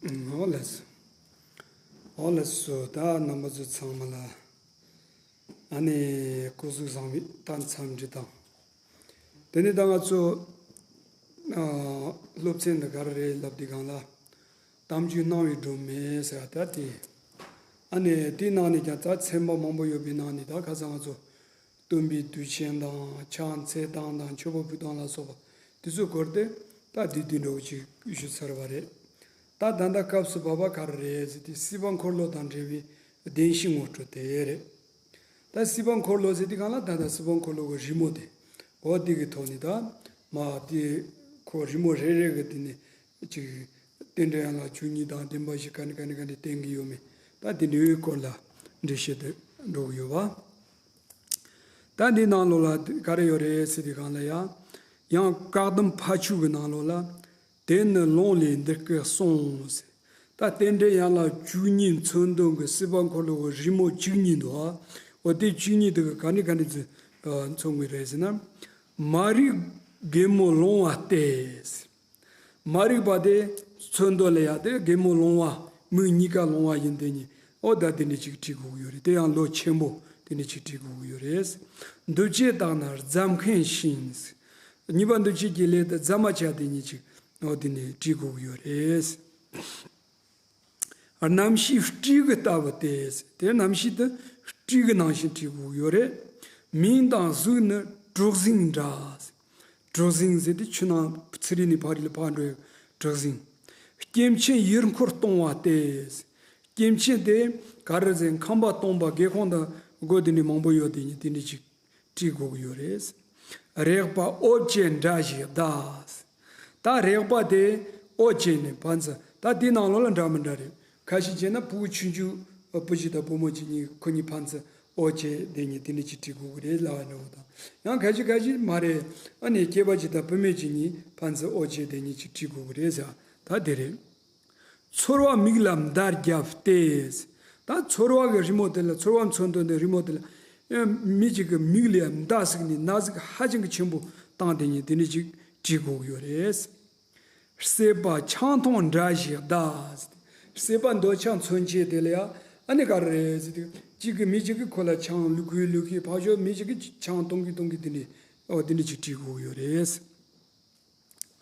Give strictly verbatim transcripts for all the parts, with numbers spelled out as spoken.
ཨོ་ལགས་སོ། ཨོ་ལགས་སོ། ད་རྣམ་པ་ཚོ་ཚང་མ་ལ་ཨ་ནི་སྐུ་གཟུགས་བཟང་བའི་ད་འཚམས་འདྲི་དང་། དེ་ནས་ད་ང་ཚོ་ཨ་སློབ་ཚན་འདི་ག་རེ་རེད་ལབ་དུས་སྒང་ལ། གཏམ་རྒྱུད་སྣང་བའི་སྒྲོན་མེ་ཟེར་བ་ད་དེ། ཨ་ནི་དེའི་ནང་ནས་ཀྱང་ད་ཚན་པ་མང་པོ་ཡོད་པའི་ནང་ནས་ད་ཁ་སང་ང་ཚོ་སྟོན་པའི་དུས་ཆེན་དང་ཕྱག་འཚལ་སྟངས་དང་མཆོད་པ་ཕུལ་སྟངས་ལ་སོགས་པ་དེ་ཚོའི་སྐོར་དེ་ད་བསྡུས་བསྡུས་འདྲ་བོ་ཅིག་ཞུས་ཚར་བ་རེད། ད་ད་ལྟ་སྐབས་སུ་བབ་པ་ག་རེ་རེད་ཟེར་དུས་སྲིད་པ་འཁོར་ལོ་དང་འབྲེལ་བའི་བདེན་བཞིའི་ངོ་སྤྲོད་དེ་རེད། ད་སྲིད་པ་འཁོར་ལོ་ཟེར་དུས་སྒང་ལ་ད་ལྟ་སྲིད་པ་འཁོར་ལོ་གི་རི་མོ་དེ། འོ་དེ་གི་ཐོག་ནས་ད་མ་དེ་ཁོ་རི་མོ་རེ་རེ་གི་དེ་ནས་ཅིག་རྟེན་འབྲེལ་ཡན་ལག་བཅུ་གཉིས་དང་བདེན་པ་བཞི་ག་ནས་ག་ནས་ག་ནས་བསྟན་གྱི་ཡོད་མེད། ད་དེ་འདྲའི་སྐོར་ལ་འགྲེལ་བཤད་དེ་འགྲོ་གི་ཡོད་པ། ད་འདི་ནང་ལོགས་ལ་ག་རེ་ཡོད་རེད་ཟེར་དུས་སྒང་ལ་ཡང་། ཡང་བཀའ་གདམས་ཕ་ཆོས་ཀྱི་ནང་ལོགས་ལ། དེ་ནི་ལུང་ལས་འདི་སྐད་གསུངས་ཟེར། ད་རྟེན་འབྲེལ་ཡན་ལག་བཅུ་གཉིས་མཚོན་དོན་གྱི་སྲིད་པ་འཁོར་ལོ་གི་རི་མོ་བཅུ་གཉིས་འདུག་ཨ། འོ་དེ་བཅུ་གཉིས་དེ་གི་ག་ནས་ག་ནས་ཚུར་མཚོན་གྱི་རེད་ཟེར་ན། མ་རིག་རྒན་མོ་ལོང་བ་སྟེ་ཟེར། མ་རིག་པ་དེ་མཚོན་དོན་ལ་ཡ་དེ་རྒན་མོ་ལོང་བ། མིག་གཉིས་ཀ་ལོང་བ་ཡིན་དེ་ཉིད། ཨོ་ད་དེ་འདྲ་ཅིག་བྲིས་དགོས་ཀྱི་ཡོད་རེད། དེ་ཡང་ལོ་ཆེན་པོ་དེ་འདྲ་ཅིག་བྲིས་དགོས་ཀྱི་ཡོད་རེད། འདུ་བྱེད་དག་ན་རྫ་མཁན་བཞིན། གཉིས་པ་འདུ་བྱེད་ཀྱི་ལས་དེ་རྫ་མ་ཆགས་དེ་ཉིད་ཅིག་ཨོ་དེ་འདྲ་བྲིས་དགོས་ཀྱི་ཡོད་རེད། རྣམ་ཤེས་སྤྲེའུ་ལྟ་བུ་སྟེ། དེ་རྣམ་ཤེས་དེ་སྤྲེའུ་ནང་བཞིན་བྲིས་དགོས་ཀྱི་ཡོད་རེད། མིང་དང་གཟུགས་ནི་གྲོག་ཟིང་འདྲ། གྲོག་ཟིང་ཟེར་དེ་ཆུ་ནང་ཚི་རིལ་ནས་ཕ་རི་ལ་ཕར་འགྲོ་བའི་གྲོག་ཟིང་། སྐྱེ་མཆེད་ཡུལ་འཁོར་སྟོང་བ་སྟེ། སྐྱེ་མཆེད་དེ་ག་རེ་ཟེར། ཁང་པ་སྟོང་པ་སྒེའུ་ཁུང་དང་སྒོ་དེ་འདྲ་མང་པོ་ཡོད་དེ་ཉིད་དེ་འདྲ་ཅིག་བྲིས་དགོས་ཀྱི་ཡོད་རེད། རེག་པ་འོད་ཅན་འདྲ་ཞིག་གདའ། ད་རེག་པ་དེ་འོད་ཅན་ནི་ཕན་ཚུན་ད་དེའི་ནང་ལོགས་ལ་འདྲ་མི་འདྲ་རེད། ཁ་ཤས་བྱས་ན་ཕྲུ་གུ་ཆུང་ཆུང་བུ་གཞི་དང་བུ་མོ་གཅིག་གཉིས་ཁོ་གཉིས་ཕན་ཚུན་འོ་བྱས་དེ་གཉིས་དེ་འདྲ་ཅིག་བྲིས་དགོས་ཀྱི་རེད་ལབ་པ་འདྲ་བོ་དང་། ཡང་ཁ་ཤས་ཁ་ཤས་མ་རེད། ཨ་ནི་སྐྱེས་པ་གཅིག་དང་བུད་མེད་གཅིག་གཉིས་ཕན་ཚུན་འོ་བྱས་དེ་གཉིས་ཅིག་བྲིས་དགོས་ཀྱི་རེད་ཟེར་བ་ད་དེ་རེད། ཚོར་བ་མིག་ལ་མདའ་བརྒྱབ་སྟེ། ད་ཚོར་བ་གི་རི་མོ་དེ་ལ་ཚོར་བ་མཚོན་དོན་དེ་རི་མོ་དེ་ལ་ཨེ་མི་གཅིག་གི་མིག་ལ་མདའ་ཟིག་ནས་ན་ཟུག་ཧ་ཅང་གི་ཆེན་པོ་བཏང་དེ་ཉིད་དེ་འདྲ་ཅིག་བྲིས་དགོས་ཀྱི་ཡོད་རེད། སྲེད་པ་ཆང་འཐུང་འདྲ་ཞིག་གདའ། སྲེད་པ་འདོད་ཆགས་མཚོན་བྱེད་དེ་ལ་ཡ་ཨ་ནི་ག་རེ་རེད་ཟེར་དུས་གཅིག་གིས་མི་གཅིག་གིས་ཁོ་ལ་ཆང་བླུག་གི་བླུག་གི་ཕར་ཕྱོགས་མི་གཅིག་གིས་ཆང་འཐུང་གི་འཐུང་གི་དེ་འདྲ་ཨོ་དེ་འདྲ་ཅིག་བྲིས་དགོས་ཡོད་རེད།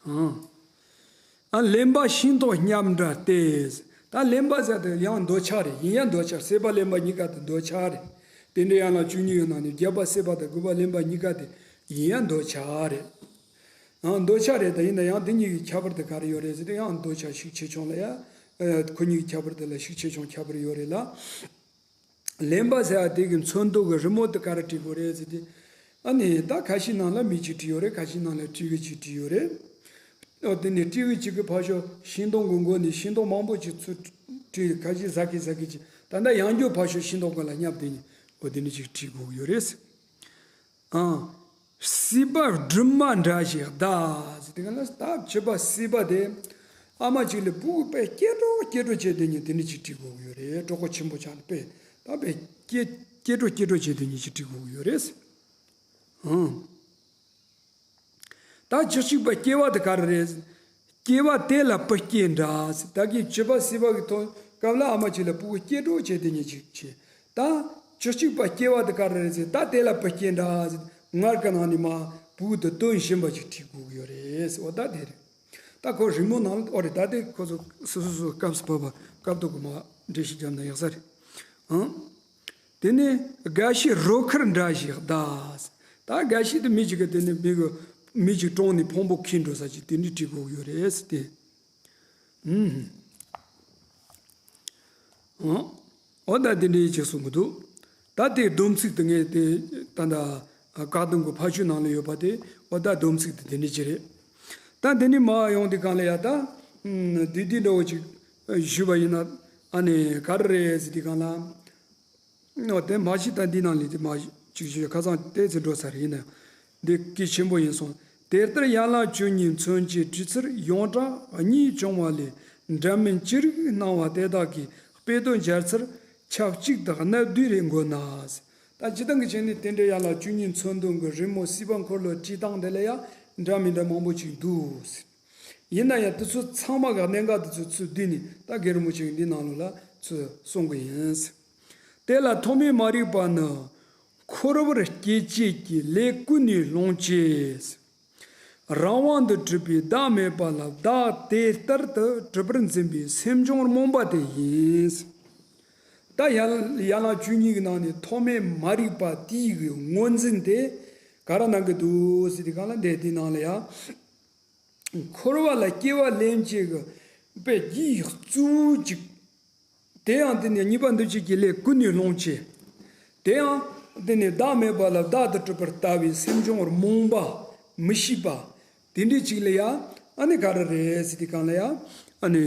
ཨང་། ཨ་གླེན་པ་ཤིང་ཏོག་བསྙབས་འདྲ་སྟེ། ད་གླེན་པ་ཟེར་དེ་ཡང་འདོད་ཆགས་རེད། ཡིན་ཡང་འདོད་ཆགས། སྲེད་པ་གླེན་པ་གཉིས་ཀ་དེ་འདོད་ཆགས་རེད། རྟེན་འབྲེལ་ཡན་ལག་བཅུ་གཉིས་ཡོད་ནང་ནས་བརྒྱད་པ་སྲེད་པ་དང་དགུ་པ་གླེན་པ་གཉིས་ཀ་དེ་ཡིན་ཡང་འདོད་ཆགས་རེད། ཨང་། འདོད་ཆགས་རེད། ད་ཡིན་ན་ཡང་དེ་གཉིས་ཀྱི་ཁྱད་པར་དེ་ག་རེ་ཡོད་རེད་ཟེར་དུས་ཡང་འདོད་ཆགས་ཤུགས་ཆེ་ཆུང་ལ་ཡ། ཨ་ཁོ་གཉིས་ཀྱི་ཁྱད་པར་དེ་ལ་ཤུགས་ཆེ་ཆུང་ཁྱད་པར་ཡོད་རེད་ལ། གླེན་པ་ཟེར་བ་དེ་གི་མཚོན་དོན་གི་རི་མོ་དེ་ག་རེ་བྲིས་དགོས་རེད་ཟེར་དུས། ཨ་ནི་ད་ཁ་ཤས་ནང་ལ་མི་གཅིག་བྲིས་ཡོད་རེད། ཁ་ཤས་ནང་ལ་སྤྲེའུ་གཅིག་བྲིས་ཡོད་རེད། ཨོ་དེ་ནས་སྤྲེའུ་གཅིག་གི་ཕར་ཕྱོགས་ཤིང་སྡོང་གི་མགོ་ནས་ཤིང་སྡོང་མང་པོ་ཅིག་ཚུར་བྲིས། ཁ་ཤས་ཟ་གི་ཟ་གི་ཅིག་ད་ལྟ་ཡང་བསྐྱར་ཕར་ཕྱོགས་ཤིང་སྡོང་གི་ལ་བསྙབས་དེ་ནས་ཨོ་དེ་ནས་ཅིག་བྲིས་དགོས་ཀྱི་ཡོད་རེད། ཨང་། སྲིད་པ་སྦྲུམ་མ་འདྲ་ཞིག་གདའ་ཟེར་དེ་ག་ལ་ད་བྱིས་པ་སྲིད་པ་དེ་ཨ་མ་གཅིག་ལ་ཕྲུ་གུ་དཔེ་སྐྱེ་འགྲོ་སྐྱེ་འགྲོ་བྱས་དེ་ཉིད་དེ་འདྲ་ཅིག་བྲིས་དགོས་ཀྱི་ཡོད་རེད། གྲོགས་པོ་ཆེན་པོ་ཆགས་ནས་དཔེ་ད་དཔེ་སྐྱེ་སྐྱེ་འགྲོ་སྐྱེ་འགྲོ་བྱས་དེ་ཉིད་ཅིག་བྲིས་དགོས་ཀྱི་ཡོད་རེད། ཨང་། ད་བཅུ་གཅིག་པ་སྐྱེ་བ་དེ་ག་རེ་རེད། སྐྱེ་བ་དེ་ལ་བུ་སྐྱེས་འདྲ། ད་གིན་བྱིས་པ་སྲིད་པ་གི་ཐོག་སྐབས་ལ་ཨ་མ་གཅིག་ལ་ཕྲུ་གུ་སྐྱེ་འགྲོ་བྱས་དེ་ཉིད་ཅིག་བྱས། ད་བཅུ་གཅིག་པ་སྐྱེ་བ་དེ་ག་རེ་རེད་ཟེར། ད་དེ་ལ་བུ་སྐྱེས་འདྲ་ཟེར། ངར་གི་ནང་ནས་མ་ཕྲུ་གུ་དེ་བཏོན་བཞིན་པ་ཅིག་བྲིས་དགོས་ཀྱི་ཡོད་རེད་ཟེར་བ་ད་དེ་རེད། ད་ཁོ་རི་མོ་ནང་ལ་ཨོ་རེད། ད་དེ་ཁོ་ཚོ་སོ་སོ་སོ་སྐབས་སུ་བབ་པ་སྐབས་ཐོག་གི་མ་འགྲེལ་བཤད་བརྒྱབ་ན་ཡག་ས་རེད། ཨང་། དེ་ནས་རྒ་ཤི་རོ་ཁར་འདྲ་ཞིག་གདའ། ད་རྒ་ཤི་དེ་མི་གཅིག་གི་དེ་ནས་མི་གི་མི་གཅིག་གྲོངས་ནས་ཕུང་པོ་འཁྱེར་འགྲོ་ས་ཅིག་དེ་འདྲ་བྲིས་དགོས་ཀྱི་ཡོད་རེད་ཟེར་ཏེ། ཨུམ། ཨོ་ད་དེ་འདྲའི་ཅིག་གསུང་གི་འདུག་ད་དེ་སྡོམ་ཚིག་དེ་ངས་དེ་ད་ལྟ་བཀའ་གདམས་ཀྱི་ཕ་ཆོས་ནང་ལ་ཡོད་པ་དེ་ཨོ་ད་སྡོམ་ཚིག་དེ་དེ་འདྲ་ཅིག་རེད། ད་དེ་ནས་མར་ཡོང་དུས་སྒང་ལ་ཡ་ད་ཨུམ་དེ་དེ་འདྲ་བོ་ཅིག་ཞུས་པ་ཡིན་ན་ཨ་ནི་ག་རེ་རེད་ཟེར་དུས་སྒང་ལ། ཨོ་དེ་མ་གཞི་ད་འདི་ནང་ལས་དེ་མ་གཅིག་ཞུ་ཁ་སང་ཏོག་ཙམ་འགྲོ་ཚར་ཡིན་ན། འདི་གལ་ཆེན་པོ་ཡིན་སོང་། དེ་ལྟར་ཡན་ལག་བཅུ་གཉིས་མཚོན་བྱེད་བྲིས་ཚུལ་ཡོངས་གྲགས་གཉིས་བྱུང་བ་ལས། འདྲ་མིན་ཅི་རིགས་སྣང་བ་དེ་དག་གི་དཔེ་དོན་སྦྱར་ཚུལ་ཆབས་ཅིག་དང་གནད་བསྡུས་རེ་འགོད་ན། ད་སྤྱིར་བཏང་གི་བྱས་ནས་རྟེན་འབྲེལ་ཡན་ལག་བཅུ་གཉིས་མཚོན་དོན་གྱི་རི་མོ་སྲིད་པ་འཁོར་ལོ་བྲིས་སྟངས་དེ་ལ་ཡང་འདྲ་མི་འདྲ་མང་པོ་ཅིག་འདུག་ཡིན་ན་ཡང་དེ་ཚོ་ཚང་མ་གི་གནད་འགག་དེ་ཚོ་ཚུར་བསྡུས་ནས་ད་རྒན་རིན་པོ་ཆེ་གིས་འདི་ནང་ལོགས་ལ་ཚུར་གསུང་གི་ཡིན། དེ་ལ་ཐོག་མའི་མ་རིག་པ་ནི། འཁོར་བར་སྐྱེ་བྱེད་ཀྱི་ལས་ཀུན་ནས་སློང་བྱེད། རང་དབང་དུ་གྲུབ་པའི་བདག་མེད་པ་ལ་བདག་དེ་ལྟར་དུ་གྲུབ་པར་འཛིན་པའི་སེམས་བྱུང་རྨོངས་པ་དེ་ཡིན། ད་ཡན་ཡན་ལག་བཅུ་གཉིས་ཀྱི་ནང་ནས་ཐོག་མའི་མ་རིག་པ་དེའི་གི་ངོས་འཛིན་དེ་ག་རེ་གནང་གི་འདུག་ཟེར་དུས་སྒང་ལ། འདི་དེའི་ནང་ལ་ཡང་འཁོར་བ་ལ་སྐྱེ་བ་ལེན་བྱེད་ཀྱི་དཔེ་རྒྱུའི་གཙོ་བོ་གཅིག་དེ་ཡང་དེ་ནི་གཉིས་པ་འདུ་བྱེད་ཀྱི་ལས་ཀུན་ནས་སློང་བྱེད། དེ་ཡང་དེ་ནི་བདག་མེད་པ་ལ་བདག་ཏུ་གྲུབ་པར་ལྟ་བའི་སེམས་བྱུང་རྨོངས་པ། མི་ཤེས་པ། དེ་འདྲའི་ཅིག་ལ་ཡང་ཨ་ནི་ག་རེ་རེད་ཟེར་དུས་སྒང་ལ་ཡང་ཨ་ནི་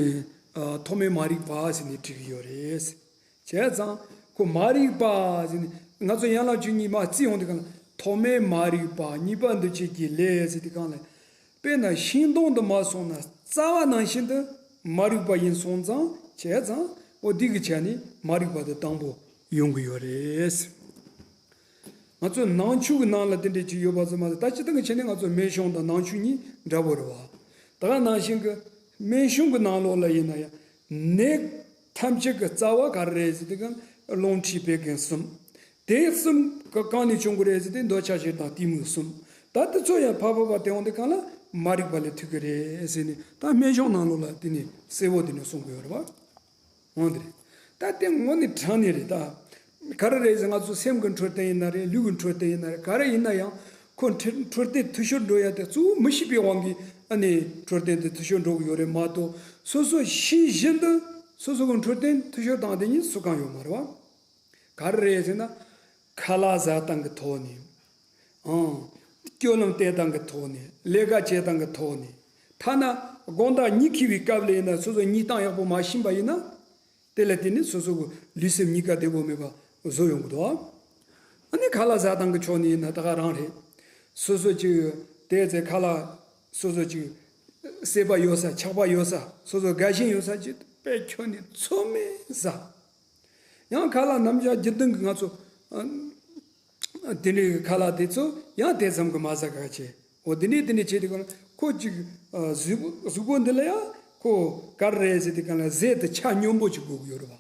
ཨ་ཐོག་མའི་མ་རིག་པ་ཟེར་ནས་བྲིས་ཀྱི་ཡོད་རེད། བྱས་ཙང་ཁོ་མ་རིག་པ་ཟེར་ནས་ང་ཚོ་ཡན་ལག་བཅུ་གཉིས་མར་བརྩིས་ཡོང་དུས་སྒང་ལ། ཐོག་མའི་མ་རིག་པ། གཉིས་པ་འདུ་བྱེད་ཀྱི་ལས་ཟེར་དུས་སྒང་ལ། དཔེར་ན་ཤིང་སྡོང་དུ་མ་སོང་ན་རྩ་བ་ནང་བཞིན་དུ་མ་རིག་པ་ཡིན་སོང་ཙང་། བྱས་ཙང་འོ་འདི་གི་ཆ་ནས་མ་རིག་པ་དེ་དང་པོ་ཡོང་གི་ཡོད་རེད། ང་ཚོ་ནང་ཆོས་ཀྱི་ནང་ལ་དེ་འདྲ་ཅིག་ཡོད་པ་ཙམ་མ་ཟད། ད་སྤྱིར་བཏང་གི་ཆ་ནས་ང་ཚོ་སྨན་གཞུང་དང་ནང་ཆོས་གཉིས་འདྲ་པོ་རེད་བ། ད་ག་ནང་བཞིན་གྱི་སྨན་གཞུང་གི་ནང་ལོགས་ལ་ཡིན་ན་ཡང་། ནད་ཐམས་ཅད་ཀྱི་རྩ་བ་ག་རེ་རེད་ཟེར་དུས་སྒང་། རླུང་མཁྲིས་བད་ཀན་གསུམ། དེ་གསུམ་ག་གང་ནས་བྱུང་གི་རེད་ཟེར་དུས། འདོད་ཆགས་ཞེ་སྡང་གཏི་མུག་གསུམ། ད་དེ་ཚོ་ཡང་ཕར་ཕར་ཕར་དེ་འོང་དུས་སྒང་ལ་མ་རིག་པ་ལ་ཐུག་གི་རེད་ཟེར་ནས། ད་སྨན་གཞུང་ནང་ལོགས་ལ་དེ་ནས་གསལ་པོ་དེ་ནས་གསུང་གི་ཡོད་རེད་བ། འོ་དེ་རེད། ད་དེ་དངོས་གནས་དྲང་གནས་རེད་ད། ག་རེ་རེད་ཟེར། ང་ཚོ་སེམས་ཀྱི་འཕྲོད་བསྟེན་ཡིན་ན་རེད། ལུས་ཀྱི་འཕྲོད་བསྟེན་ཡིན་ན་རེད། ག་རེ་ཡིན་ན་ཡང་ཁོ་འཕྲོད་འཕྲོད་བསྟེན་འཐུས་ཤོར་འགྲོ་ཡ་དེ་གཙོ་བོ་མི་ཤེས་པའི་དབང་གིས་ཨ་ནི་འཕྲོད་བསྟེན་དེ་འཐུས་ཤོར་འགྲོ་གི་ཡོད་རེད་མ་གཏོགས། སོ་སོ་ཤེས་བཞིན་དུ་སོ་སོ་གི་འཕྲོད་བསྟེན་འཐུས་ཤོར་བཏང་དེ་གཉིས་སུ་གང་ཡོད་མ་རེད་བ། ག་རེ་རེད་ཟེར་ན། ཁ་ལག་ཟ་སྟངས་ཀྱི་ཐོག་ནས། ཨང་། སྤྱོད་ལམ་བསྟེན་སྟངས་ཀྱི་ཐོག་ནས། ལས་ཀ་བྱེད་སྟངས་ཀྱི་ཐོག་ནས། ཐ་ན་དགོང་དག་གཉིད་ཁུག་པའི་སྐབས་ལ་ཡིན་ན། སོ་སོ་གཉིད་སྟངས་ཡག་པོ་མ་ཕྱིན་པ་ཡིན་ན། དེ་ལ་བརྟེན་ནས་སོ་སོ་གི་ལུས་སེམས་གཉིས་ཀ་བདེ་པོ་མེད་པ་བཟོ་ཡོང་གི་འདུག། ཨ་ནི་ཁ་ལག་ཟ་སྟངས་ཀྱི་ཕྱོགས་ནས་ཡིན་ན་ད་ག་རང་རེད། སོ་སོ་ཅིག་དེ་ཚེ་ཁ་ལག་སོ་སོ་ཅིག་སྲེད་པ་ཡོད་ས། ཆགས་པ་ཡོད་ས། སོ་སོ་དགའ་ཞེན་ཡོད་ས་ཅིག་དཔེ་ཁྱོན་ནས་ཚོད་མེད་ཟ། ཡང་ཁ་ལག་ནམ་ཞག་བརྒྱུད་ལྡན་གྱི་ང་ཚོ་ཨ་དེ་འདྲའི་ཁ་ལག་དེ་ཚོ་ཡང་དེ་ཙམ་གྱིས་མ་ཟ་ག་བྱེད། འོ་དེ་འདྲའི་དེ་འདྲའི་བྱེད་དུས་སྒང་ལ་ཁོ་ཅིག་ཨ་གཟུགས་པོ་གཟུགས་པོ་འདི་ལ་ཡང་ཁོ་ག་རེ་རེད་ཟེར་དུས་སྒང་ལ། ཟས་དེ་ཆ་སྙོམས་པོ་ཅིག་དགོས་ཀྱི་ཡོད་རེད་བ།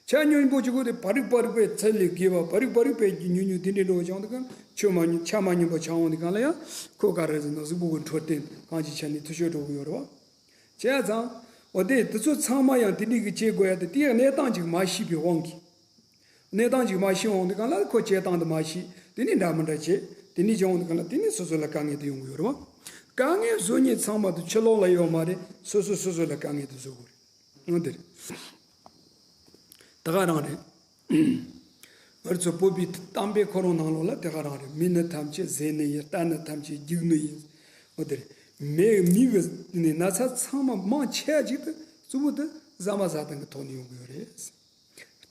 ཆ་སྙོམས་པོ་ཅིག་དགོས་དེ། བ་རིག་བ་རིག་པའི་ཚད་ལས་བརྒལ་བ། བ་རིག་བ་རིག་པའི་ཉུང་ཉུང་དེ་འདྲའི་འགྲོ་བ་བྱུང་དུས་སྒང་། ཆོས་མ་སྙོམས། ཆ་མ་སྙོམས་པ་ཆགས་འོང་དུས་སྒང་ལ་ཡང་ཁོ་ག་རེ་ཟེར་ན། གཟུགས་པོ་གི་འཕྲོད་བསྟེན་གང་ཅིའི་ཆ་ནས་འཐུས་ཤོར་འགྲོ་གི་ཡོད་རེད་བ། བྱས་ཙང་། འོ་དེ་དེ་ཚོ་ཚང་མ་ཡང་དེ་འདྲའི་གི་བྱེད་དགོས་ཡ་དེ། དེའི་གནས་སྟངས་ཅིག་མ་ཤེས་པའི་དབང་གིས། གནས་སྟངས་ཅིག་མ་ཤེས་འོང་དུས་སྒང་ལ་ཁོ་བྱེད་སྟངས་དེ་མ་ཤེས། དེ་ནས་འདྲ་མི་འདྲ་བྱེད། དེ་ནས་བྱུང་འོང་དུས་སྒང་ལ་དེ་ནས་སོ་སོ་ལ་དཀའ་ངལ་དེ་ཡོང་གི་ཡོད་རེད་བ། དཀའ་ངལ་བཟོ་མཁན་ཚང་མ་དེ་ཕྱི་ལོགས་ལ་ཡོད་མ་རེད། སོ་སོ་སོ་སོ་ལ་དཀའ་ངལ་དེ་བཟོ་དགོས་རེད། འོ་དེ་རེད། ད་ག་རང་རེད། ང་ཚོ་བོད་པའི་གཏམ་དཔེ་ཁོ་རང་ནང་ལོགས་ལ་དེ་ག་རང་རེད། མིག་ནི་ཐམས་ཅད་གཟན་ནི་ཡིན། རྟ་ནི་ཐམས་ཅད་རྒྱུག་ནི་ཡིན། འོ་དེ་རེད། མི་མི་གི་ནི་ན་ཚ་ཚང་མ་མང་ཆེ་བ་ཅིག་དེ་གཙོ་བོ་དེ་ཟ་མ་ཟ་སྟངས་ཀྱི་ཐོག་ནས་ཡོང་གི་ཡོད་རེད།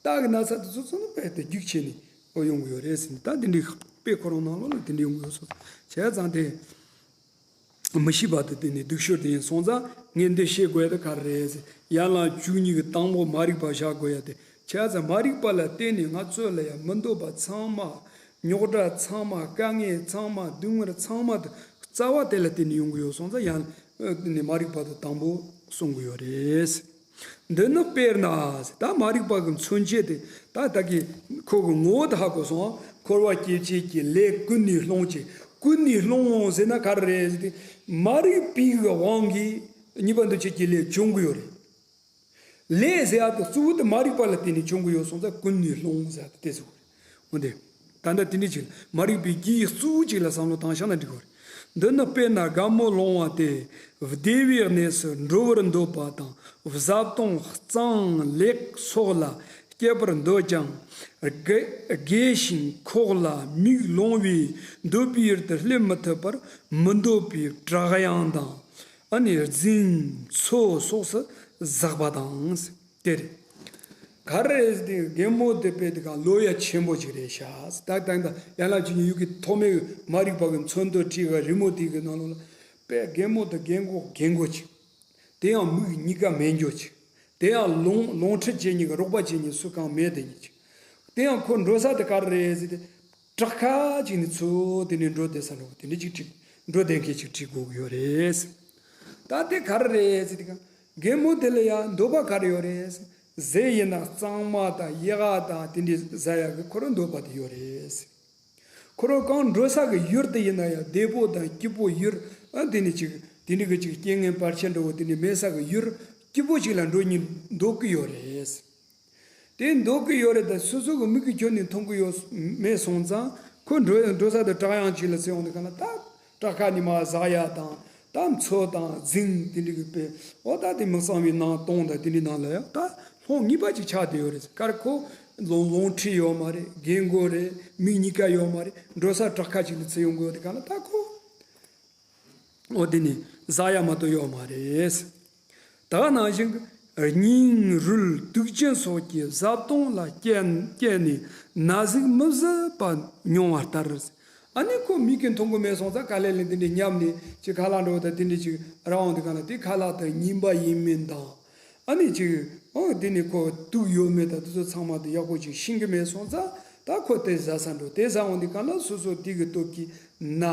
རྟ་གི་ན་ཚ་དེ་ཚོ་ཚང་མ་དཔེ་དེ་རྒྱུག་བྱས་ནས་འོ་ཡོང་གི་ཡོད་རེད་ཟེར་ནས། ད་དེ་འདྲའི་དཔེ་ཁོ་རང་ནང་ལོགས་ལ་དེ་འདྲ་ཡོང་གི་ཡོད་སོང་། བྱས་ཙང་དེ། མི་ཤེས་པ་དེ་དེ་ནི་སྡུག་ཤོས་དེ་ཡིན་སོང་ཙང་། ངས་འདི་བཤད་དགོས་ཡ་དེ་ག་རེ་རེད་ཟེར། ཡན་ལག་བཅུ་གཉིས་ཀྱི་དང་པོ་མ་རིག་པ་བཞག་དགོས་ཡ་དེ། བྱས་ཙང་མ་རིག་པ་ལ་བརྟེན་ནས་ང་ཚོ་ལ་ཡང་མི་འདོད་པ་ཚང་མ། རྙོག་དྲ་ཚང་མ། དཀའ་ངལ་ཚང་མ། སྡུག་བསྔལ་ཚང་མ་དེ་རྩ་བ་དེ་ལ་བརྟེན་ནས་ཡོང་གི་ཡོད་སོང་ཙང་། ཡང་དེ་ནི་མ་རིག་པ་དེ་དང་པོ་གསུང་གི་ཡོད་རེད། འདི་ནི་དཔེར་ན། ད་མ་རིག་པ་གི་མཚོན་བྱེད་དེ། ད་ད་གི་ཁོ་གི་ངོ་བོ་དེ་ཧ་གོ་སོང་། འཁོར་བ་སྐྱེ་བྱེད་ཀྱི་ལས་ཀུན་ནས་སློང་བྱེད། ཀུན་ནས་སློང་ཟེར་ན་ག་རེ་རེད་ཟེར་ཏེ། མ་རིག་པའི་གི་དབང་གིས་གཉིས་པ་འདུ་བྱེད་ཀྱི་ལས་བྱུང་གི་ཡོད་རེད། ལས་ཟེར་ཡ་དེ་གཙོ་བོ་དེ་མ་རིག་པ་ལ་བརྟེན་ནས་བྱུང་གི་ཡོད་སོང་ཙང་། ཀུན་ནས་སློང་ཟེར་ཡ་དེ་དེ་ཟེར་གི་རེད། འོ་དེ། ད་ལྟ་དེ་འདྲ་ཅིག་མ་རིག་པའི་རྒྱུའི་གཙོ་བོ་ཅིག་ལ་བསམ་བློ་བཏང་བཞག་ན་འགྲིག་གི་རེད། འདི་ནི་དཔེར་ན་རྒན་མོ་ལོང་བ་དེ། བདེ་བའི་གནས་སུ་འགྲོ་བར་འདོད་པ་དང་། བཟའ་བཏུང་གཙང་ལེགས་སོགས་ལ་སྤྱད་པར་འདོད་ཀྱང་། རྒས་རྒས་ཤིང་ཁོག་ལ་མིག་ལོང་བས་འདོད་པའི་ཡུལ་དུ་སླེབས་མི་ཐུབ་པར་མི་འདོད་པའི་བྲག་གཡང་དང་། ཨ་ནི་རྫིང་མཚོ་སོགས་སུ་ཟགས་པ་དང་། དེ་རེད། ག་རེ་རེད་ཟེར་དུས། རྒན་མོ་དེ་དཔེ་དེ་ག་ལོ་ཡ་ཆེན་པོ་ཅིག་རེད་ཤག། ད་ད་ད་ཡན་ལག་བཅུ་གཉིས་ཡུལ་གྱི་ཐོག་མའི་མ་རིག་པ་གི་མཚོན་དོན་བྲིས་ག་རི་མོ་དེ་གི་ནང་ལོགས་ལ། དཔེ་རྒན་མོ་དེ་རྒན་གོག་རྒན་གོག་ཅིག། དེ་ཡང་མིག་གཉིས་ཀ་མེད་འགྱོ་ཅིག། དེ་ཡང་ལོང་ལོང་ཁྲིད་བྱེད་མཁན་གི་རོགས་པ་བྱེད་མཁན་སུ་གང་མེད་དེ་ཉིད་ཅིག། དེ་ཡང་ཁོ་འགྲོ་ས་དེ་ག་རེ་རེད་ཟེར་དུས། བྲག་ཁ་ཅིག་ནས་ཚུར་དེ་ནས་འགྲོ་བསྡད་ས་འགྲོ། དེ་འདྲ་ཅིག་བྲིས། འགྲོ་བསྡད་མཁན་ཅིག་བྲིས་དགོས་ཀྱི་ཡོད་རེད། ད་དེ་ག་རེ་རེད་ཟེར་དུས་ག། རྒན་མོ་དེ་ལ་ཡང་འདོད་པ་ག་རེ་ཡོད་རེད་ཟེར། ཟས་ཡིན་ན་གཙང་མ་དང་ཡག་ག་དང་དེ་འདྲ་ཟ་ཡག་གི་ཁོ་རང་འདོད་པ་དེ་ཡོད་རེད་ཟེར། ཁོ་རང་གང་འགྲོ་ས་གི་ཡུལ་དེ་ཡིན་ན་ཡང་བདེ་པོ་དང་སྐྱིད་པོ་ཡུལ་ཨ་དེ་ནི་ཅིག་དེ་འདྲ་གི་ཅིག་རྐྱེན་ངན་བར་ཆད་འདྲ་བོ་དེ་འདྲ་མེད་ས་གི་ཡུལ་སྐྱིད་པོ་ཅིག་ལ་འགྲོ་སྙིང་འདོད་ཀྱི་ཡོད་རེད་ཟེར། དེ་འདོད་ཀྱི་ཡོད་རེད་ད། སོ་སོ་གི་མིག་གིས་ཁྱོན་ནས་མཐོང་གི་ཡོད་མེད་སོང་ཙང་ཁོ་འགྲོ་འགྲོ་ས་དེ་བྲག་གཡང་ཅིག་ལ་ཟེར་ཡོང་དུས་ག་ལ་ད་བྲག་ཁ་ནས་མར་ཟག་ཡ་དང་ད་མཚོ་དང་རྫིང་དེ་འདྲ་གི་དཔེ་འོ་ད་དེ་མི་གཙང་བའི་ནང་དོང་དང་དེ་འདྲའི་ནང་ལ་ཡང་ད་ལྷོང་ངེས་པ་ཅིག་ཆགས་བསྡད་ཡོད་རེད། ག་རེ་ཁོ་ལོང་ལོང་ཁྲིད་ཡོད་མ་རེད། རྒན་རྒོན་རེད། མིག་གཉིས་ཀ་ཡོད་མ་རེད། འགྲོ་ས་བྲག་ཁ་ཅིག་ལ་ཚུར་ཡོང་གི་ཡོད་དུས་ག་ལ་ད་ཁོ། འོ་དེ་ནི་ཟ་ཡ་མ་གཏོགས་ཡོད་མ་རེད། ད་ག་ནང་བཞིན་སྙིང་རུལ་དུག་ཅན་སོགས་ཀྱི་བཟའ་བཏུང་ལ་བསྐྱལ་བསྐྱལ་ནས་ན་ཟུག་མི་བཟོད་པ་མྱོང་བ་ལྟར། ཨ་ནི་ཁོ་མིག་གིས་མཐོང་གི་མེད་སོང་ཙང་ག་ལེ་ལེ་དེ་འདྲའི་ཉམས་ནས་ཅིག་ཁ་ལག་འདྲ་བོ་དང་དེ་འདྲའི་ཅིག་རག་འོང་དུས་ག་ལ་དེ་ཁ་ལག་དང་ཉིན་པ་ཡིན་མིན་དང་། ཨ་ནི་ཅིག་ཨོ་དེ་ནི་ཁོ་དུག་ཡོད་མེད་དང་དེ་ཚོ་ཚང་མ་དེ་ཡག་པོ་ཅིག་ཤེས་ཀྱི་མེད་སོང་ཙང་ད་ཁོ་དེ་ཟ་ས་འགྲོ་དེ་ཟ་འོང་དུས་ག་ལ་སོ་སོ་དེ་གི་སྟོབས་ཀྱིས་ན།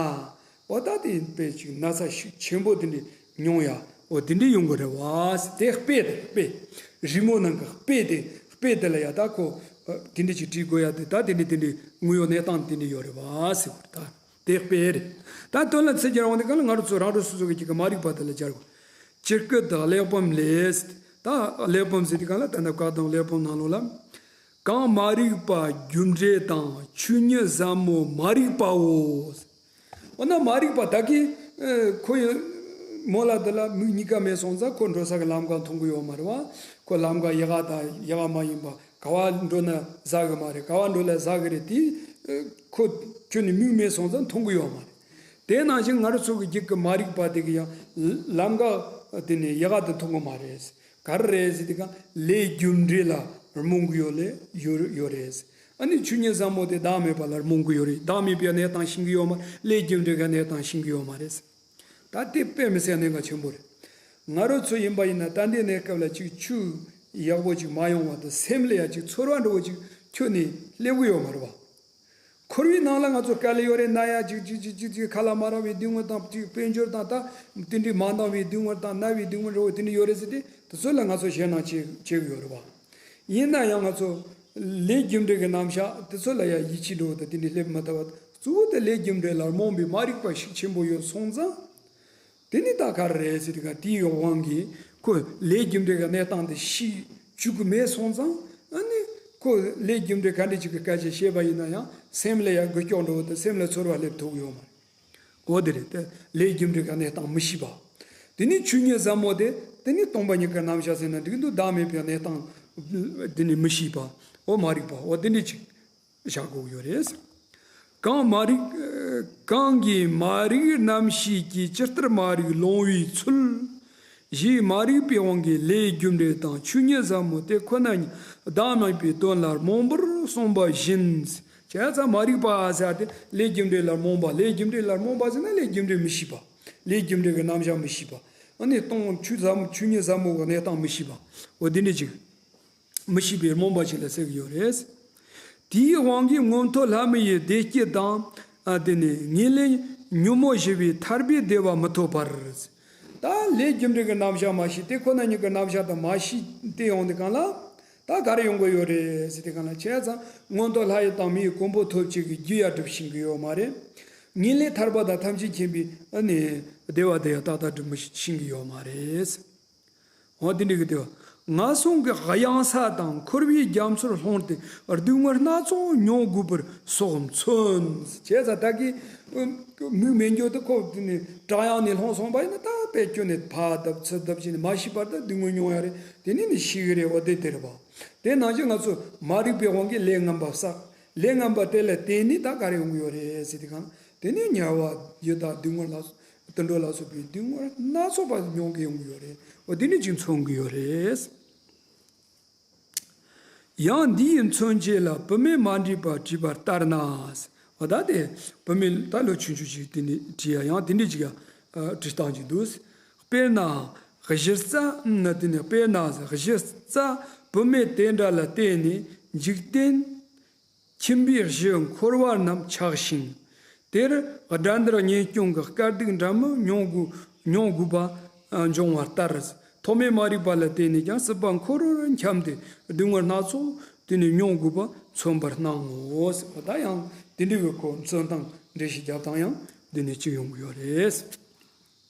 འོ་ད་དེ་དཔེ་ཅིག་ན་ཚ་ཤུགས་ཆེན་པོ་དེ་འདྲ་མྱོང་ཡ། འོ་དེ་འདྲ་ཡོང་གི་རེད་བ། དེ་དཔེ་དེ་དཔེ། རི་མོ་ནང་གི་དཔེ་དེ་དཔེ་དེ་ལ་ཡ་ད་ཁོ་དེ་འདྲ་ཅིག་བྲིས་དགོས་ཡ་དེ་ད་དེ་འདྲ་དེ་འདྲ་དངོས་ཡོད་གནས་སྟངས་དེ་འདྲ་ཡོད་རེད་བ་ཟེར་བ་ད་དེ་དཔེ་རེད། ད་དོན་ལ་ཚིག་སྦྱར་འོང་དུས་ག་ལ་ང་རང་ཚོ་རང་རང་སོ་སོ་གི་ཅིག་གི་མ་རིག་པ་དེ་ལ་སྦྱར་དགོས། སྤྱིར་སྐད་དུ་གླེགས་བམ་ལས། ད་གླེགས་བམ་ཟེར་དུས་ག་ལ་ད་ནི་བཀའ་གདམས་གླེགས་བམ་ནང་ལོགས་ལ། གང་མ་རིག་པ་རྒྱུ་འབྲས་དང་ཆོས་ཉིད་ཟབ་མོ་མ་རིག་པའོ། འོ་ན་མ་རིག་པ་ད་གི་ཨ་ཁོ་ཡི་མོ་ལ་འདི་ལ་མིག་གཉིས་ཀ་མེད་སོང་ཙང་ཁོ་འགྲོ་ས་གི་ལམ་ཀ་མཐོང་གི་ཡོད་མ་རེད་བ། ཁོ་ལམ་ཀ་ཡག་ག་དང་ཡག་ག་མ་ཡིན་པ་ག་བ་འགྲོ་ན་ཟ་གི་མ་རེད། ག་བ་འགྲོ་ལ་ཟ་གི་རེད་དེ་ཨ་ཁོ་ཁྱོན་ནས་མིག་མེད་སོང་ཙང་མཐོང་གི་ཡོད་མ་རེད། དེ་ནང་བཞིན་ང་རང་ཚོ་གི་རྒྱུད་ཀྱི་མ་རིག་པ་དེ་གི་ཡང་ལམ་ཀ་དེ་ནས་ཡག་ག་དེ་མཐོང་གི་མ་རེད། ག་རེ་རེད་ཟེར་དུས་ག་ལས་རྒྱུ་འབྲས་ལ་རྨོངས་ཀྱི་ཡོད་ལས་ཡོད་ཡོད་རེད། ཨ་ནི་ཆོས་ཉིད་ཟབ་མོ་དེ་བདག་མེད་པ་ལ་རྨོངས་ཀྱི་ཡོད་རེད། བདག་མེད་པའི་གནས་སྟངས་ཤེས་ཀྱི་ཡོད་མ་རེད། ལས་རྒྱུ་འབྲས་ཀྱི་གནས་སྟངས་ཤེས་ཀྱི་ཡོད་མ་རེད། ད་དེ་དཔེ་མི་སྲིད་གནད་འགག་ཆེན་པོ་རེད། ང་རང་ཚོ་ཡིན་པ་ཡིན་ན་ད་ལྟའི་གནས་སྐབས་ལ་ཅིག་ཆོས་ཡག་པོ་ཅིག་མ་ཡོང་བ་དང་སེམས་ལ་ཡ་ཅིག་ཚོར་བ་འདྲ་བོ་ཅིག་ཁྱོན་ནས་སླེབས་ཀྱི་ཡོད་མ་རེད་བ། འཁོར་བའི་ནང་ལ་ང་ཚོ་དཀའ་ལས་ཡོད་རེད། ན་ཡ་ཅིག་ཅིག་ཅིག་ཅིག་ཅིག་ཁ་ལག་མ་རག་པའི་སྡུག་བསྔལ་དང་ཅིག་དཔལ་འབྱོར་དང་ད་དེ་འདྲའི་མ་འདང་བའི་སྡུག་བསྔལ་དང་ན་བའི་སྡུག་བསྔལ་འདྲ་བོ་དེ་འདྲ་ཡོད་རེད་ཟེར་ཏེ་དེ་ཚོ་ལ་ང་ཚོ་ཞེད་སྣང་བྱེད་བྱེད་ཀྱི་ཡོད་རེད་བ། ཡིན་ན་ཡང་ང་ཚོ་ལས་རྒྱུ་འབྲས་ཀྱི་རྣམ་གཞག་དེ་ཚོ་ལ་ཡང་ཡིད་ཆེས་འདྲ་བོ་དང་དེ་འདྲའི་སླེབས་མ་ཐུབ་པ་གཙོ་བོ་དེ་ལས་རྒྱུ་འབྲས་ལ་རྨོངས་པའི་མ་རིག་པ་ཤུགས་ཆེན་པོ་ཡོད་སོང་ཙང་། དེ་ནི་ད་ག་རེ་རེད་ཟེར་དུས་ག་དེའི་དབང་གིས་ཁོ་ལས་རྒྱུ་འབྲས་ཀྱི་གནས་སྟངས་དེ་ཤེས་བཅུག་གི་མེད་སོང་ཙང་ཨ་ནི་ཁོ་ལས་རྒྱུ་འབྲས་ག་འདྲ་ཅིག་གི་སྐད་ཆ་བཤད་པ་ཡིན་ན་ཡང་སེམས་ལ་ཡང་འགུལ་སྐྱོད་འགྲོ་བ་དང་སེམས་ལ་ཚོར་བ་སླེབས་ཐུབ་ཡོད་མ་རེད། འོ་དེ་རེད་དེ་ལས་རྒྱུ་འབྲས་ཀྱི་གནས་སྟངས་མི་ཤེས་པ། དེ་ནི་ཆོས་ཉིད་ཟབ་མོ་དེ་དེ་ནི་སྟོང་པ་ཉིད་ཀྱི་རྣམ་གཞག་ཟེར་ན་འགྲིག་འདུག་བདག་མེད་པའི་གནས་སྟངས་དེ་ནི་མི་ཤེས་པ། འོ་མ་རིག་པ་འོ་དེ་འདྲ་ཅིག་བཞག་དགོས་ཡོད་རེད། གང་མ་རིག་གང་གིས་མ་རིག་རྣམ་ཤེས་ཀྱིས་ཇི་ལྟར་མ་རིག་ལོང་བའི་ཚུལ། ཞེས་མ་རིག་པའི་དབང་གིས་ལས་རྒྱུ་འབྲས་དང་ཆོས་ཉིད་ཟབ་མོ་དེ་ཁོ་ན་ཉིད་བདག་མེད་པའི་དོན་ལ་རྨོངས་པར་གསུངས་པ་བཞིན། བྱས་ཙང་མ་རིག་པ་ཟེར་ཏེ་ལས་རྒྱུ་འབྲས་ལ་རྨོངས་པ། ལས་རྒྱུ་འབྲས་ལ་རྨོངས་པ་ཟེར་ན་ལས་རྒྱུ་འབྲས་མི་ཤེས་པ། ལས་རྒྱུ་འབྲས་ཀྱི་རྣམ་གཞག་མི་ཤེས་པ། ཨ་ནི་སྟོང་ཆོས་ཟབ་ཆོས་ཉིད་ཟབ་མོ་གི་གནས་སྟངས་མི་ཤེས་པ། འོ་དེ་འདྲ་ཅིག་མི་ཤེས་པའི་རྨོངས་པ་ཞིག་ལ་ཟེར་གྱི་ཡོད་རེད། དེའི་དབང་གིས་མངོན་མཐོ་ལྷ་མི་ཡི་བདེ་སྐྱིད་དང་། ཨ་དེ་ནས་ངེས་ལེགས་ཉོན་མོངས་ཞི་བའི་ཐར་པའི་བདེ་བ་མི་ཐོབ་པར། ད་ལས་རྒྱུ་འབྲས་ཀྱི་རྣམ་གཞག་མ་ཤེས་ཏེ་ཁོ་ན་ཉིད་ཀྱི་རྣམ་གཞག་དང་མ་ཤེས་ཏེ་ཡོང་དུས་གང་ལ། ད་ག་རེ་ཡོང་གི་ཡོད་རེད་ཟེར་དུས་གང་ལ་བྱས་ཙང་མངོན་མཐོ་ལྷ་ཡི་དང་མི་ཡི་གོ་འཕང་ཐོབ་བྱེད་ཀྱི་རྒྱུ་ཡང་སྒྲུབ་ཤེས་ཀྱི་ཡོད་མ་རེད། ངེས་ལེགས་ཐར་པ་དང་ཐམས་ཅད་མཁྱེན་པའི་ཨ་ནི་བདེ་བ་དེ་ཡང་ཏག་ཏག་སྒྲུབ་མི་ཤེས་ཀྱི་ཡོད་མ་རེད། འོ་དེ་འདྲ་གི་དེ་བ། ངན་སོང་གི་གཡང་ས་དང་འཁོར་བའི་རྒྱ་མཚོར་ལྷུང་སྟེ་སྡུག་བསྔལ་སྣ་ཚོགས་མྱོང་དགོས་པར་སོགས་མཚོན། བྱས་ཙང་ད་གི་མིག་མེད་འགྱོ་དུ་ཁོ་དེ་ནི་བྲག་གཡང་ནས་ལྷུང་སོང་པ་ཡིན་ན་ད་དཔེ་ཁྱོན་ནས་ཕར་བརྡབ་ཚུར་བརྡབ་བྱས་ནས་མ་ཤི་བར་དུ་སྡུག་བསྔལ་མྱོང་ཡ་རེད། དེ་ནི་ནི་ཤི་གི་རེད། འོ་དེ་དེ་རེད་པ། དེ་ནང་བཞིན་ང་ཚོ་མ་རིག་པའི་དབང་གིས་ལས་ངན་པ་བསགས། ལས་ངན་པ་དེ་ལ་བརྟེན་ནས་ད་ག་རེ་ཡོང་གི་ཡོད་རེད་ཟེར་དུས་གང་དེ་ནི་དམྱལ་བ་ཡི་དྭགས་སྡུག་བསྔལ་ལ་དུད་འགྲོ་ལ་སོགས་པའི་སྡུག་བསྔལ་སྣ་ཚོགས་པ་མྱོང་གི་ཡོང་གི་ཡོད་རེད། འོ་དེ་ནི་ཅིག་མཚོན་གི་ཡོད་རེད། ཡང་འདི་ཡི་མཚོན་བྱེད་ལ་བུད་མེད་མ་འདྲེས་པ་བྲིས་པ་ལྟར་ན། འོ་ད་དེ་བུད་མེད་ད་ལོ་ཆུང་ཆུང་ཅིག་དེ་ནི་བྲིས་ཡ་ཡང་དེ་འདྲ་ཅིག་ཡ་བྲིས་སྟངས་ཅིག་འདུག་དཔེར་ན་གཞི་རྩ་ན་དེ་ནི་དཔེར་ན་གཞི་རྩ་བུད་མེད་དེ་འདྲ་ལ་བརྟེན་ནས་འཇིག་རྟེན། ཁྱིམ་པའི་གཞི་འཁོར་བ་རྣམས་ཆགས་ཤིང་། དེར་དགྲ་འདུལ་གཉེན་སྐྱོང་གི་དཀའ་སྡུག་འདྲ་མིན་མྱོང་དགོས་མྱོང་དགོས་པ་ འབྱུང་བ་ལྟར། ཐོག་མའི་མ་རིག་པ་ལ་བརྟེན་ནས་ཀྱང་སྲིད་པ་འཁོར་བར་འཁྱམས་ཏེ་སྡུག་བསྔལ་སྣ་ཚོགས་དེ་ནི་མྱོང་དགོས་པ་མཚོན་པར་སྣང་ངོ་ཟེར་བ། ད་ཡང་དེ་འདྲའི་གི་ཁོ་མཚོན་སྟངས་འགྲེལ་བཤད་རྒྱབ་སྟངས་ཡང་འདི་ནས་ཅིག་ཡོང་གི་ཡོད་རེད།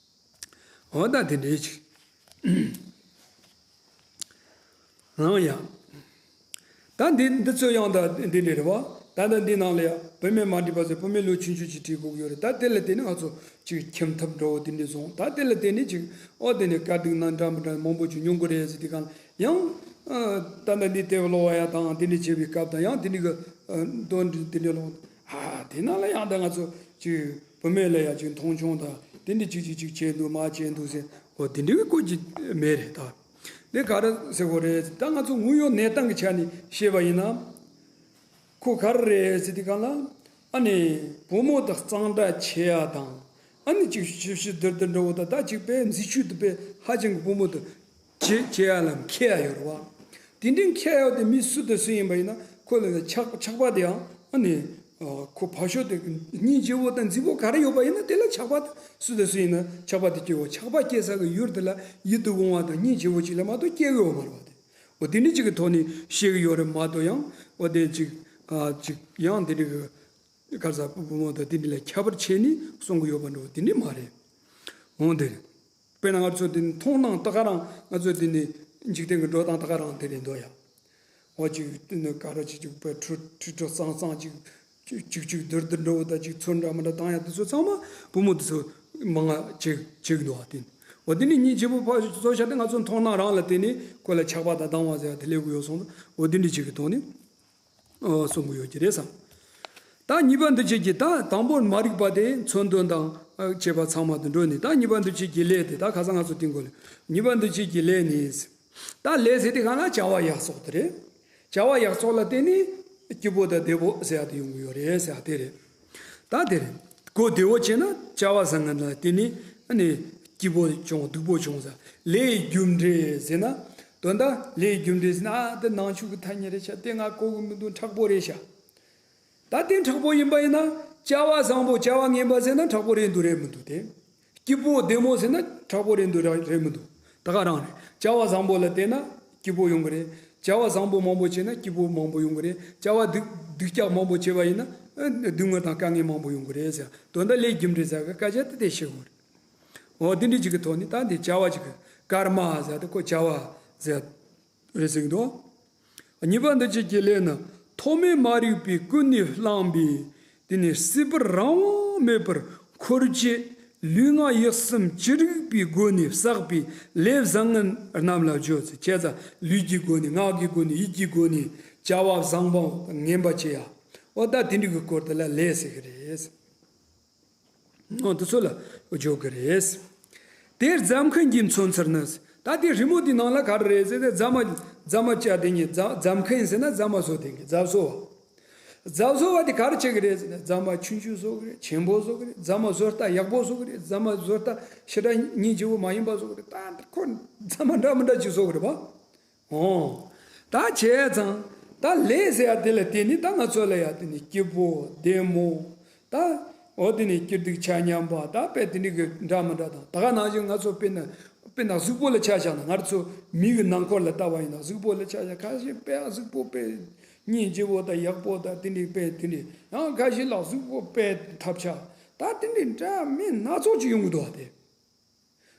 འོ་ད་དེ་འདྲའི་ཅིག་ཨང་ཡ། ད་འདི་འདི་ཚོ་ཡང་ད་འདི་འདྲ་རེད་བ། ད་ལྟ་འདི་ནང་ལ་ཡང་བུད་མེད་མ་འགྲིག་པ་ཟེར་བུད་མེད་ལོ་ཆུང་ཆུང་ཅིག་བྲིས་དགོས་ཀྱི་ཡོད་རེད། ད་དེ་ལ་བརྟེན་ནས་ང་ཚོ་ཅིག་ཁྱིམ་ཐབ་འདྲ་བོ་དེ་འདྲ་བཟུང་། ད་དེ་ལ་བརྟེན་ནས་ཅིག་ཨོ་དེ་ནས་དཀའ་སྡུག་ན་འདྲ་མི་འདྲ་མང་པོ་ཅིག་མྱོང་གི་རེད་ཟེར་དུས་སྒང་ཡང་ད་ལྟ་འདི་ལྟ་བུ་ཀློག་པ་ཡ་དང་དེ་འདྲ་བྱེད་པའི་སྐབས་དང་ཡང་དེ་འདྲ་གི་འདོན་འདི་འདྲ་ཀློག་ཨ་དེ་ནང་ལ་ཡང་ད་ང་ཚོ་ཅིག་བུད་མེད་ལ་ཡང་ཅིག་མཐོང་ཆུང་དང་དེ་འདྲ་ཅིག་ཅིག་ཅིག་བྱས་འདུག་མ་བྱས་འདུག་ཟེར་ཨོ་དེ་འདྲ་གི་སྐོར་ཅིག་མེད་རེད་ད། འདི་ག་རེ་ཟེར་དགོས་རེད། ད་ང་ཚོ་དངོས་ཡོད་གནས་སྟངས་ཀྱི་ཆ་ནས་བཤད་པ་ཡིན་ན། ཁོ་ག་རེ་རེད་ཟེར་དུས་སྒང་ལ། ཨ་ནི་བུ་མོ་དང་གཙང་སྦྲ་བྱེད་ཡ་དང་། ཨ་ནི་ཅིག་ཞིབ་ཞིབ་བསྡུར་བསྡུར་འདྲ་བོ་དང་ད་ཅིག་དཔེ་མཛེས་ཤོས་དེ་དཔེ་ཧ་ཅང་གི་བུ་མོ་དང་བྱེད་བྱེད་ཡ་ལ་མཁས་ཡ་ཡོད་རེད་བ། དེ་འདྲའི་མཁས་ཡ་དེ་མི་སུ་དང་སུ་ཡིན་པ་ཡིན་ན་ཁོ་ལ་ཆགས་ཆགས་པ་དེ་ཡང་ཨ་ནི། ཁོ་ཕ་ཤོས་དེ་སྙིང་རྗེ་བོ་དང་མཛེས་པོ་ག་རེ་ཡོད་པ་ཡིན་ན་དེ་ལ་ཆགས་པ་དང་སུ་དང་སུ་ཡིན་ན་ཆགས་པ་དེ་སྐྱེ་བོ་ཆགས་པ་སྐྱེ་ས་གི་ཡུལ་དེ་ལ་ཡིད་དུ་འོང་བ་དང་སྙིང་རྗེ་བོ་ཅིག་ལ་མ་གཏོགས་སྐྱེ་གི་ཡོད་མ་རེད་བ་དེ། འོ་དེ་འདྲ་ཅིག་གི་ཐོག་ནས་བཤད་གི་ཡོད་རེད་མ་གཏོགས་ཡང་འོ་དེ་ཅིག་ཨ་ཅིག་ཡང་དེ་འདྲ་གི་ག་རེ་ཟ་བུ་མོ་དང་དེ་འདྲ་ལ་ཁྱད་པར་ཕྱེ་ནས་གསུང་གི་ཡོད་པ་འདྲ་བོ་དེ་འདྲ་མ་རེད། འོང་དེ་རེད། དཔེར་ན་ང་ཚོ་འདི་ནི་མཐོང་སྣང་ད་ག་རང་ང་ཚོ་འདི་ནི་འཇིག་རྟེན་གྱི་འགྲོ་སྟངས་ད་ག་རང་དེ་རེད་འདུག་ཡ། འོ་ཅིག་འདི་ནི་ག་རེ་ཅིག་ཅིག་པའི་ཁྲུ་ཁྲུ་ཁྲུ་གཙང་གཙང་ཅིག་ཅིག་ཅིག་ཅིག་བསྡུར་བསྡུར་འདྲ་བོ་དང་ཅིག་ཚུར་འདྲ་མི་འདྲ་བཏང་ཡ་དེ་ཚོ་ཚང་མ་བུ་མོ་དེ་ཚོ་མང་ང་ཅིག་ཅིག་འདུག་ཨ་དེ་ནི། འོ་དེ་ནི་སྙིང་རྗེ་བོ་ཕ་བཟོ་བྱ་དེ་ང་ཚོ་མཐོང་སྣང་རང་ལ་བརྟེན་ནས་ཁོ་ལ་ཆགས་པ་དང་སྡང་བ་ཟེར་ཡ་དེ་སླེབས་གི་ཡོད་སོང་། འོ་དེ་འདྲ་ཅིག་གི་ཐོག་ནས། ཨོ་གསུང་གི་ཡོད་ཀྱི་རེད་བསམ། ད་གཉིས་པ་འདུ་བྱེད་ཀྱི་ད་དང་པོར་མ་རིག་པ་དེ་མཚོན་དོན་དང་ཨ་བཅས་པ་ཚང་མ་དུ་འགྲོ་ནས་ད་གཉིས་པ་འདུ་བྱེད་ཀྱི་ལས་དེ་ད་ཁ་སང་ང་ཚོ་དེ་འགོ་ལ་གཉིས་པ་འདུ་བྱེད་ཀྱི་ལས་ནི། ད་ལས་ཟེར་དེ་གང་ལ་བྱ་བ་ཡག་བཙོག་དེ་རེད། བྱ་བ་ཡག་བཙོག་ལ་བརྟེན་ནས་སྐྱིད་པོ་དང་བདེ་པོ་ཟེར་ཡ་དེ་ཡོང་གི་ཡོད་རེད་ཟེར་ཡ་དེ་རེད། ད་དེ་རེད། གོ་བདེ་བོ་བྱས་ན་བྱ་བ་བཟང་ངན་ལ་བརྟེན་ནས་ཨ་ནི་སྐྱིད་པོ་བྱུང་སྡུག་པོ་བྱུང་ཟེར། ལས་རྒྱུ་འབྲས་ཟེར་ན། དོན་དག་ལས་རྒྱུ་འབྲས་ཟེར་ན་ཨ་དེ་ནང་ཆོས་ཀྱི་ཐ་སྙད་རེད་ཤག་དེ་ང་གོ་གི་མི་འདུག་མཁྲེགས་པོ་རེད་ཤག་ད་དེ་མཁྲེགས་པོ་ཡིན་པ་ཡིན་ན་བྱ་བ་བཟང་པོ་བྱ་བ་ངན་པ་ཟེར་ན་མཁྲེགས་པོ་རེད་འདུག་རེད་མི་འདུག་དེ། སྐྱིད་པོ་བདེ་མོ་ཟེར་ན་མཁྲེགས་པོ་རེད་འདུག་ར་རེད་མི་འདུག་ད་ག་རང་རེད། བྱ་བ་བཟང་པོ་ལ་བརྟེན་ན་སྐྱིད་པོ་ཡོང་གི་རེད། བྱ་བ་བཟང་པོ་མང་པོ་བྱས་ན་སྐྱིད་པོ་མང་པོ་ཡོང་གི་རེད། བྱ་བ་སྡུག་སྡུག་ཅག་མང་པོ་བྱས་པ་ཡིན་ན་ཨ་སྡུག་བསྔལ་དང་དཀའ་ངལ་མང་པོ་ཡོང་གི་རེད་ཟེར། དོན་དག་ལས་རྒྱུ་འབྲས་ཟེར་གི་སྐད་ཆ་དེ་དེ་བཤད་དགོས་རེད། འོ་དེ་འདྲ་ཅིག་གི་ཐོག་ནས་ད་འདི་བྱ་བ་ཅིག་གི་ཀརྨ་ཟེར་དེ་ཁོ་བྱ་བ་ཟེར་རེད་ཟེར་གི་འདུག་གཉིས་པ་འདུ་བྱེད་ཀྱི་ལས་ནི་ཐོག་མའི་མ་རིག་པས་ཀུན་ནས་བསླངས་པའི་དེ་ནི་སྲིད་པར་རང་དབང་མེད་པར་འཁོར་བཅས་ལུས་ངག་ཡིད་གསུམ་ཅི་རིགས་པའི་སྒོ་ནས་བསགས་པའི་ལས་བཟང་ངན་རྣམས་ལ་བརྗོད་ཚེ་བྱས་ཙང་ལུས་ཀྱི་སྒོ་ནས་ངག་གི་སྒོ་ནས་ཡིད་ཀྱི་སྒོ་ནས་བྱ་བ་བཟང་པོ་ངན་པ་བྱེད་ཡ། འོ་ད་དེ་འདྲ་གི་སྐོར་དེ་ལ་ལས་ཟེར་གི་རེད། ཨོ་དེ་ཚོ་ལ་འཇོག་གི་རེད། དེར་རྫ་མཁན་གྱིས་མཚོན་ཚུལ་ནི། ད་དེ་རི་མོ་དེ་ནང་ལ་ག་རེ་རེད་ཟེར་ཏེ་རྫ་མ་རྫ་མ་བཅའ་དེ་ཉིད་རྫ་རྫ་མཁན་ཟེར་ན་རྫ་མ་བཟོ་དེ་གི་རྫ་བཟོ་བ། རྫ་བཟོ་བ་དེ་ག་རེ་བྱེད་གི་རེད་ཟེར་ན་རྫ་མ་ཆུང་ཆུང་བཟོ་གི་རེད། ཆེན་པོ་བཟོ་གི་རེད། རྫ་མ་བཟོ་ལྟ་ཡག་པོ་བཟོ་གི་རེད། རྫ་མ་བཟོ་ལྟ་ཞེ་དྲག་སྙིང་རྗེ་བོ་མ་ཡིན་པ་བཟོ་གི་རེད། ད་ཁོ་རྫ་མ་འདྲ་མི་འདྲ་ཅིག་བཟོ་གི་རེད་པ། འོ། ད་བྱས་ཙང་། ད་ལས་ཟེར་ཡ་དེ་ལ་བརྟེན་ནས་ད་ང་ཚོ་ལ་ཡ་དེ་ནི་སྐྱིད་པོ་བདེ་མོ། ད། འོ་དེ་ནི་སྐྱིད་སྡུག་ཆ་མཉམ་པ་ད་དཔེ་དེ་འདྲ་གི་འདྲ་མི་འདྲ་དང་ད་ག་ནང་བཞིན་ང་ཚོ་དཔེར་ན་དཔེར་ན་གཟུགས་པོ་ལ་ཆ་བཞག་ན་ང་ཚོ་མི་གི་ནང་འཁོར་ལ་ལྟ་བ་ཡིན་ན་གཟུགས་པོ་ལ་ཆ་བཞག་ཁ་ཤས་དཔེ་གཟུགས་པོ་དཔེ་སྙིང་རྗེ་བོ་དང་ཡག་པོ་དང་དེ་འདྲ་དཔེ་དེ་འདྲ་ཡང་ཁ་ཤས་ལ་གཟུགས་པོ་དཔེ་ཐབས་ཆག་ད་དེ་འདྲ་འདྲ་མི་སྣ་ཚོགས་ཅིག་ཡོང་གི་འདུག་བ་དེ།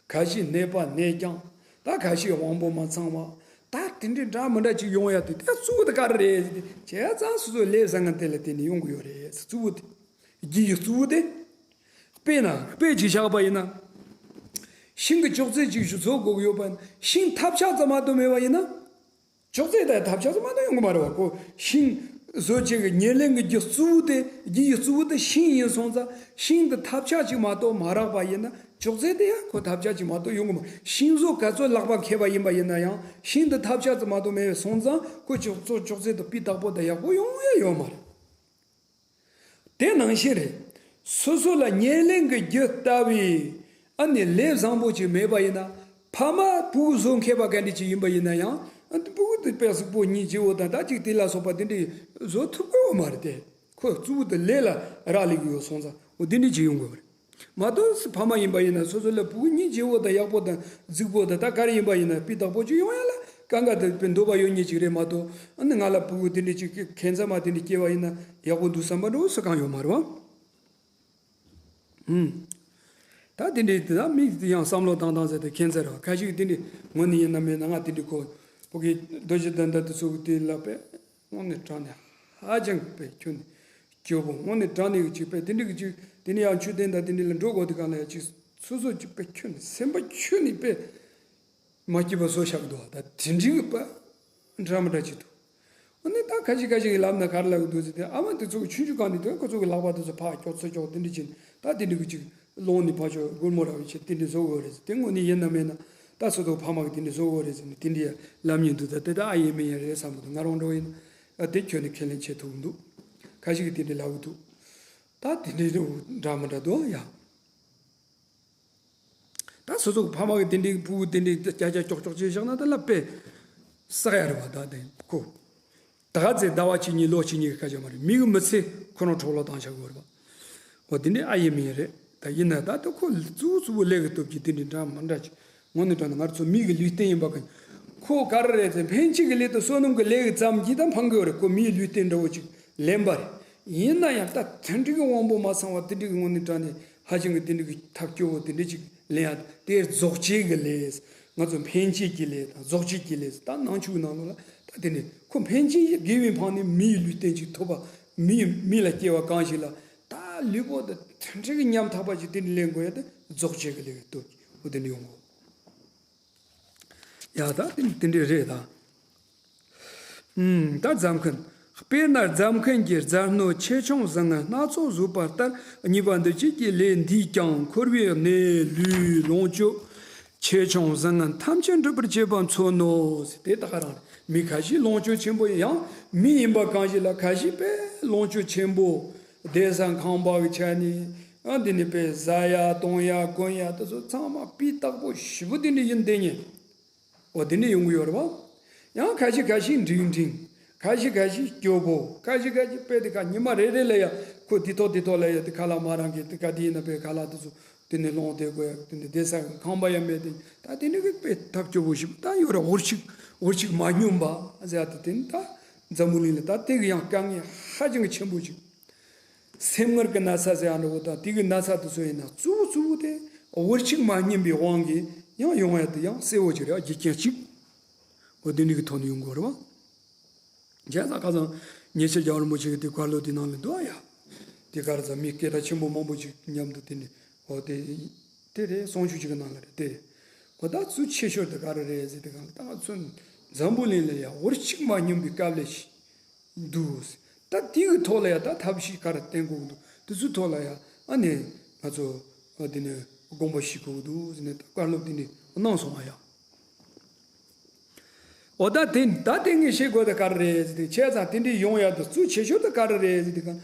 ཁ་ཤས་ནད་པ་ནད་རྐྱང་། ད་ཁ་ཤས་དབང་པོ་མ་ཚང་བ། ད་དེ་འདྲའི་འདྲ་མི་འདྲ་ཅིག་ཡོང་ཡ་དེ་ད་གཙོ་བོ་དེ་ག་རེ་རེད་ཟེར་ཏེ་བྱས་ཙང་སོ་སོའི་ལས་བཟང་ངན་དེ་ལ་བརྟེན་ནས་ཡོང་གི་ཡོད་རེད་གཙོ་བོ་དེ། རྒྱུ་ཡི་གཙོ་བོ་དེ། དཔེར་ན་དཔེ་ཅིག་བཞག་པ་ཡིན་ན། ཤིང་གི་ཅོག་ཙེ་ཅིག་བཟོ་དགོས་ཀྱི་ཡོད་པ་ཡིན་ན་ཤིང་ཐབས་ཆག་ཙམ་མ་གཏོགས་མེད་པ་ཡིན་ན། ཅོག་ཙེ་དང་ཐབས་ཆག་ཙམ་མ་གཏོགས་ཡོང་གི་མ་རེད་བ། ཁོ་ཤིང་བཟོ་བྱེད་ཀྱི་ཉེར་ལེན་གྱི་རྒྱུ་གཙོ་བོ་དེ་རྒྱུ་ཡི་གཙོ་བོ་དེ་ཤིང་ཡིན་སོང་ཙང་ཤིང་དེ་ཐབས་ཆག་ཅིག་མ་གཏོགས་མ་རག་པ་ཡིན་ན་ཅོག་ཙེ་དེ་ཡང་ཁོ་ཐབས་ཆག་ཅིག་མ་གཏོགས་ཡོང་གི་མ་རེད། ཤིང་བཟོ་ག་ཚོད་ལག་པ་མཁས་པ་ཡིན་པ་ཡིན་ན་ཡང་ཤིང་དེ་ཐབས་ཆག་ཙམ་མ་གཏོགས་མེད་པ་སོང་ཙང་ཁོ་ཅོག་ཙེ་ཅོག་ཙེ་དེ་སྤུས་དག་པོ་དང་ཡག་པོ་ཡོང་ཡ་ཡོད་མ་རེད། དེ་ནང་བཞིན་རེད། སོ་སོ་ལ་ཉེར་ལེན་གྱི་རྒྱུ་ལྟ་བུའི་ཨ་ནི་ལས་བཟང་པོ་ཅིག་མེད་པ་ཡིན་ན་ཕ་མ་ཕྲུ་གུ་བཟོ་མཁས་པ་ག་འདྲ་ཅིག་ཡིན་པ་ཡིན་ན་ཡང་ཨ་ནི་ཕྲུ་གུ་དེ་དཔེ་གཟུགས་པོ་སྙིང་རྗེ་བོ་དང་ད་ཅིག་དེ་ལ་སོགས་པ་དེ་འདྲ་བཟོ་ཐུབ་ཀྱི་ཡོད་མ་རེད་དེ། ཁོ་གཙོ་བོ་དེ་ལས་ལ་རག་ལས་ཀྱི་ཡོད་སོང་ཙང་འོ་དེ་འདྲ་ཅིག་ཡོང་དགོས་པ་རེད། མ་གཏོགས་ཕ་མ་ཡིན་པ་ཡིན་ན་སོ་སོ་ལ་ཕྲུ་གུ་གཉིས་བྱེད་པོ་དང་ཡག་པོ་དང་རྫིག་པོ་དང་ད་ག་རེ་ཡིན་པ་ཡིན་ན་སྤུས་དག་པོ་ཅིག་ཡོང་ཡ་ལ་གང་ག་དེ་དཔེ་འདོད་པ་ཡོད་ཉིད་ཅིག་རེད་མ་གཏོགས། ཨ་ནི་ང་ལ་ཕྲུ་གུ་དེ་འདྲ་ཅིག་ཁྱད་མཚར་མ་དེ་འདྲ་སྐྱེ་བ་ཡིན་ན་ཡག་པོ་འདུག་བསམ་པ་འདྲ་བོ་སུ་གང་ཡོད་མ་རེད་བ། ཨུམ། ད་དེ་འདྲའི་དེ་དག་མིག་དེ་ཡང་བསམ་བློ་བཏང་བཏང་ཟེར་ཏེ་ཁྱད་མཚར་རེད་བ། ཁ་ཅིག་དེ་འདྲའི་ངོ་ནས་ཡིན་ན་མིན་ན་ང་དེ་འདྲའི་ཁོ་བོད་ཀྱི་རྡོ་རྗེ་གདན་དར་དེ་ཚོ་གི་དེ་ལ་དཔེ་དངོས་གནས་དྲང་གནས་ཧ་ཅང་དཔེ་ཁྱོད་ནས་སྐྱོ་པོ་དངོས་གནས་དྲང་གནས་ཀྱི་ཅིག་དཔེ་དེ་འདྲའི་གི་ཅིག་དེ་ནས་ཡང་མཆོད་རྟེན་དང་དེ་འདྲའི་ལ་འགྲོ་དགོས་དེ་གང་ལ་ཡང་ཅིག་སོ་སོ་ཅིག་དཔེ་ཁྱོད་ནས་སེམས་པ་ཁྱོད་ནས་དཔེ། མ་སྐྱིད་པ་བཟོ་བཞག་འདུག་ད་དེ་འདྲའི་གི་པ་འདྲ་མི་འདྲ་ཅིག་འདུག་འོ་ནི་ད་ཁ་ཤས་ཁ་ཤས་ཀྱིས་ལབ་ན་ག་རེ་ལབ་ཀྱི་འདུག་ཟེར་ཏེ་ཨ་མ་དེ་ཚོ་གི་ཆུང་ཆུང་གང་ནས་དེ་ཁོ་ཚོ་གི་ལག་པ་དེ་ཚོ་ཕར་ཀྱོག་ཚུར་ཀྱོག་དེ་འདྲ་ཅིག་ད་དེ་འདྲའི་གི་ཅིག་སློང་ནས་ཕར་ཕྱོགས་སྒོར་མོ་རག་པའི་ཆེད་དེ་འདྲ་བཟོ་དགོས་རེད་ཟེར་དེ་དངོས་གནས་ཡིན་ན་མིན་ན་ད་སོ་སོ་ཕ་མ་གིས་དེ་འདྲ་བཟོ་དགོས་རེད་ཟེར་ནས་དེ་འདྲ་ཡ་ལབ་མྱོང་འདུག་ད་དེ་ད་ཨ་ཡིན་མིན་ཡ་རེད་བསམ་གི་འདུག་ང་རང་འདྲ་བོ་ཡིན་ན་ཨ་དེ་ཁྱོན་ནས་ཁས་ལེན་བྱེད་ཐུབ་ཀྱི་འདུག་ཁ་ཤས་ཀྱིས་དེ་འདྲ་ལབ་ཀྱི་འདུག་ད་དེ་འདྲའི་འདྲ་མི་འདྲ་འདུག་ཡ། ད་སོ་སོ་གི་ཕ་མ་གི་དེ་འདྲའི་ཕྲུ་གུ་དེ་འདྲའི་ཀྱག་ཀྱག་ཀྱོག་ཀྱོག་བྱས་བཞག་ན་ད་ལ་དཔེ་བསགས་ཡ་རེད་བ། ད་དེ་ཁོ་ད་ག་ཚེ་ཟླ་བ་གཅིག་གཉིས་ལོ་གཅིག་གཉིས་ཀྱི་སྐད་ཆ་མ་རེད། མི་གི་མི་ཚེ་ཁོ་རང་འཕྲོ་བརླག་བཏང་བཞག་གི་ཡོད་རེད་བ། འོ་དེ་འདྲའི་ཨ་ཡེ་མི་ཡེ་རེད། ད་ཡིན་ན་ད་ལྟ་ཁོ་གཙོ་བོ་གཙོ་བོ་ལས་ཀྱི་སྟོབས་ཀྱིས་དེ་འདྲའི་འདྲ་མི་འདྲ་ཅིག་དངོས་གནས་དྲང་གནས་ང་ཚོ་མི་གི་ལུས་རྟེན་ཡིན་པ་གི་ཁོ་ག་རེ་རེད་ཟེར། འཕེན་བྱེད་ཀྱི་ལས་དང་བསོད་ནམས་ཀྱི་ལས་ཀྱི་ཙམ་གྱིས་ད་འཕང་གི་ཡོད་རེད། ཁོ་མིའི་ལུས་རྟེན་འདྲ་བོ་ཅིག་ལེན་པ་རེད། ཡིན་ན་ཡང་ད་དེ་འདྲའི་གི་དབང་པོ་མ་ཚང་བ་དེ་འདྲའི་གི་དངོས་གནས་དྲང་གནས་ཧ་ཅང་གི་དེ་འདྲའི་གི་ཐབས་སྐྱོ་བོ་དེ་འདྲའི་ཅིག་ལེན་ཡ་དེ་རྫོགས་བྱེད་ཀྱི་ལས། ང་ཚོ་འཕེན་བྱེད་ཀྱི་ལས་དང་རྫོགས་བྱེད་ཀྱི་ལས་ད་ནང་ཆོས་ཀྱི་ནང་ལོགས་ལ་ད་དེ་ནས་ཁོ་འཕེན་བྱེད་དགེ་བའི་འཕང་ནས་མིའི་ལུས་རྟེན་ཅིག་ཐོབ་པ། མི་མི་ལ་སྐྱེ་བ་གང་ཞིག་ལ་ད་ལུས་པོ་དེ་དེ་འདྲའི་གི་ཉམ་ཐག་པ་ཅིག་དེ་འདྲ་ལེན་དགོས་ཡ་དེ་རྫོགས་བྱེད་ཀྱི་ལས་ཀྱི་སྟོབས་ཀྱིས་འོ་དེ་འདྲ་ཡོང་གོ། ཡ་ད་དེ་དེ་འདྲ་རེད་ད། ཨུམ། ད་རྫ་མཁན། དཔེར་ན་རྫ་མཁན་གྱིས་རྫ་སྣོད་ཆེ་ཆུང་བཟང་ངན་སྣ་ཚོགས་བཟོས་པ་ལྟར་གཉིས་པ་འདུ་བྱེད་ཀྱི་ལས་འདིས་ཀྱང་འཁོར་བའི་གནས་ལུས་ལོངས་སྤྱོད་ཆེ་ཆུང་བཟང་ངན་ཐམས་ཅད་འགྲུབ་པར་བྱེད་པ་མཚོན་ནོ། དེ་ད་ག་རང་རེད། མི་ཁ་ཤས་ལོངས་སྤྱོད་ཆེན་པོ་ཡང་མི་ཡིན་པ་གང་ཞིག་ལ་ཁ་ཤས་དཔེ་ལོངས་སྤྱོད་ཆེན་པོ། བསྡད་ས་ཁང་པ་གི་ཆ་ནས་ཨ་འདི་ནས་དཔེ་ཟ་ཡ་འཐུང་ཡ་གོན་ཡ་དེ་ཚོ་ཚང་མ་སྤུས་དག་པོ་ཞེ་པོ་དེ་འདྲ་ཡིན་བསྡད་ཉེ། འོ་དེ་འདྲ་ཡོང་གི་ཡོད་རེད་བ། ཡང་ཁ་ཤས་ཁ་ཤས་འབྲིང་འབྲིང་། ཁ་ཤས་ཁ་ཤས་སྐྱོ་པོ། ཁ་ཤས་ཁ་ཤས་དཔེ་དེ་ཁ་ཉི་མ་རེ་རེ་ལ་ཡ་ཁོ་དེ་ཐོག་དེ་ཐོག་ལ་ཡ་དེ་ཁ་ལག་མ་རང་གི་དེ་ག་དེ་ཡིན་ན་དཔེ་ཁ་ལག་དེ་ཚོ་དེ་ནས་སློང་བསྡད་དགོས་ཡ་དེ་འདྲ་བསྡད་ས་ཁང་པ་ཡ་མེད་དེ་ད་དེ་འདྲ་གི་དཔེ་ཐབས་སྐྱོ་པོ་ཞིག་ད་ཡོད་རེད། འུར་ཆིག་འུར་ཆིག་མ་སྙོམས་པ་ཟེར་ཡ་དེ་དེ་ནི་ད་འཛམ་བུ་གླིང་ལ་ད་དེ་གི་ཡང་དཀའ་ངལ་ཧ་ཅང་གི་ཆེན་པོ་ཞིག་སེམས་ངར་གྱི་ན་ཚ་ཟེར་ཡ་འདྲ་བོ་དང་དེ་གི་ན་ཚ་དེ་ཚོ་ཡིན་ན་གཙོ་བོ་གཙོ་བོ་དེ་འུར་ཆིག་མ་སྙོམས་པའི་དབང་གིས་ཡང་ཡོང་ཡ་དེ་ཡང་གསལ་བོ་ཅིག་རེད། རྒྱུ་རྐྱེན་གཅིག་འོ་དེ་འདྲ་གི་ཐོག་ནས་ཡོང་དགོས་རེད་བ། བྱས་ཙང་ཁ་སང་ཉེ་ཆར་རྒྱལ་བ་རིན་པོ་ཆེ་གི་དེ་བཀའ་སློབ་དེ་ནང་ལ་འདུག་ཨ་ཡ། དེ་གར་ཙམ་མི་སྐད་གྲགས་ཆེན་པོ་མང་པོ་ཅིག་མཉམ་དུ་དེ་ནས་འོ་དེ་དེ་རེད། གསུང་ཆོས་ཅིག་གི་ནང་ལ་རེད་དེ་རེད། འོ་ད་གཙོ་ཆེ་ཤོས་དེ་ག་རེ་རེད་ཟེར་དེ་གང་ལ་ད་ང་ཚོ་འཛམ་བུ་གླིང་ལ་ཡ་འུར་ཆིག་མ་སྙོམས་པའི་དཀའ་ལས་ཤིག་འདུག་ད་དེ་གི་ཐོག་ལ་ཡ་ད་ཐབས་ཤེས་ག་རེ་བསྟེན་དགོས་ཀྱི་འདུག་དེ་ཚོའི་ཐོག་ལ་ཡ་ཨ་ནི་ང་ཚོ་ཨ་དེ་ནས་དགོངས་པ་བཞེས་དགོས་ཀྱི་འདུག་ཟེར་ནས་ད་བཀའ་སློབ་དེ་ནས་གནང་སོང་ཨ་ཡ། འོ་ད་དེ་ད་དེ་ངས་བཤད་དགོས་ད་ག་རེ་རེད་ཟེར་ཏེ་བྱས་ཙང་དེ་འདྲའི་ཡོང་ཡ་ད་གཙོ་ཆེ་ཤོས་ད་ག་རེ་རེད་ཟེར་ཏེ་གང་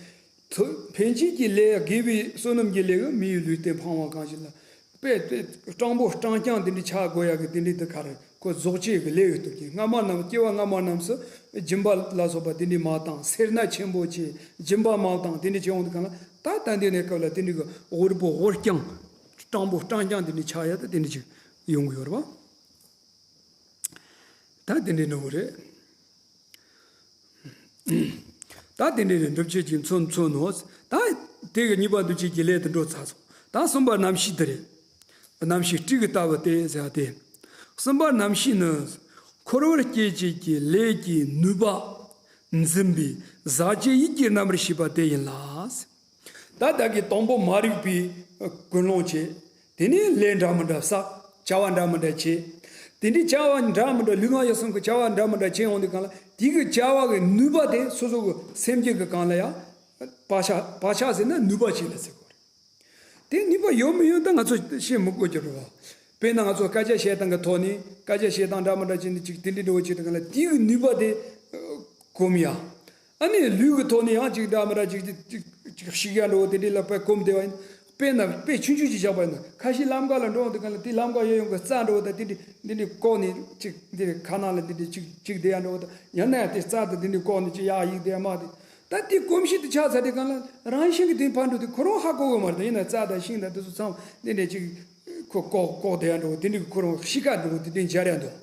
ཐོ་འཕེན་བྱེད་ཀྱི་ལས་དགེ་བའི་བསོད་ནམས་ཀྱི་ལས་ཀྱི་མི་ཡི་ལུས་རྟེན་འཕང་བ་གང་ཞིག་ལ། དཔེ་དཔེ་སྤྲང་པོ་སྤྲང་རྐྱང་དེ་འདྲ་ཆགས་དགོས་ཡག་གི་དེ་འདྲ་དེ་ག་རེ་ཁོ་རྫོགས་བྱེད་ཀྱི་ལས་ཀྱི་སྟོབས་ཀྱིས་སྔ་མ་རྣམས་སྐྱེ་བ་སྔ་མ་རྣམས་སུ་སྦྱིན་པ་ལ་སོགས་པ་དེ་འདྲ་མ་བཏང་སེར་སྣ་ཆེན་པོ་བྱས་སྦྱིན་པ་མ་བཏང་དེ་འདྲ་བྱས་འོང་དུས་གང་ལ་ད་ད་འདི་ནས་སྐབས་ལ་དེ་འདྲ་གི་འུར་པོ་འུར་རྐྱང་སྤྲང་པོ་སྤྲང་རྐྱང་དེ་འདྲ་ཆགས་ཡག་ད་དེ་འདྲ་ཅིག་ཡོང་གི་ཡོད་རེད་བ། ད་དེ་འདྲ་འདྲ་བོ་རེད། ད་དེ་འདྲ་རེད། འགྲུབ་བྱེད་ཀྱི་མཚོན་མཚོན་ནོ། ད་དེ་གི་གཉིས་པ་འདུ་བྱེད་ཀྱི་ལས་དེ་འགྲོ་ཚར་སོང་། ད་གསུམ་པ་རྣམ་ཤེས་དེ་རེད། རྣམ་ཤེས་སྤྲེའུ་གི་ལྟ་བུ་སྟེ་ཟེར་བ་དེ། གསུམ་པ་རྣམ་ཤེས་ནི། འཁོར་བར་སྐྱེ་བྱེད་ཀྱི་ལས་ཀྱི་ནུས་པ་འཛིན་པའི་ཟག་བཅས་ཡིད་ཀྱིས་རྣམ་པར་ཤེས་པ་དེ་ཡིན་ལ། ད་བདག་གིས་དང་པོ་མ་རིག་པའི་ཀུན་སློང་བྱེད། དེ་ནས་ལས་འདྲ་མི་འདྲ་བསགས། བྱ་བ་འདྲ་མི་འདྲ་བྱེད། དེ་འདྲའི་བྱ་བ་འདྲ་མི་འདྲ་ལུས་ངག་ཡིད་གསུམ་གྱི་བྱ་བ་འདྲ་མི་འདྲ་བྱེད་ཡོང་དུས་གང་ལ་དེ་གི་བྱ་བ་གི་ནུས་པ་དེ་སོ་སོ་གི་སེམས་རྒྱུད་ཀྱི་སྒང་ལ་ཡང་བག་ཆགས་བག་ཆགས་ཟེར་ན་ནུས་པ་ཅིག་ལ་ཟེར་དགོས་རེད། དེ་ནུས་པ་ཡོད་མི་ཡོད་ད་ང་ཚོ་བཤད་མི་དགོས་ཀྱི་རེད་བ། དཔེར་ན་ང་ཚོ་སྐད་ཆ་བཤད་སྟངས་ཀྱི་ཐོག་ནས་སྐད་ཆ་བཤད་སྟངས་འདྲ་མི་འདྲ་བྱས་ནས་ཅིག་དེ་འདྲའི་འདྲ་བོ་བྱེད་དུས་གང་ལ་དེ་གི་ནུས་པ་དེ་གོམས་ཡ། ཨ་ནི་ལུས་ཀྱི་ཐོག་ནས་ཡང་ཅིག་འདྲ་མི་འདྲ་ཅིག་ཅིག་ཅིག་ཅིག་ཤི་ག་འགྲོ་དེ་འདྲའི་ལ་དཔེ་གོམས་བསྡད་པ་ཡིན། དཔེར་ན་དཔེ་ཆུང་ཆུང་ཅིག་བཞག་པ་ཡིན་ན་ཁ་ཤས་ལམ་ཁ་ལ་འགྲོ་འོང་དུས་གང་ལ་དེ་ལམ་ཁ་ཡོད་ཡོང་གི་རྩྭ་འགྲོ་དང་དེ་འདྲའི་འདི་འདྲའི་བཀོག་ནས་ཅིག་འདི་འདྲའི་ཁ་ནང་ལ་འདི་འདྲའི་ཅིག་ཅིག་བསྡད་ཡ་འགྲོ་དང་ཡང་ན་ཡང་དེ་རྩྭ་དང་འདི་འདྲའི་བཀོག་ནས་ཅིག་ཡར་གཡུག་བསྡད་ཡ་མ་དེ། ད་དེ་གོམས་གཤིས་དེ་ཆགས་ཚར་དུས་སྒང་ལ་རང་བཞིན་གྱིས་དེ་ཕར་འགྲོ་དུས་ཁོ་རང་ཧ་གོ་གི་མ་རེད། ད་ཡིན་ན་རྩྭ་དང་ཤིང་དང་དེ་ཚོ་ཚང་མ་དེ་འདྲ་ཅིག་ཁོ་ལྐོག་ལྐོག་བསྡད་ཡ་འགྲོ་དེ་འདྲ་ཁོ་རང་གཤིས་ཀ་འགྲོ་དེ་འདྲ་འཇར་ཡ་འདུག་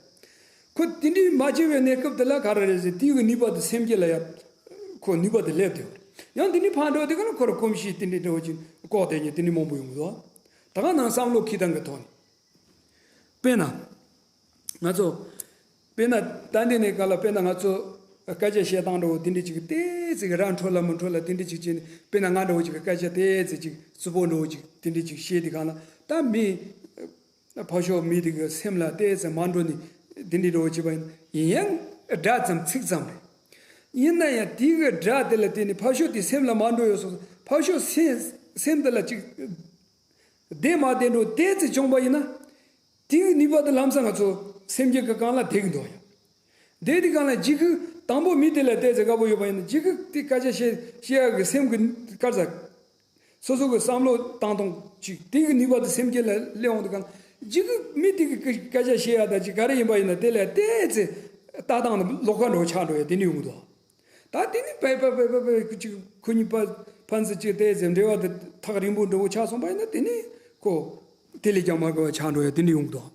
ཁོ་དེ་འདྲའི་མ་བྱས་པའི་གནས་སྐབས་དེ་ལ་ག་རེ་རེད་ཟེར་དེའི་གི་ནུས་པ་དེ་སེམས་བསྐྱེད་ལ་ཡ་ཁོ་ནུས་པ་དེ་སླེབས་བསྡད་ཡོད་རེད། ཡང་དེ་འདྲའི་ཕར་འགྲོ་དུས་སྒང་ལ་ཁོ་རང་གོམས་གཤིས་དེ་འདྲའི་འདྲ་བོ་ཅིག་ལྐོག་བསྡད་མཁན་དེ་འདྲའི་མང་པོ་ཡོང་གི་འདུག་ད་ག་ནང་བསམ་བློ་འཁྱེར་སྟངས་ཀྱི་ཐོག་ནས། དཔེར་ན། ང་ཚོ། དཔེར་ན་ད་འདི་ནས་ག་ལ་དཔེར་ན་ང་ཚོ་སྐད་ཆ་བཤད་སྟངས་འདྲ་བོ་དེ་འདྲ་ཅིག་ཏོག་ཙམ་ར་འཕྲོད་ལ་མི་འཕྲོད་ལ་དེ་འདྲ་ཅིག་བྱས་ནས་དཔེར་ན་ང་འདྲ་བོ་ཅིག་གི་སྐད་ཆ་ཏོག་ཙམ་ཅིག་རྩུབ་པོ་འདྲ་བོ་ཅིག་དེ་འདྲ་ཅིག་བཤད་དུས་སྒང་ལ་ད་མི་ཕར་ཕྱོགས་མི་དེ་གི་སེམས་ལ་ཏོག་ཙམ་མ་འགྲོ་ནས་དེ་འདྲ་འདྲ་བོ་བྱས་པ་ཡིན་ན་ཡིན་ཡང་སྒྲ་ཙམ་ཚིག་ཙམ་རེད། ཡིན་ན་ཡང་དེ་གི་སྒྲ་དེ་ལ་བརྟེན་ནས་ཕར་ཕྱོགས་དེ་སེམས་ལ་མ་འགྲོ་ཡོད་སོང་ཙང་ཕར་ཕྱོགས་སེམས་སེམས་དེ་ལ་ཅིག་བདེ་མ་བདེ་འགྲོ་ཏོག་ཙམ་བྱུང་པ་ཡིན་ན། དེའི་ནུས་པ་དེ་ལམ་སང་ང་ཚོ་སེམས་རྒྱུད་ཀྱི་སྒང་ལ་བསྡད་ཀྱི་འདུག་ཡ། བསྡད་དེ་སྒང་ལ་འཇིགས་སྐུལ་དང་པོ་མི་དེ་ལ་ཏོག་ཙམ་དགའ་པོ་ཡོད་པ་ཡིན་ན་འཇིགས་སྐུལ་དེ་སྐད་ཆ་བཤད་བཤད་ཡག་གི་སེམས་ཀྱི་དཀར་ཟ། སོ་སོ་གི་བསམ་བློ་བཏང་སྟངས་ཅིག་དེ་གི་ནུས་པ་དེ་སེམས་རྒྱུད་ལ་སླེབས་འོང་དུས་སྒང་ལ་འཇིགས་སྐུལ་མི་དེ་གི་སྐད་ཆ་བཤད་ཡག་དང་ཅིག་ག་རེ་ཡིན་པ་ཡིན་ན་དེ་ལ་ཏོག་ཙམ་ལྟ་སྟངས་ནི་ལོགས་ཀ་འདྲ་བོ་ཆགས་འགྲོ་ཡ་དེ་འདྲ་ཡོང་གི་འདུག་ད་དེ་ནི་པེ་པེ་པེ་པེ་པེ་ཅིག་ཁོ་གཉིས་པ་ཕན་ཚུན་གཅིག་དེ་ཟེར་འབྲེལ་བ་དེ་ཐག་རིང་པོ་འདྲ་བོ་ཆགས་སོང་པ་ཡིན་ན་དེ་ནི་ཁོ་དེ་ལས་ཀྱང་མ་དགའ་བ་ཆགས་འགྲོ་ཡ་དེ་འདྲ་ཡོང་གི་འདུག་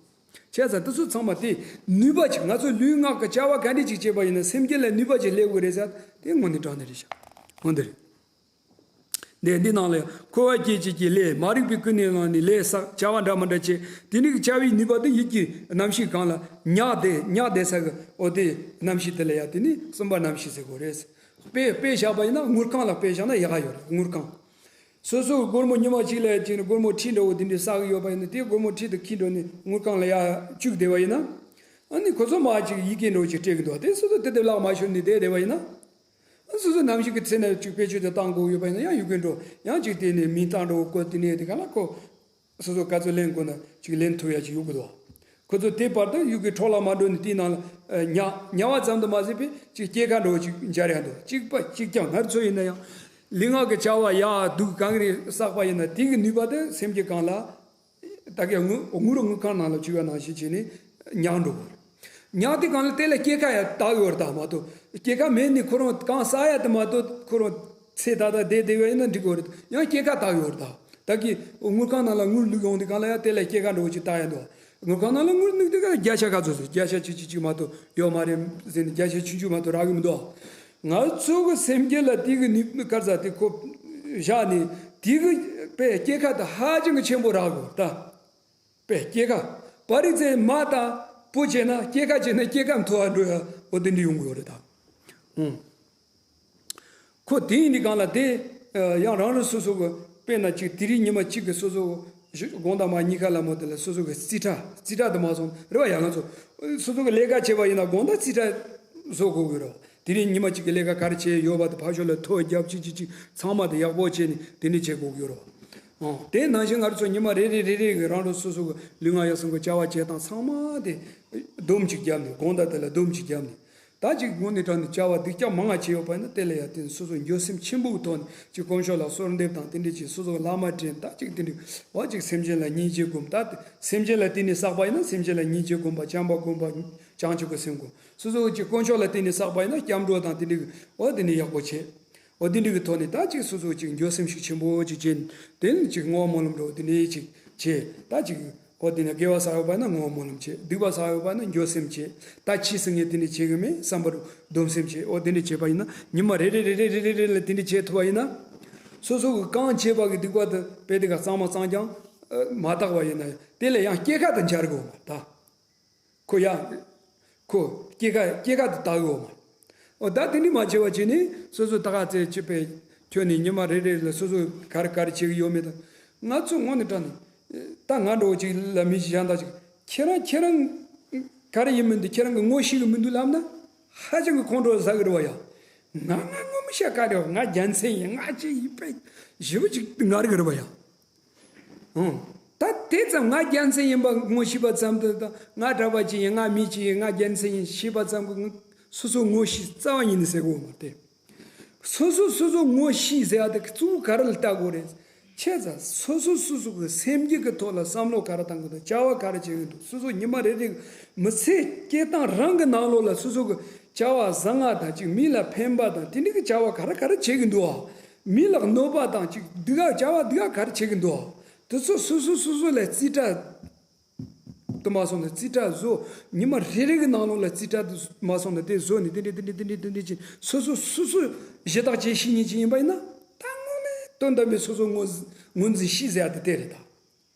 བྱས་ཙང་དེ་ཚོ་ཚང་མ་དེ་ནུས་པ་ཅིག་ང་ཚོ་ལུས་ངག་གི་བྱ་བ་ག་འདྲ་ཅིག་བྱས་པ་ཡིན་ན་སེམས་རྒྱུད་ལ་ནུས་པ་ཅིག་སླེབས་དགོས་རེད་ཟེར་དེ་དངོས་གནས་དྲང་གནས་རེད་ཤག་འོན་ཏེ་རེད། འདི་འདི་ནང་ལ་ཡང་འཁོར་བ་སྐྱེད་བྱེད་ཀྱི་ལས་མ་རིག་པའི་ཀུན་ནས་བསླངས་ནས་ལས་བསགས་བྱ་བ་འདྲ་མི་འདྲ་བྱེད་དེ་ནི་བྱ་བའི་ནུས་པ་དེ་ཡིད་ཀྱི་རྣམ་ཤེས་གང་ལ་ཉག་དེ་ཉག་དེ་ས་གི་འོ་དེ་རྣམ་ཤེས་དེ་ལ་ཡང་དེ་ནི་གསུམ་པ་རྣམ་ཤེས་ཟེར་དགོས་རེད། དཔེ་དཔེ་བཞག་པ་ཡིན་ན་དངུལ་ཁང་ལ་དཔེ་བཞག་ན་ཡག་ག་ཡོད་རེད། དངུལ་ཁང་། སོ་སོ་སྒོར་མོ་ཉི་མ་གཅིག་ལ་ཡ་གཅིག་ནི་སྒོར་མོ་ཁྲི་འདྲ་བོ་དེ་འདྲའི་བསགས་ཡོད་པ་ཡིན་ན་དེ་སྒོར་མོ་ཁྲི་དེ་ཁྱེར་འགྲོ་ནས་དངུལ་ཁང་ལ་ཡ་བཅུག་བསྡད་པ་ཡིན་ན། ཨ་ནི་ཁོ་ཚོ་མ་གཅིག་ཡི་གེ་འདྲ་བོ་ཅིག་སྤྲད་ཀྱི་འདུག་དེ་སོ་སོ་དེ་དེ་ལག་མ་ཤོར་ནས་བསྡད་བསྡད་པ་ཡིན་ན། སོ་སོ་ནམ་ཞིག་གི་ཚེ་ན་ཅིག་བེད་སྤྱོད་དུ་བཏང་དགོས་ཡོད་པ་ཡིན་ན་ཡང་ཡི་གེ་འགྲོ་ཡང་ཅིག་དེ་ནས་མིང་རྟགས་འདྲ་བོ་བཀོད་དེ་ནས་དེ་ག་ལ་ཁོ། སོ་སོ་ག་ཚོད་ལེན་དགོས་ན་ཅིག་ལེན་ཐུབ་ཡ་ཅིག་ཡོད་དགོས་དོ། ཁོ་ཚོ་དེ་བར་དུ་ཡི་གེ་འཕྲོ་བརླག་མ་འགྲོ་ནས་དེའི་ནང་ལ་ཉ་ཉ་བ་ཙམ་དུ་མ་ཟད་པའི་ཅིག་སྐྱེད་ཀ་འདྲ་བོ་ཅིག་འབྱར་ཡ་འདུག་གཅིག་པ་གཅིག་ཀྱང་ངར་ཚོ་ཡིན་ན་ཡང་ལུས་ངག་གི་བྱ་བ་ཡག་སྡུག་གང་རེ་བསགས་པ་ཡིན་ན་དེ་གི་ནུས་པ་དེ་སེམས་ཀྱི་སྒང་ལ། ད་གའི་དངུལ་དངུལ་དངུལ་ཁང་ནང་ལ་བཅུག་ཡ་ནང་བཞིན་བྱས་ནས་ཉག་འགྲོ་དགོས། ཉག་དེ་གང་ལ་དེ་ལ་སྐྱེད་ཀ་ཡ་དག་ཡོད་རེད་ད་མ་གཏོགས་སྐྱེད་ཀ་མེད་ནི་ཁོ་རང་གང་ཟ་ཡ་དེ་མ་གཏོགས་ཁོ་རང་ཚེ་ད་ལྟ་བསྡད་བསྡད་པ་ཡིན་ན་འགྲིག་གི་རེད། ཡང་སྐྱེད་ཀ་དག་ཡོད་རེད་ད། ད་གི་དངུལ་ཁང་ནང་ལ་དངུལ་བླུགས་ཡོང་དུས་གང་ལ་ཡ་དེ་ལ་སྐྱེད་ཀ་འདྲ་བོ་ཅིག་བཏགས་ཡ་འདུག་དངུལ་ཁང་ནང་ལ་དངུལ་བླུགས་དུས་ག་བརྒྱ་ཆ་ག་ཚོད་ཚོད་བརྒྱ་ཆ་བཅུ་གཅིག་གཅིག་མ་གཏོགས་ཡོད་མ་རེད་ཟེར་ནས་བརྒྱ་ཆ་བཅུ་གཅིག་མ་གཏོགས་རག་གི་མི་འདུག་ང་ཚོ་གི་སེམས་རྒྱུད་ལ་དེ་གི་ནི་དཀར་ཟ་དེ་ཁོ་བཞག་ནས་དེ་གི་པའི་སྐྱེད་ཀ་དེ་ཧ་ཅང་གི་ཆེན་པོ་རག་གི་ད། པའི་སྐྱེད་ཀ་བ་རི་ཙེ་མ་དང་པོ་བྱས་ན་སྐྱེད་ཀ་བྱས་ན་སྐྱེད་ཀ་མཐོ་བ་འགྲོ་ཡ་འོ་དེ་འདྲ་ཡོང་གི་ཡོད་རེད་ད། ཨང་། ཁོ་དེ་ཡིན་དུས་གང་ལ་དེ་ཡང་རང་རང་སོ་སོ་གི་དཔེར་ན་གཅིག་དེ་རིང་ཉི་མ་གཅིག་གི་སོ་སོ་དགོང་དང་མ་གཉིས་ཀ་ལ་མོ་དེ་ལ་སོ་སོ་གི་རྩིས་ཁྲ་རྩིས་ཁྲ་དུ་མ་སོང་རེད་བ་ཡ། ང་ཚོ་སོ་སོ་གི་ལས་ཀ་བྱེད་པ་ཡིན་ན་དགོང་དག་རྩིས་ཁྲ་བཟོ་དགོས་ཀྱི་རེད་བ། དེ་རིང་ཉི་མ་གཅིག་གི་ལས་ཀ་ག་རེ་བྱས་ཡོད་པ་དེ་ཕར་ཕྱོགས་ལ་ཐོ་རྒྱབ་ཅིག་ཅིག་ཅིག་ཚང་མ་དེ་ཡག་པོ་བྱས་ནས་དེ་འདྲ་བྱེད་དགོས་ཀྱི་ཡོད་རེད་བ། ཨང་། དེ་ནང་བཞིན་ང་ཚོ་ཉི་མ་རེ་རེ་རེ་རེ་གི་རང་རང་སོ་སོ་གི་ལུས་ངག་ཡིད་གསུམ་གི་བྱ་བ་བྱེད་སྟངས་ཚང་མ་དེ་སྡོམ་ཅིག་བརྒྱབ་ནས་དགོང་དག་དེ་ལ་སྡོམ་ཅིག་བརྒྱབ་ནས་ད་ཅིག་དངོས་གནས་དྲང་ནས་བྱ་བ་སྡུག་ཅག་མང་ང་བྱས་ཡོད་པ་ཡིན་ན་དེ་ལ་ཡ་དེ་སོ་སོ་འགྱོད་སེམས་ཆེན་པོ་གི་ཐོག་ནས་ཅིག་དཀོན་མཆོག་ལ་གསོལ་འདེབས་དང་དེ་འདྲ་ཅིག་སོ་སོ་གི་བླ་མ་དྲན་ད་ཅིག་དེ་འདྲ་བ་ཅིག་སེམས་ཅན་ལ་སྙིང་རྗེ་སྒོམ་ད་སེམས་ཅན་ལ་བརྟེན་ནས་བསགས་པ་ཡིན་ན་སེམས་ཅན་ལ་སྙིང་རྗེ་སྒོམ་པ་བྱམས་པ་སྒོམ་པ་བྱང་ཆུབ་ཀྱི་སེམས་སྒོམ། སོ་སོ་ཅིག་དཀོན་མཆོག་ལ་བརྟེན་ནས་བསགས་པ་ཡིན་ན་སྐྱབས་འགྲོ་དང་དེ་འདྲའི་འོ་དེ་འདྲའི་ཡག་པོ་བྱེད། འོ་དེ་འདྲའི་གི་ཐོག་ནས་ད་ཅིག་སོ་སོ་ཅིག་འགྱོད་སེམས་ཤུགས་ཆེན་པོ་ཅིག་བྱས་ནས་དེ་ནས་ཅིག་བསྔོ་བ་སྨོན་ལམ་འདྲ་བོ་དེ་འདྲའི་ཅིག་བྱེད་ད་ཅིག་འོ་དེ་ནས་དགེ་བ་བསགས་ཡོད་པ་ཡིན་ན་བསྔོ་བ་སྨོན་ལམ་བྱེད། སྡིག་པ་བསགས་ཡོད་པ་ཡིན་ན་འགྱོད་སེམས་བྱེད། ད་ཕྱིས་སུ་ངས་དེ་འདྲ་བྱེད་གི་མེད་བསམ་པར་སྡོམ་སེམས་བྱེད། འོ་དེ་འདྲ་བྱེད་པ་ཡིན་ན་ཉི་མ་རེ་རེ་རེ་རེ་རེ་རེ་ལ་དེ་འདྲ་བྱེད་ཐུབ་པ་ཡིན་ན། སོ་སོ་གི་གང་བྱས་པ་གི་སྡིག་པ་དེ་དཔེ་དེ་ག་གཙང་མ་གཙང་རྐྱང་མ་དག་པ་ཡིན་ན་དེ་ལས་ཡང་སྐྱེད་ཀ་དེ་འབྱར་དགོས་མ་ད། ཁོ་ཡ། ཁོ་སྐྱེད་ཀ་སྐྱེད་ཀ་དེ་དག་ཡོད་མ། འོ་ད་དེ་འདྲ་མ་བྱས་པ་བྱས་ནས་སོ་སོ་ད་ག་ཚད་ཅིག་པའི་ཁྱོད་ནི་ཉི་མ་རེ་རེ་ལ་སོ་སོ་ག་རེ་ག་རེ་བྱེད་ཀྱི་ཡོད་མེད་དང་། ང་ཚོ་དངོས་གནས་དྲང་ནས་ད་ང་འདྲ་བོ་ཅིག་ལ་མི་ཞིག་གཞན་དག་ཅིག་ཁྱེད་རང་ཁྱེད་རང་ག་རེ་ཡིན་མིན་དེ་ཁྱེད་རང་གི་ངོ་ཤེས་ཀྱི་མི་འདུག་ལབ་ན་ཧ་ཅང་གི་ཁོང་ཁྲོ་ཟ་གི་རེད་བ་ཡ། ང་ང་ངོ་མི་ཤེས་ག་རེ་བ་ང་རྒྱལ་མཚན་ཡིན་ང་ཅི་ཡིན་པའི་ཞེ་པོ་ཅིག་ངར་གི་རེད་བ་ཡ། ཨང་། ད་དེ་ཙམ་ང་རྒྱལ་མཚན་ཡིན་པ་ངོ་ཤེས་པ་ཙམ་དུ་དང་ང་གྲྭ་པ་ཅིག་ཡིན་ང་མི་ཅིག་ཡིན་ང་རྒྱལ་མཚན་ཡིན་ཤེས་པ་ཙམ་གྱིས་སོ་སོ་ངོ་ཤེས་རྩ་བ་ཉིད་ནས་ཟེར་གོ་མ་སྟེ། སོ་སོ་སོ་སོ་ངོ་ཤེས་ཟེར་བ་དེ་གཙོ་བོ་ག་རེ་ལ་ལྟ་དགོས་རེད། བྱས་ཙང་སོ་སོ་སོ་སོ་གི་སེམས་རྒྱུད་ཀྱི་ཐོག་ལ་བསམ་བློ་ག་རེ་བཏང་གི་འདུག་བྱ་བ་ག་རེ་བྱེད་ཀྱི་འདུག་སོ་སོ་ཉི་མ་རེ་རེ་གི་མི་ཚེ་སྐྱེལ་སྟངས་རང་གི་ནང་ལོགས་ལ་སོ་སོ་གི་ བྱ་བ་བཟང་ང་དང་ཅིག་མི་ལ་ཕན་པ་དང་དེ་འདྲའི་གི་བྱ་བ་ག་རེ་ག་རེ་བྱེད་ཀྱི་འདུག་ཨ། མི་ལ་གནོད་པ་དང་ཅིག་སྡུག་ག་བྱ་བ་སྡུག་ག་ག་རེ་བྱེད་ཀྱི་འདུག་ཨ། དེ་ཚོ་སོ་སོ་སོ་སོ་ལ་རྩིས་ཁྲ་དུ་མ་སོང་ན་རྩིས་ཁྲ་བཟོ། ཉི་མ་རེ་རེ་གི་ནང་ལོགས་ལ་རྩིས་ཁྲ་དུ་མ་སོང་ན་དེ་བཟོ་ནས་དེ་འདྲ་དེ་འདྲ་དེ་འདྲ་དེ་འདྲ་ཅིག་སོ་སོ་སོ་སོ་ཞུ་དག་བྱེད་ཤེས་མཁན་ཅིག་ཡིན་པ་ཡིན་ན། ད་དངོས་གནས་དོན་དམ་པའི་སོ་སོ་ངོས་ངོས་འཛིན་ཤེས་ཟེར་ཡ་དེ་དེ་རེད་ད།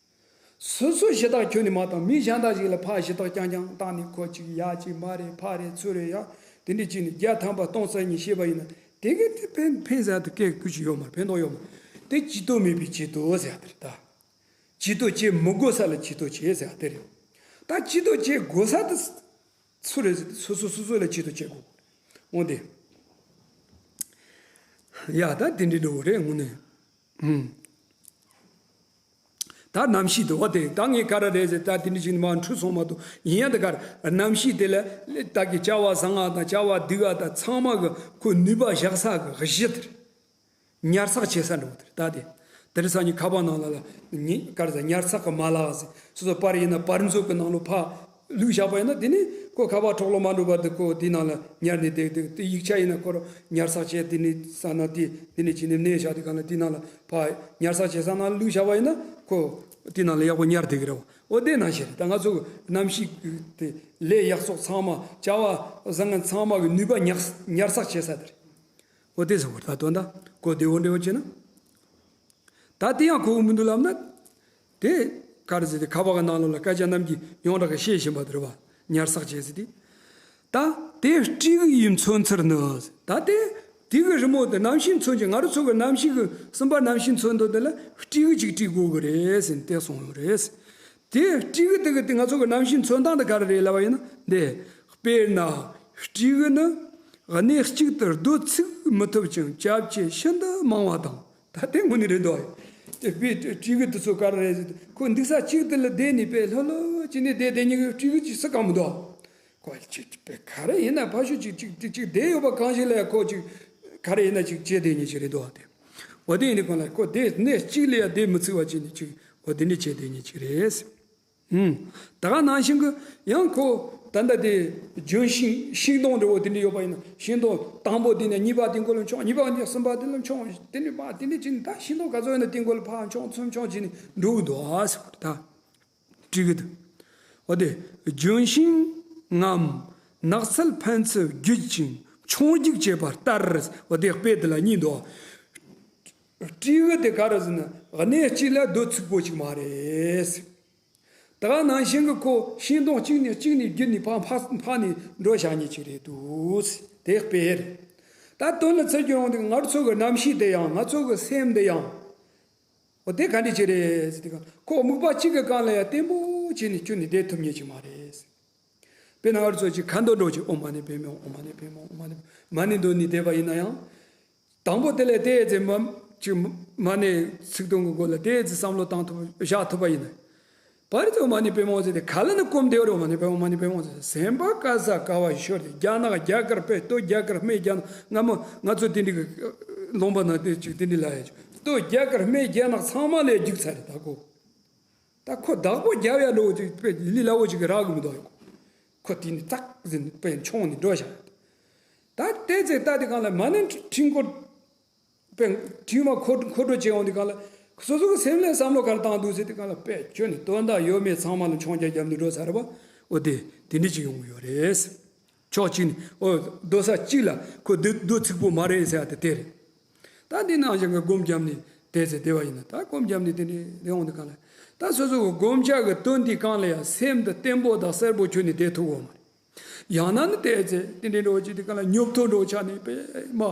སོ་སོ་ཞུ་དག་ཁྱོན་ནས་མ་བཏང་། མི་གཞན་དག་ཞིག་ལ་ཕར་ཞུ་དག་རྐྱང་རྐྱང་བཏང་ནས་ཁོ་ཅིག་ཡ་ཅིག་མ་རེད་ཕ་རེད་ཚུར་རེད་ཡ་དེ་འདྲ་བྱས་ནས་བརྒྱ་ཐམ་པ་སྟོང་རྩ་གཉིས་བཤད་པ་ཡིན་ན་དེ་གས་དེ་ཕན་ཕན་ཟེར་དུ་སྐད་ཀུ་ཅིག་ཡོད་མ་རེད། ཕན་ཐོགས་ཡོད་མ་རེད། དེ་ཇུས་གཏོགས་མེད་པའི་ཇུས་གཏོགས་ཟེར་ཡ་དེ་རེད་ད། ཇུས་གཏོགས་བྱེད་མི་དགོས་ས་ལ་ཇུས་གཏོགས་བྱེད་ཟེར་ཡ་དེ་རེད། ད་ཇུས་གཏོགས་བྱེད་དགོས་ས་དེ་སུ་རེད་ཟེར་དུས་སོ་སོ་སོ་སོ་ལ་ཇུས་གཏོགས་བྱེད་དགོས། འོང་དེ། ཡ་ད་དེ་འདྲ་འགྲོ་གི་རེད་དངོས་གནས། ཧུམ། ད་རྣམ་ཤེས་དེ་འོ་དེ་ད་ངས་ག་རེ་རེད་ཟེར་ད་དེ་འདྲ་ཞིག་མ་འཁྲུལ་སོང་མ་གཏོགས་ཡིན་ཡང་དེ་གར་རྣམ་ཤེས་དེ་ལ་ད་གི་བྱ་བ་བཟང་ང་དང་བྱ་བ་སྡུག་ག་དང་ཚང་མ་གི་ཁོ་ནུས་པ་བཞག་ས་གི་གཞི་དེ་རེད། ཉར་ཚགས་བྱེད་ས་འགྲོ་དེ་རེད་ད་དེ། དེ་རིང་སང་ཉིན་ཁ་པར་ནང་ལ་ལ་ཉི་ག་རེ་ཟེར་ཉར་ཚགས་གི་མ་ལག་ཟེར་སོ་སོ་པར་ཡིན་ན་པར་མཛོད་གི་ནང་ལོ་ཕ། བླུགས་བཞག་པ་ཡིན་ན་དེ་ནི་ཁོ་ཁ་པར་འཕྲོ་བརླག་མ་འགྲོ་བར་དུ་ཁོ་དེའི་ནང་ལ་ཉར་ནས་བསྡད་འདུག་དེ་ཡིག་ཆ་ཡིན་ན་ཁོ་རང་ཉར་ཚགས་བྱས་དེ་ནི་ས་ན་དེ་དེ་ནི་ཅི་ནི་གནས་བཞག་དེ་ག་ལ་དེའི་ནང་ལ་ཕ་ཉར་ཚགས་བྱེད་ས་ནང་བླུགས་བཞག་པ་ཡིན་ན་ཁོ་དེའི་ནང་ལ་ཡག་པོ་ཉར་བསྡད་ཀྱི་རེད་བ། འོ་དེ་ནང་བཞིན་རེད། ད་ང་ཚོ་གི་རྣམ་ཤེས་ཀྱི་དེ་ལས་ཡག་བཙོག་ཚང་མ་བྱ་བ་བཟང་ངན་ཚང་མ་གི་ནུས་པ་ཉར་ཉར་ཚགས་བྱེད་ས་དེ་རེད། འོ་དེ་ཟེར་བ་ད་དོན་དག་གོ་བདེ་བོ་འདྲ་བོ་བྱས་ན། ད་དེ་ཡང་གོ་གི་མི་འདུག་ལབ་ན། དེ་ག་རེ་ཟེར་དེ་ཁ་པར་གི་ནང་ལོགས་ལ་སྐད་ཆ་རྣམས་ཀྱིས་ཡོངས་གྲགས་ཀྱི་བཤད་བཞིན་པ་དེ་རེད་བ། ཉར་ཚགས་བྱས་ཟེར་དེ། ད་དེ་སྤྲེའུ་ཡིས་མཚོན་ཚུལ་ནི། ད་དེ་དེ་གི་རི་མོ་དེ་རྣམ་ཤེས་མཚོན་གྱི་ང་རང་ཚོ་གི་རྣམ་ཤེས་ཀྱི་སེམས་པ་རྣམ་ཤེས་མཚོན་འདོད་དེ་ལ་སྤྲེའུ་གཅིག་སྤྲད་དགོས་གི་རེད་ཟེར་ནས་དེ་གསུངས་ཡོད་རེད། དེ་སྤྲེའུ་དེ་གི་དེ་ང་ཚོ་གི་རྣམ་ཤེས་མཚོན་སྟངས་དེ་ག་རེ་རེད་ལབ་པ་ཡིན་ན་འདི། དཔེར་ན་སྤྲེའུ་ནི་གནས་གཅིག་ཏུ་སྡོད་ཚུགས་མི་ཐུབ་ཅིང་སྐྱབས་ཀྱི་ཤིན་ཏུ་མང་བ་དང་། ད་དེ་དངོས་གནས་རེད་འདུག་དེ་དཔེ་སྤྲེའུ་དེ་ཚོ་ག་རེ་རེད་ཟེར་ཁོ་འདུག་ས་གཅིག་དེ་ལ་བསྡད་ནས་དཔེ་ལྷོད་ལྷོད་བྱས་ནས་བསྡད་བསྡད་མཁན་གྱི་སྤྲེའུ་ཅིག་སུ་གང་མི་འདུག་ཁོ་ཅིག་དཔེ་ག་རེ་ཡིན་ན་ཕ་ཤུལ་ཅིག་ཅིག་ཅིག་ཅིག་བསྡད་ཡོད་པ་གང་ཞིག་ལ་ཡང་ཁོ་ཅིག་ག་རེ་ཡིན་ན་ཅིག་བྱེད་བསྡད་མཁན་ཞིག་རེད་འདུག་དེ། འོ་དེ་ཡིན་དུས་གང་ལ་ཁོ་དེ་གནས་གཅིག་ལ་ཡང་བསྡད་མི་ཚུགས་པ་བྱས་ནས་ཅིག་འོ་དེ་འདྲ་བྱེད་བསྡད་མཁན་ཅིག་རེད། ཧུམ། ད་ག་ནང་བཞིན་གྱི་ཡང་ཁོ་ད་ལྟ་དེ་ལྗོན་ཤིང་ཤིང་སྡོང་འདྲ་བོ་དེ་འདྲ་ཡོད་པ་ཡིན་ན་ཤིང་སྡོང་དང་པོ་དེ་ནས་གཉིས་པ་དེ་མགོ་ལ་མཆོང་། གཉིས་པ་ནས་གསུམ་པ་དེ་ལ་མཆོང་། དེ་ནས་མ་དེ་འདྲ་བྱས་ནས་ད་ཤིང་སྡོང་ག་ཚོད་ཡོད་ན་དེ་མགོ་ལ་ཕར་མཆོང་ཚུར་མཆོང་བྱས་ནས་འགྲོ་གི་འདུག་ཨ་ཟེར་བ་རེད་ད། སྤྲེའུ་དེ། འོ་དེ་ལྗོན་ཤིང་ངམ་ནགས་ཚལ་ཕན་ཚུན་བརྒྱུད་ཅིང་མཆོང་རྒྱུག་བྱེད་པ་ལྟར། འོ་དེ་དཔེ་དེ་ལ་གཉིས་འདུག་སྤྲེའུ་དེ་ག་རེ་ཟེར་ན་གནས་གཅིག་ལ་སྡོད་ཚུགས་པོ་ཅིག་མ་རེད། ད་ག་ནང་བཞིན་གྱི་ཁོ་ཤིང་སྡོང་གཅིག་ནས་གཅིག་ནས་བརྒྱུད་ནས་ཕར་ཕར་ཕར་ནས་འགྲོ་བཞག་མཁན་ཅིག་རེད་འདུག་དེ་དཔེ་རེད། ད་དོན་ལ་ཚུར་གྱུར་ཡོང་དུས་ང་ཚོ་གི་རྣམ་ཤེས་དེ་ཡང་ང་ཚོ་གི་སེམས་དེ་ཡང་། འོ་དེ་ག་འདྲ་ཅིག་རེད་ཟེར་དུས་ཁོ་དམིགས་པ་གཅིག་གི་སྒང་ལ་ཡང་བརྟན་པོ་བྱས་ནས་བསྐྱུར་ནས་བསྡད་ཐུབ་མཁན་ཅིག་མ་རེད། དཔེར་ན་ང་ཚོ་ཅིག་ཁ་འདོན་འདྲ་བོ་ཅིག་ཨོཾ་མ་ཎི་པདྨེ་ཧཱུྃ། ཨོཾ་མ་ཎི་པདྨེ་ཧཱུྃ། ཨོཾ་མ་ཎི་པདྨེ་ཧཱུྃ། མ་ཎི་འདོན་ནས་བསྡད་པ་ཡིན་ན་ཡང་། དང་པོ་དེ་ལས་དེ་ཙམ་མ་ཅིག་མ་ཎི་ཚིག་དོན་གྱི་སྒོ་ལ་དེ་ཙམ་བསམ་བློ་བཏང་ཐུབ་བཞག་ཐུབ་པ་ཡིན་ན། བར་དུ་ཨོཾ་མ་ཎི་པདྨེ་ཧཱུྃ་ཟེར་ཏེ་ག་ལ་ནི་སྐོམ་བདེ་བར་ཨོཾ་མ་ཎི་པདྨེ་ཧཱུྃ། ཨོཾ་མ་ཎི་པདྨེ་ཧཱུྃ་ཟེར་སེམས་པ་དཀར་ས་དཀར་བ་ཤོར་ཏེ་རྒྱ་ནག་རྒྱ་གར་དཔེ་སྟོད་རྒྱ་གར་སྨད་རྒྱ་ནག་སྔ་མོ་ང་ཚོ་དེ་འདྲ་གི་ལུང་པ་ན་དེ་ཅིག་དེ་འདྲ་ལ་ཡ་ཅིག་སྟོད་རྒྱ་གར་སྨད་རྒྱ་ནག་ཚང་མ་ལ་རྒྱུག་ཚར་རེད་ད་ཁོ། ད་ཁོ་བདག་པོ་རྒྱབ་ཡ་འདྲ་བོ་ཅིག་དཔེ་ལི་ལ་བོ་ཅིག་གི་རག་གི་མི་འདུག་ཁོ་དེ་ནི་ཙག་ཟིན་དཔེ་མཆོང་ནས་འགྲོ་བཞག་ད་དེ་ཚེ་ད་དེ་གང་ལ་མ་ཎི་ཁྲི་འཁོར། དཔེ་ཁྲིད་མ་འཁོར་འཁོར་འགྲོ་བྱེད་ཡོང་དུས་གང་ལ་སོ་སོ་གི་སེམས་ལ་བསམ་བློ་ག་རེ་བཏང་འདུག་ཟེར་དུས་གང་ལ་དཔེ་ཁྱོད་ནི་དོན་དག་ཡོད་མེད་ཚང་མ་ལ་མཆོང་རྒྱ་བརྒྱབ་ནས་འགྲོ་ཚར་བ། འོ་དེ་དེ་འདྲ་ཅིག་ཡོང་གི་ཡོད་རེད། ཕྱོགས་གཅིག་ནས་འོ་སྡོད་ས་གཅིག་ལ་ཁོ་སྡོད་སྡོད་ཚུགས་པོ་མ་རེད་ཟེར་ཡ་དེ་དེ་རེད། ད་འདི་ནང་བཞིན་གྱི་སྒོམ་བརྒྱབ་ནས་དེ་ཚེ་བདེ་བ་ཡིན་ན་ད་སྒོམ་བརྒྱབ་ནས་དེ་འདྲ་ཡོང་དུས་གང་ལ་ད་སོ་སོ་གི་སྒོམ་བྱ་གི་དོན་དེ་གང་ལ་ཡང་སེམས་འདི་བརྟན་པོ་དང་གསལ་པོ་ཁྱོན་ནས་བསྡད་ཐུབ་འོང་མ་རེད། ཡང་ན་ནི་དེ་ཚེ་དེ་འདྲའི་འགྲོ་ཅིག་དེ་ག་ལ་ཉོབ་ཐོ་འགྲོ་ཆ་ནས་པས་མ་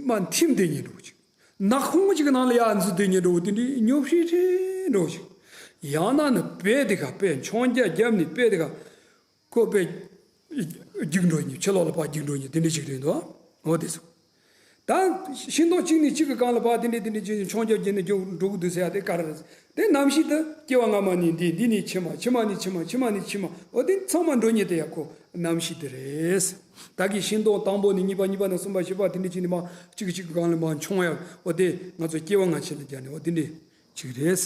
མ་འཐིམ་དེ་ཉིན་འགྲོ་ཅིག་ནག་ཁུང་ཅིག་ནང་ལ་ཡར་འཛུལ་དེ་ཉིན་འགྲོ་དེ་འདྲའི་ཉོབ་ཧྲི་ཧྲི་འགྲོ་ཅིག་ཡང་ན་ནི་པས་དེ་ག་པས་མཆོང་རྒྱ་བརྒྱབ་ནས་པས་དེ་ག་ཁོ་པས་རྒྱུག་འགྲོ་ཉིན་ཕྱི་ལོགས་ལ་ཕར་རྒྱུག་འགྲོ་ཉིན་དེ་འདྲ་ཅིག་རེད་འདུག་འོ་དེ་སོ། ད་ཤིང་སྡོང་གཅིག་ནས་གཅིག་གི་སྒང་ལ་ཕར་དེ་འདྲས་དེ་འདྲས་བྱས་ནས་མཆོང་རྒྱ་བརྒྱབ་ནས་རྒྱུག་འགྲོ་གི་འདུག་ཟེར་ཡ་དེ་ག་རེ་རེད། དེ་རྣམ་ཤེས་དེ་སྐྱེ་བ་སྔ་མ་ནས་འདི་འདི་ནས་ཕྱི་མ་ཕྱི་མ་ནས་ཕྱི་མ་ཕྱི་མ་ནས་ཕྱི་མ་འོ་དེ་ཚང་མ་འགྲོ་ཉེན་དེ་ཡ་ཁོ་རྣམ་ཤེས་དེ་རེད། ད་གི་ཤིང་སྡོང་དང་པོ་ནས་གཉིས་པ་གཉིས་པ་ནས་གསུམ་པ་བཞི་པ་དེ་འདྲས་བྱས་ནས་མར་གཅིག་གཅིག་གི་སྒང་ལ་མར་མཆོང་ཡ་འོ་དེ་ང་ཚོ་སྐྱེ་བ་སྔ་ཕྱི་ལ་སྦྱར་ནས་འོ་དེ་འདྲས་ཅིག་རེད།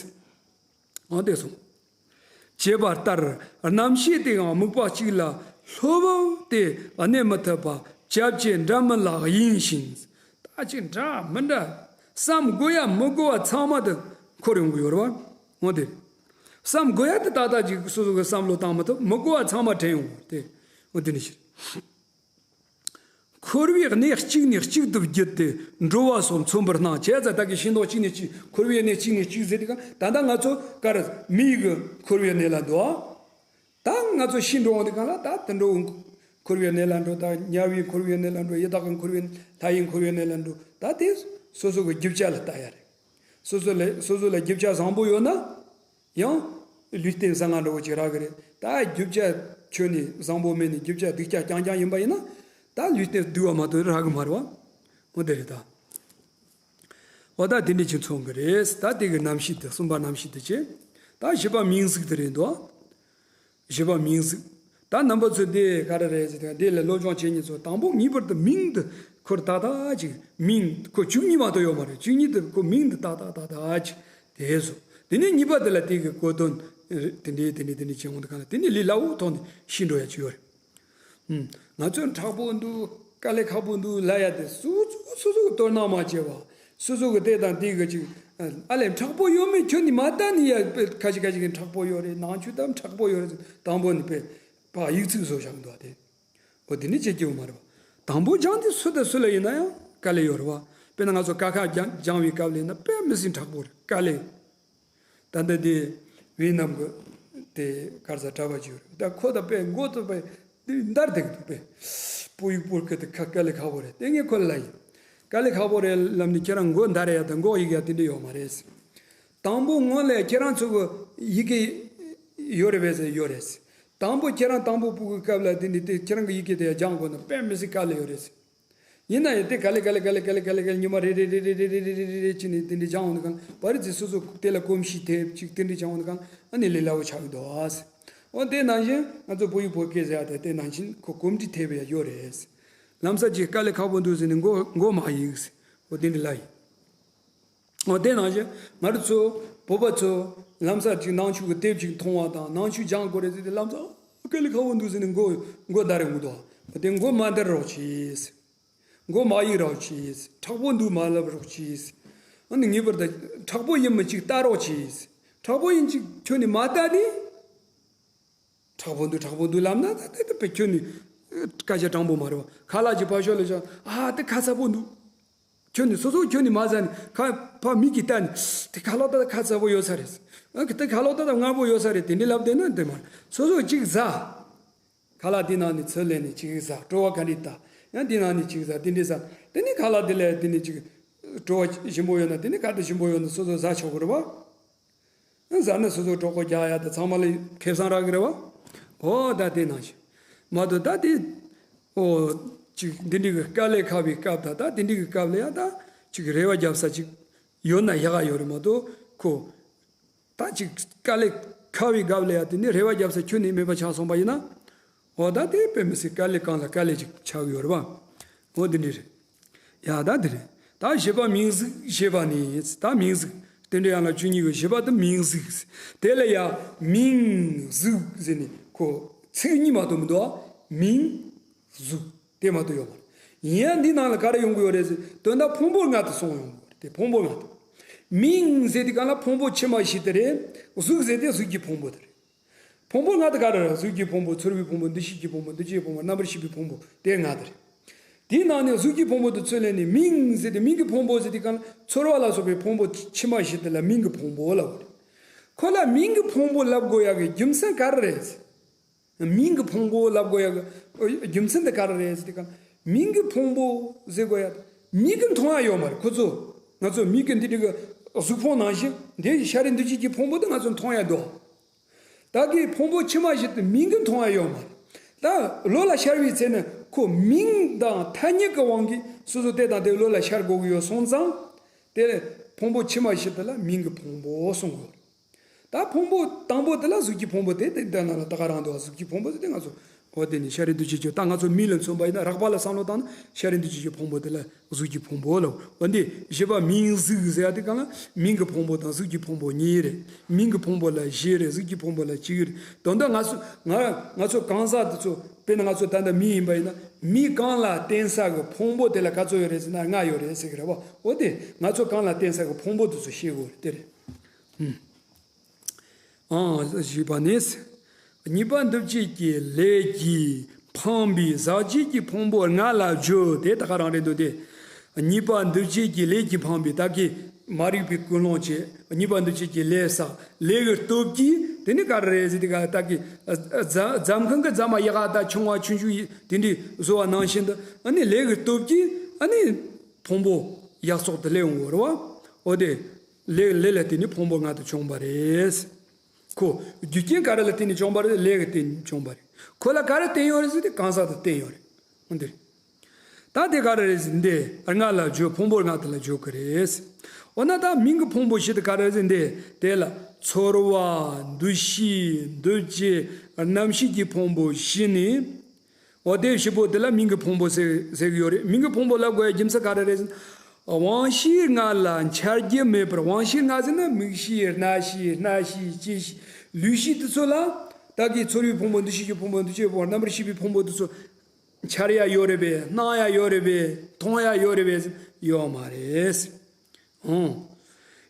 འོ་དེ་སོང་། བྱས་པ་ལྟར་རྣམ་ཤེས་དེའང་དམིགས་པ་གཅིག་ལ་ལྷོད་པོ་སྟེ་གནས་མི་ཐུབ་པ་ སྐྱབས་ཀྱི་འདྲ་མིན་ལ་གཡེང་ཞིང་། ད་ཅིག་འདྲ་མི་འདྲ། བསམ་དགོས་ཡ་མི་དགོས་པ་ཚང་མ་དེ་འཁོར་ཡོང་གི་ཡོད་རེད་བ། འོ་དེ། བསམ་དགོས་ཡ་དེ་ཏག་ཏག་ཅིག་སོ་སོ་གི་བསམ་བློ་བཏང་མི་ཐུབ། མི་དགོས་པ་ཚང་མ་དྲན་ཡོང་གི་རེད་དེ། འོ་དེ་ནི་ཕྱིར། འཁོར་བའི་གནས་གཅིག་ནས་གཅིག་ཏུ་བརྒྱུད་དེ་འགྲོ་བ་སོགས་མཚོན་པར་སྣང་། བྱས་ཙང་ད་གི་ཤིང་སྡོང་གཅིག་ནས་གཅིག་འཁོར་བའི་གནས་གཅིག་ནས་གཅིག་ཟེར་དུས་གང་ད་ལྟ་ང་ཚོ་ག་རེ་མིའི་གི་འཁོར་བའི་གནས་ལ་འདུག་ད་ང་ཚོ་ཤི་འགྲོ་འོང་དུས་གང་ལ་ད་དུད་འགྲོ་འཁོར་བའི་གནས་ལ་འགྲོ། ད་དམྱལ་བའི་འཁོར་བའི་གནས་ལ་འགྲོ། ཡི་དྭགས་ཀྱི་འཁོར་བའི་ལྷ་ཡི་འཁོར་བའི་གནས་ལ་འགྲོ། ད་དེ་སོ་སོ་གི་རྒྱུ་ཆ་ལ་ལྟ་ཡ་རེད། སོ་སོ་ལ་སོ་སོ་ལ་རྒྱུ་ཆ་བཟང་པོ་ཡོད་ན། ཡང་ལུས་རྟེན་གསང་སྔགས་འདྲ་བོ་ཅིག་རག་གི་རེད། ད་རྒྱུ་ཆ་ཁྱོན་ནས་བཟང་པོ་མེད་ནས་རྒྱུ་ཆ་སྡུག་ཅག་རྐྱང་རྐྱང་ཡིན་པ་ཡིན་ན། ད་ལུས་རྟེན་སྡུག་པ་མ་གཏོགས་རག་གི་མ་རེད་བ། འོ་དེ་རེད་ད། འོ་ད་དེ་འདྲ་ཅིག་མཚོན་གི་རེད། ད་དེ་གི་རྣམ་ཤེས་དེ་གསུམ་པ་རྣམ་ཤེས་དེ་བྱས། ད་བཞི་པ་མིང་གཟུགས་དེ་རེད་འདུག་བཞི་པ་མིང་གཟུགས། ད་རྣམ་པ་ཚོས་འདི་ག་རེ་རེད་ཟེར་དུས་འདི་ལ་སློབ་སྦྱོང་བྱེད་མཁན་ཚོ་དང་པོ་ངེས་པར་དུ་མིང་འདི་ཁོར་ཏག་ཏག་ཅིག་མིང་ཁོ་བཅུ་གཉིས་མ་གཏོགས་ཡོད་མ་རེད། བཅུ་གཉིས་དེ་ཁོ་མིང་འདི་ཏག་ཏག་ཏག་ཏག་ཅིག་དེ་བཟོ། དེ་ནས་གཉིས་པ་དེ་ལ་དེ་གི་གོ་དོན་དེ་འདྲའི་དེ་འདྲའི་དེ་འདྲའི་བྱེད་འོང་དུས་གང་ལ་དེ་ནས་ལས་སླ་བོ་ཐོག་ནས་ཤེས་འགྲོ་ཡ་ཅིག་ཡོད་རེད། ང་ཚོས་མཁྲེགས་པོ་འདུག་དཀའ་ལས་ཁག་པོ་འདུག་ལབ་ཡ་དེ་སོ་སོ་སོ་སོ་གི་དོ་སྣང་མ་བྱས་པ། སོ་སོ་གི་དེ་དང་དེ་གི་ཅིག་ཨ་ལས་མཁྲེགས་པོ་ཡོད་མེད་ཁྱོན་ནས་མ་ལྟ་ནས་ཡ་དཔེ་ཁ་ཅིག་ཁ་ཅིག་གི་མཁྲེགས་པོ་ཡོད་རེད། ནང་ཆོས་དང་མཁྲེགས་པོ་ཡོད་རེད་ཟེར་དང་པོ་ནས་དཔེ་ཕར་ཡིག་ཚིག་བཟོ་བཞག་གི་འདུག་བ་དེ། འོ་དེ་ནི་བྱེད་རྒྱུ་མ་རེད་བ། དང་པོ་སྦྱང་དེ་སུ་དང་སུ་ལ་ཡིན་ན་ཡང་དཀའ་ལས་ཡོད་རེད་བ། དཔེར་ན་ང་ཚོ་ཀ་ཁ་སྦྱང་སྦྱང་བའི་སྐབས་ལ་ཡིན་ན་དཔེ་མི་སྲིད་མཁྲེགས་པོ་རེད། དཀའ་ལས། ད་ལྟ་དེ་ཝེ་ནམ་གི་དེ་ག་རེ་ཟེར་གྲྭ་པ་ཅིག་ཡོད་རེད། ད་ཁོ་ད་དཔེ་མགོ་ད་དཔེ་འདར་བསྡད་ཀྱི་འདུག་དཔེ་སྤོ་ཡིག་སྤོ་སྐད་དེ་ཁ་དཀའ་ལས་ཁག་པོ་རེད། དེ་ངས་ཁོ་ལ་ལབ་ཡིན། དཀའ་ལས་ཁག་པོ་རེད་ལབ་ནས་ཁྱེད་རང་མགོ་འདར་ཡ་དང་མགོ་གཡུག་ཡ་དེ་འདྲ་ཡོད་མ་རེད། དང་པོ་སྔོན་ལ་ཁྱེད་རང་ཚོ་གི་ཡི་གེ་ཡོད་རེད་པས་ཟེར། ཡོད་རེད། དང་པོ་ཁྱེད་རང་དང་པོ་སྤོ་གི་སྐབས་ལ་དེ་འདྲ་དེ་ཁྱེད་རང་གི་ཡི་གེ་དེ་སྦྱང་དགོས་ན་དཔེ་མི་སྲིད་དཀའ་ལས་ཡོད་རེད། ཡིན་ན་ཡང་དེ་ག་ལེ་ག་ལེ་ག་ལེ་ག་ལེ་ག་ལེ་ཉི་མ་རེ་རེ་རེ་རེ་བྱས་ནས་དེ་འདྲ་སྦྱང་འོང་དུས་གང་བར་ཚེ་སོ་སོ་དེ་ལ་གོམས་གཤིས་ཐེབས་ཅིག་དེ་འདྲ་སྦྱང་འོང་དུས་གང་ཨ་ནི་ལས་སླ་བོ་ཆགས་ཀྱི་འདུག་ཨ། འོ་དེ་ནང་བཞིན་ང་ཚོ་བོད་ཡིག་བོད་སྐད་ཟེར་ཡ་དེ་དེ་ནང་བཞིན་ཁོ་གོམས་འདྲིས་ཐེབས་ཡ་ཡོད་རེད། ལམ་སང་ཅིག་དཀའ་ལས་ཁག་པོ་འདུག་ཟེར་ནས་མགོ་མགོ་མ་གཡུག་ཟེར། འོ་དེ་འདྲ་ལབ་ཡིན། འོ་དེ་ནང་བཞིན་ང་རང་ཚོ་བོད་པ་ཚོ་ལམ་སང་ཅིག་ནང་ཆོས་ཀྱི་དེབ་ཅིག་མཐོང་བ་དང་ནང་ཆོས་སྦྱང་དགོས་རེད་ཟེར་ཏེ་ལམ་སང་དཀའ་ལས་ཁག་པོ་འདུག་ཟེར་ནས་མགོ་མགོ་འདར་ཡོང་གི་འདུག་དེ་མགོ་མ་འདར་རོགས་གྱིས། མགོ་མ་གཡུག་རོགས་གྱིས། མཁྲེགས་པོ་འདུག་མ་ལབ་རོགས་གྱིས། ཨ་ནི་ངེས་པར་དུ་མཁྲེགས་པོ་ཡིན་མིན་ཅིག་ལྟ་རོགས་གྱིས། མཁྲེགས་པོ་ཡིན་ཅིག་ཁྱོན་ནས་མ་ལྟ་ནས། མཁྲེགས་པོ་འདུག་མཁྲེགས་པོ་འདུག་ལབ་ན་ད་དེ་དེ་དཔེ་ཁྱོན་ནས་སྐད་ཆ་དྲང་པོ་མ་རེད་བ། ཁ་ལག་ཅིག་ཕར་ཞོག་ལ་བཞག་ཨ་དེ་ཁ་ཚ་པོ་འདུག་ཁྱོན་ནས་སོ་སོ་ཁྱོན་ནས་མ་ཟ་ནས་ཁ་ཕར་མིག་གིས་ལྟ་ནས་དེ་ཁ་ལག་ད་ཁ་ཚ་པོ་ཡོད་ས་རེད། ཨ་དེ་ཁ་ལག་ད་མངར་པོ་ཡོད་ས་རེད་དེ་འདྲ་ལབ་བསྡད་ན་འདི་མ་རེད། སོ་སོ་ཅིག་ཟ། ཁ་ལག་དེ་ནང་ནས་ཚུར་ལེན་ནས་ཅིག་ཟ། བྲོ་བ་ག་འདྲ་ལྟ། ཡང་དེ་ནང་ནས་ཅིག་ཟ། དེ་འདྲ་ཟ། དེ་ནས་ཁ་ལག་དེ་ལས་དེ་ནས་ཅིག་བྲོ་བ་ཞིམ་པོ་ཡོད་ན་དེ་ནས་ག་དེ་ཞིམ་པོ་ཡོད་ན་སོ་སོ་ཟ་ཆོག་གི་རེད་བ། ཟ་ན་སོ་སོ་གྲོད་ཁོག་རྒྱགས་ཡ་དེ་ཚང་མ་ལ་ཁེ་བཟང་རག་གི་རེད་བ། འོ་ད་དེ་ནང་བཞིན་མ་གཏོགས་ད་དེ་འོ་ཅིག་འདི་འདྲའི་གི་དཀའ་ལས་ཁག་པའི་སྐབས་དང་ད་དེ་འདྲའི་གི་སྐབས་ལ་ཡ་ད་ཅིག་རེ་བ་རྒྱབ་ས་ཅིག་ཡོད་ན་ཡག་ག་ཡོད་རེད་མ་གཏོགས་ཁོ། ད་ཅིག་དཀའ་ལས་ཁག་པའི་སྐབས་ལ་ཡ་དེ་ནི་རེ་བ་རྒྱབ་ས་ཁྱོན་ནས་མེད་པ་ཆགས་སོང་པ་ཡིན་ན། འོ་ད་དེ་དཔེ་མི་སྲིད་དཀའ་ལས་གང་ལ་དཀའ་ལས་ཅིག་ཆགས་ཡོད་རེད་བ། འོ་དེ་འདྲ་རེད། ཡ་ད་དེ་རེད། ད་བཞི་པ་མིང་གཟུགས་ཞེས་པ་ནི་ད་མིང་གཟུགས་རྟེན་འབྲེལ་ཡན་ལག་བཅུ་གཉིས་ཀྱི་བཞི་པ་དེ་མིང་གཟུགས། དེ་ལ་ཡ་མིང་གཟུགས་ཟེར་ནས་ཁོ་ཚིག་གཉིས་མ་གཏོགས་མི་འདུག་ཨ། མིང་གཟུགས། དེ་མ་གཏོགས་ཡོད་མ་རེད། ཡིན་ཡང་འདི་ནང་ལ་ག་རེ་ཡོང་གི་ཡོད་རེད་ཟེར་དོན་དག་ཕུང་པོ་ལྔ་དེ་གསུངས་ཡོང་གི་ཡོད་རེད། དེ་ཕུང་པོ་ལྔ་དེ། མིང་ཟེར་དུས་གང་ལ་ཕུང་པོ་ཕྱི་མ་བཞི་དེ་རེད། གཟུགས་ཟེར་དེ་གཟུགས་ཀྱི་ཕུང་པོ་དེ་རེད། ཕུང་པོ་ལྔ་དེ་ག་རེ་རེད། གཟུགས་ཀྱི་ཕུང་པོ། ཚོར་བའི་ཕུང་པོ། འདུ་ཤེས་ཀྱི་ཕུང་པོ། འདུ་བྱེད་ཕུང་པོ། རྣམ་པར་ཤེས་པའི་ཕུང་པོ་དེ་ལྔ་དེ་རེད། དེའི་ནང་ནས་གཟུགས་ཀྱི་ཕུང་པོ་དེ་ཚུར་ལེན་ནས་མིང་ཟེར་ཏེ་མིང་གི་ཕུང་པོ་ཟེར་དུས་གང་ལ་ཚོར་བ་ལ་སོགས་པའི་ཕུང་པོ་ཕྱི་མ་བཞི་དེ་ལ་མིང་གི་ཕུང་པོ་ལབ་དགོས་རེད། ཁོ་ལ་མིང་གི་ཕུང་པོ་ལབ་དགོས་ཡག་གི་རྒྱུ་མཚན་ག་རེ་རེད། མིང་གི་ཕུང་པོ་ལབ་དགོས་ཡག་གི་རྒྱུ་མཚན་དེ་ག་རེ་རེད་ཟེར་དུས་གང་། མིང་གི་ཕུང་པོ་ཟེར་དགོས་ཡག་མིག་གིས་མཐོང་ཡ་ཡོད་མ་རེད་ཁོ་ཚོ། ང་ཚོ་མིག་གིས་འདི་འདྲ་གི་གཟུགས་ཕུང་ནང་བཞིན་འདི་ཤ་རུས་འདུ་བྱེད་ཀྱི་ཕུང་པོ་དེ་ང་ཚོ་མཐོང་ཡ་འདུག་ད་གི་ཕུང་པོ་ཕྱི་མ་བཞི་དེ་མིག་གིས་མཐོང་ཡ་ཡོད་མ་རེད། ད་བློ་ལ་ཤར་བའི་ཚེ་ན་ཁོ་མིང་དང་ཐ་སྙད་ཀྱི་དབང་གིས་སོ་སོ་དེ་དང་དེ་བློ་ལ་ཤར་དགོས་ཀྱི་ཡོད་སོང་ཙང་། དེ་ཕུང་པོ་ཕྱི་མ་བཞི་དེ་ལ་མིང་གི་ཕུང་པོ་གསུངས་དགོས། ད་ཕུང་པོ་དང་པོ་དེ་ལ་གཟུགས་ཀྱི་ཕུང་པོ་དེ་དེ་འདི་ནང་ལ་ད་ག་རང་འདུག་གཟུགས་ཀྱི་ཕུང་པོ་དེ་དེ་ང་ཚོ་ འོ་དེ་ནི་ཤཱ་ར་དྭ་ཏིའི་ཆོས། ད་ང་ཚོ་མིང་ལ་མཚོན་པ་ཡིན་ན། རགས་པ་ལ་བསམ་བློ་བཏང་ན་ཤཱ་ར་དྭ་ཏིའི་ཆོས་ཕུང་པོ་དེ་ལ་གཟུགས་ཀྱི་ཕུང་པོ་ལ། འོ་འདི་བཞི་པ་མིང་གཟུགས་ཟེར་ཡ་དེ་གང་ལ། མིང་གི་ཕུང་པོ་དང་གཟུགས་ཀྱི་ཕུང་པོ་གཉིས་རེད། མིང་གི་ཕུང་པོ་ལ་བཞི་རེད། གཟུགས་ཀྱི་ཕུང་པོ་ལ་གཅིག་རེད། དོན་དག་ང་ཚོ་ང་ང་ཚོ་གང་ཟག་དེ་ཚོ། དཔེར་ན་ང་ཚོ་ད་ལྟ་མི་ཡིན་པ་ཡིན་ན། མི་གང་ལ་བརྟེན་ས་གི་ཕུང་པོ་དེ་ལ་ག་ཚོད་ཡོད་རེད་ཟེར་ན་ལྔ་ཡོད་རེད་ཟེར་གི་རེད་བ། འོ་དེ་ང་ཚོ་གང་ལ་བརྟེན་ས་གི་ཕུང་པོ་དེ་ཚོ་ཤེས་དགོས་རེད། དེ་རེད། ཨང་། ཞེས་པ་ནི། གཉིས་པ་འདུ་བྱེད་ཀྱི་ལས་ཀྱིས་འཕངས་པའི་ཟག་བཅས་ཀྱི་ཕུང་པོ་ལྔ་ལ་བརྗོད་དེ། ད་ག་རང་རེད་འདུག་སྟེ། གཉིས་པ་འདུ་བྱེད་ཀྱི་ལས་ཀྱིས་འཕངས་པའི། ད་གི་མ་རིག་པའི་ཀུན་སློང་བྱས། གཉིས་པ་འདུ་བྱེད་ཀྱི་ལས་བསགས། ལས་ཀྱི་སྟོབས་ཀྱིས་དེ་ནི་ག་རེ་རེད་ཟེར་དུས་ག། ད་གི་རྫ་རྫ་ཁང་གི་རྫ་མ་ཡག་ག་ད་ཆུང་བ་ཆུང་ཆུང་ཡིན་དེ་འདྲའི་བཟོ་བ་ནང་བཞིན་དུ། ཨ་ནི་ལས་ཀྱི་སྟོབས་ཀྱིས་ཨ་ནི་ཕུང་པོ་ཡག་བཙོག་དེ་སླེབས་འོང་བ་རེད་བ། འོ་དེ། ལས་ལས་ལ་བརྟེན་ནས་ཕུང་པོ་ལྔ་དེ་བྱུང་བ་རེད། ཁོ་རྒྱུ་རྐྱེན་ག་རེ་ལ་བརྟེན་ནས་བྱུང་བ་རེད། ལས་ཀྱི་རྐྱེན་བྱུང་བ་རེད། ཁོ་ལ་ག་རེ་བརྟེན་ཡོད་རེད་ཟེར་དུས་གང་ཟག་དེ་བརྟེན་ཡོད་རེད། འོ་འདི་རེད། ད་དེ་ག་རེ་རེད་ཟེར་འདི་ལྔ་ལ་བརྗོད། ཕུང་པོ་ལྔ་དེ་ལ་བརྗོད་ཀྱི་རེད། འོ་ན་ད་མིང་གི་ཕུང་པོ་བཞི་དེ་ག་རེ་རེད་ཟེར་འདི། དེ་ལ་ཚོར་བ། འདུ་ཤེས། འདུ་བྱེད། རྣམ་ཤེས་ཀྱི་ཕུང་པོ་བཞི་ནི། འོ་དེ་བཞི་པོ་དེ་ལ་མིང་གི་ཕུང་པོ་ཟེར་ཟེར་གྱི་ཡོད་རེད། མིང་གི་ཕུང་པོ་ལབ་དགོས་ཡ་རྒྱུ་མཚན་ག་རེ་རེད་ཟེར་ན། དབང་ཤེས་ལྔ་ལ་འཆར་རྒྱུ་མེད་པར། དབང་ཤེས་ལྔ་ཟེར་ན་མིག་ཤེས། རྣ་ཤེས། སྣ་ཤེས། ལྕེ་ཤེས། ལུས་ཤེས་དེ་ཚོ་ལ། ད་གི་ཚོར་བའི་ཕུང་པོ། འདུ་ཤེས་ཀྱི་ཕུང་པོ། འདུ་བྱེད་ཕུང་པོ། རྣམ་པར་ཤེས་པའི་ཕུང་པོ་དེ་ཚོ་འཆར་ཡ་ཡོད་རེད་པས། སྣང་ཡ་ཡོད་རེད་པས། མཐོང་ཡ་ཡོད་རེད་པས། ཡོད་མ་རེད། ཨང་།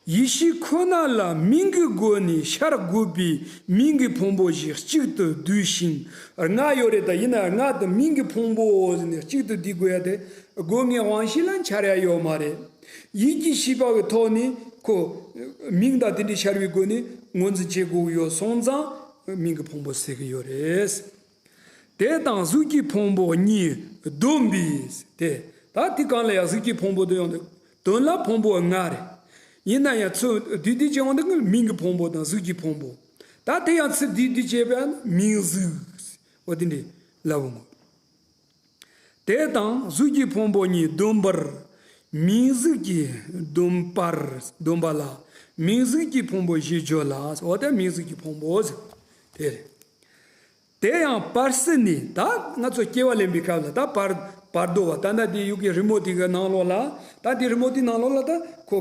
ཡིད་ཤེས་ཁོ་ན་ལ་མིང་གི་སྒོ་ནས་འཆར་དགོས་པའི་མིང་གི་ཕུང་པོ་བཞི་གཅིག་ཏུ་བསྡུས་ཤིང་། ལྔ་ཡོད་རེད། ད་ཡིན་ན་ལྔ་དེ་མིང་གི་ཕུང་པོ་ཟེར་ནས་གཅིག་ཏུ་བསྡུས་དགོས་ཡ་དེ། སྒོ་ལྔའི་དབང་ཤེས་ལ་འཆར་ཡ་ཡོད་མ་རེད། ཡིད་ཀྱི་ཤེས་པ་གི་ཐོག་ནས་ཁོ་མིང་དང་དེ་འདྲའི་འཆར་བའི་སྒོ་ནས་ངོས་འཛིན་བྱེད་དགོས་ཀྱི་ཡོད་སོང་ཙང་མིང་གི་ཕུང་པོ་ཟེར་གྱི་ཡོད་རེད། དེ་དང་གཟུགས་ཀྱི་ཕུང་པོ་གཉིས་བསྡོམས་པས་ཏེ། ད་དེ་གང་ལ་ཡང་གཟུགས་ཀྱི་ཕུང་པོ་དེ་ཡོང་དུས་དོན་ལ་ཕུང་པོ་ལྔ་རེད། ཡིན་ན་ཡང་ཚུར་བསྡུས་བསྡུས་ཀྱི་ཡོང་དུས་མིང་གི་ཕུང་པོ་དང་གཟུགས་ཀྱི་ཕུང་པོ། ད་དེ་ཡང་ཚུར་བསྡུས་བསྡུས་བྱས་པ་ན་མིང་གཟུགས། འོ་དེ་འདྲའི་ལབ་འོང་ངོ་། དེ་དང་གཟུགས་ཀྱི་ཕུང་པོ་གཉིས་བསྡོམས་པར་མིང་གཟུགས་ཀྱི་བསྡོམས་པར་བསྡོམས་པ་ལ་མིང་གཟུགས་ཀྱི་ཕུང་པོ་བཞི་བརྗོད་ལ། འོ་དེ་མིང་གཟུགས་ཀྱི་ཕུང་པོ་ཟེར། དེ་རེད། དེ་ཡང་བར་སྲིད་ནས། ད་ང་ཚོ་སྐྱེ་བ་ལེན་པའི་སྐབས་ལ་ད་བར་བར་དོ་བ། ད་ལྟ་དེ་ཡུག་གི་རི་མོ་དེ་གི་ནང་ལོགས་ལ། ད་དེ་རི་མོ་དེའི་ནང་ལོགས་ལ་ད་ཁོ་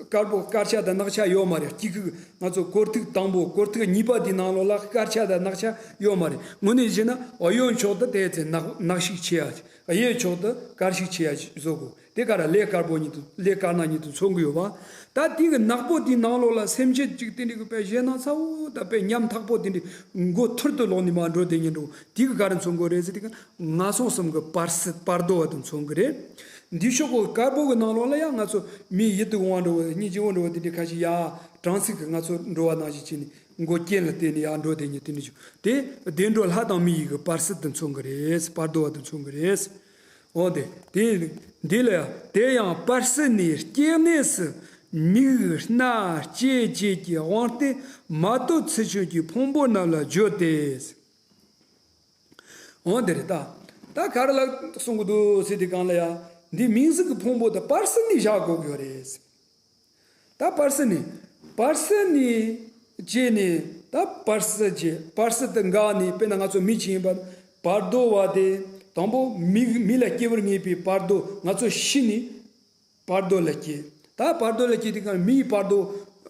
དཀར་པོ་དཀར་ཆ་དང་ནག་ཆ་ཡོད་མ་རེད། དཀྱིལ་ཁུག་ང་ཚོ་སྐོར་ཐིག་དང་པོ་སྐོར་ཐིག་གཉིས་པ་དེའི་ནང་ལོགས་ལ་དཀར་ཆ་དང་ནག་ཆ་ཡོད་མ་རེད། དངོས་གནས་བྱས་ན་གཡོན་ཕྱོགས་དུ་དེ་ཚེ་ནག་ནག་ཞིག་ཆེ་ཡ། གཡས་ཕྱོགས་དུ་དཀར་ཞིག་ཆེ་ཡ་བཟོ་དགོས། དེ་ག་ར་ལས་དཀར་པོ་ཉིད་དུ་ལས་དཀར་ནག་ཉིད་དུ་མཚོན་གྱི་ཡོད་པ། ད་དེ་གི་ནག་པོ་དེའི་ནང་ལོགས་ལ་སེམས་ཅན་གཅིག་དེ་འདྲའི་གི་དཔེ་གཞན་སྣང་ཚ་བོ་ད་དཔེ་ཉམ་ཐག་པོ་དེ་འདྲའི་མགོ་ཐུར་དུ་ལོག་ནས་མར་འགྲོ་དེ་ཉིད་འགྲོ། དེ་གི་ག་རེ་མཚོན་གྱི་རེད་ཟེར་དུས་ཀྱང་ངན་སོང་གསུམ་གི་བར་སྲིད་བར་དོ་བ་དེ་མཚོན་གྱི་རེད། འདི་ཕྱོགས་གི་དཀར་པོ་གི་ནང་ལོགས་ལ་ཡང་ང་ཚོ་མི་ཡིད་དུ་འོང་བ་འདྲ་བོ། སྙིང་རྗེ་བོ་འདྲ་བོ། དེ་འདྲའི་ཁ་ཤས་ཡ་དྲང་ཚིག་གི་ང་ཚོ་འགྲོ་བ་ནང་བཞིན་བྱས་ནས་མགོ་རྐྱེན་ལ་བརྟེན་ནས་ཡར་འགྲོ་དེ་ཉིད་དེ་འདྲ་བྱུང་། དེ་བདེ་འགྲོ་ལྷ་དང་མི་ཡི་གི་བར་སྲིད་དུ་མཚོན་གྱི་རེད། བར་དོ་བ་དུ་མཚོན་གྱི་རེད། འོ་དེ་དེ་འདི་ལ་ཡང་དེ་ཡང་བར་སྲིད་ནས་སྐྱེ་གནས་སུ་མིག་སྣ་ལྕེ་བཅས་ཀྱི་དབང་རྟེན་མ་དོ་ཚུལ་མཆོད་ཀྱི་ཕུང་པོ་རྣམས་ལ་བརྗོད་དེ། འོ་དེ་རེད་ད། ད་ག་རེ་ལ་གསུང་གི་འདུག་ཟེར་དུས་སྒང་ལ་ཡང་འདི་མིང་གཟུགས་ཀྱི་ཕུང་པོ་དེ་བར་སྲིད་ནས་བཞག་དགོས་ཀྱི་ཡོད་རེད། ད་བར་སྲིད་ནས། བར་སྲིད་ནས་བྱས་ནས། ད་བར་སྲིད་བྱས། བར་སྲིད་དུ་འགག་ནས། དཔེར་ན་ང་ཚོ་མི་ཅིག་ཡིན་པ། བར་དོ་བ་དེ་དང་པོ་མི་མི་ལ་སྐྱེ་བར་ངེས་པའི་བར་དོ། ང་ཚོ་ཤི་ནས་བར་དོ་ལ་སྐྱེ། ད་བར་དོ་ལ་སྐྱེ་དུས་ཀྱང་མིའི་བར་དོ་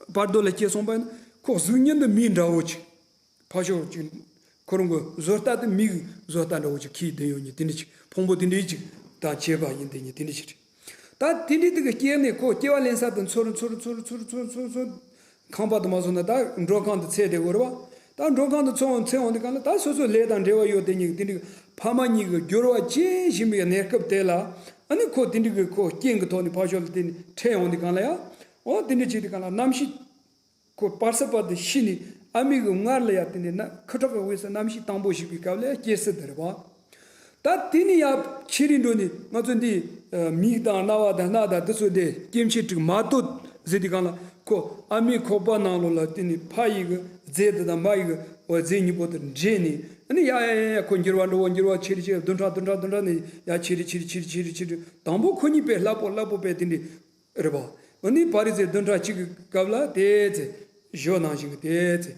བར་དོ་ལ་སྐྱེ་སོང་པ་ཡིན་ན། ཁོ་གཟུགས་བརྙན་དུ་མི་འདྲ་བོ་ཅིག་ཕར་ཕྱོགས་ཀྱི་ཁོ་རང་གི་བཟོ་ལྟ་དེ་མིའི་བཟོ་ལྟ་འདྲ་བོ་ཅིག་གིས་བསྡད་ཡོད་ཉིད་དེ་འདྲ་ཅིག་ཕུང་པོ་དེ་འདྲའི་ཅིག་དང་བཅས་པ་ཡིན་དེ་ཉིད་དེ་འདྲ་ཅིག་རེད། ད་དེ་འདྲའི་དེ་གི་སྐྱེ་གནས་ཁོ་སྐྱེ་བ་ལེན་ས་དེ་ཚུར་ཚུར་ཚུར་ཚུར་ཚུར་ཚུར། ཁང་པ་དུ་མ་སོང་ན་ད་མགྲོན་ཁང་དུ་ཚད་དེ་དགོས་རེད་བ། ད་མགྲོན་ཁང་དུ་ཚོང་ཚད་འོང་དུས་གང་ལ་ད་སོ་སོའི་ལས་དང་འབྲེལ་བ་ཡོད་དེ་ཉིད་དེ་འདྲའི་ཕ་མ་གཉིས་ཀྱི་སྦྱོར་བ་བྱེད་བཞིན་པའི་གནས་སྐབས་དེ་ལ། ཨ་ནི་ཁོ་དེ་འདྲའི་གི་ཁོ་རྐྱེན་གྱི་ཐོག་ནས་ཕར་ཕྱོགས་ལ་དེ་ནས་འཕྲད་འོང་དུས་གང་ལ་ཡང་། འོ་དེ་འདྲ་བྱེད་དུས་གང་ལ་རྣམ་ཤེས། ཁོ་བར་སྲིད་པ་དེ་ཤི་ནས་ཨ་མའི་གི་མངལ་ལ་ཡར་དེ་ནས་ན་ཁུ་ཁྲག་གི་དབུས་སུ་རྣམ་ཤེས་དང་པོ་ཞིག་པའི་སྐབས་ལ་སྐྱེ་སྲིད་དེ་རེད་བ། ད་དེ་ནས་ཡར་ཕྱི་རིམ་འགྲོ་ནས་ང་ཚོ་འདི་མིག་དང་རྣ་བ་དང་སྣ་དང་དེ་ཚོ་དེ་སྐྱེ་མཆེད་དྲུག་མ་དོ་ཟེར་དུས་གང་ལ་ཁོ་ཨ་མའི་ཁོག་པ་ནང་ལོགས་ལ་དེ་ནས་ཕ་ཡི་གི་རྫས་དེ་དང་མ་ཡི་གི་འོ་རྫས་གཉིས་པོ་དེ་འདྲེས་ནས། ཨ་ནི་ཡ་ཡ་ཡ་ཡ་ཁོ་འགྱུར་བ་འགྲོ་བ་འགྱུར་བ་ཆེ་རུ་ཆེ་རུ་བདུན་ཕྲག་བདུན་ཕྲག་བདུན་ཕྲག་ནས་ཡ་ཆེ་རུ་ཆེ་རུ་ཆེ་རུ་ཆེ་རུ་ཆེ་རུ་དང་པོ་ཁོ་གཉིས་དཔེ་སླ་པོ་སླ་པོ་དཔེ་དེ་འདྲའི་རེད་པ། འོ་ནི་ཕ་རི་ཚེ་བདུན་ཕྲག་གཅིག་གི་སྐབས་ལ་དེ་ཚེ་ཞོ་ནང་བཞིན་གྱི་དེ་ཚེ་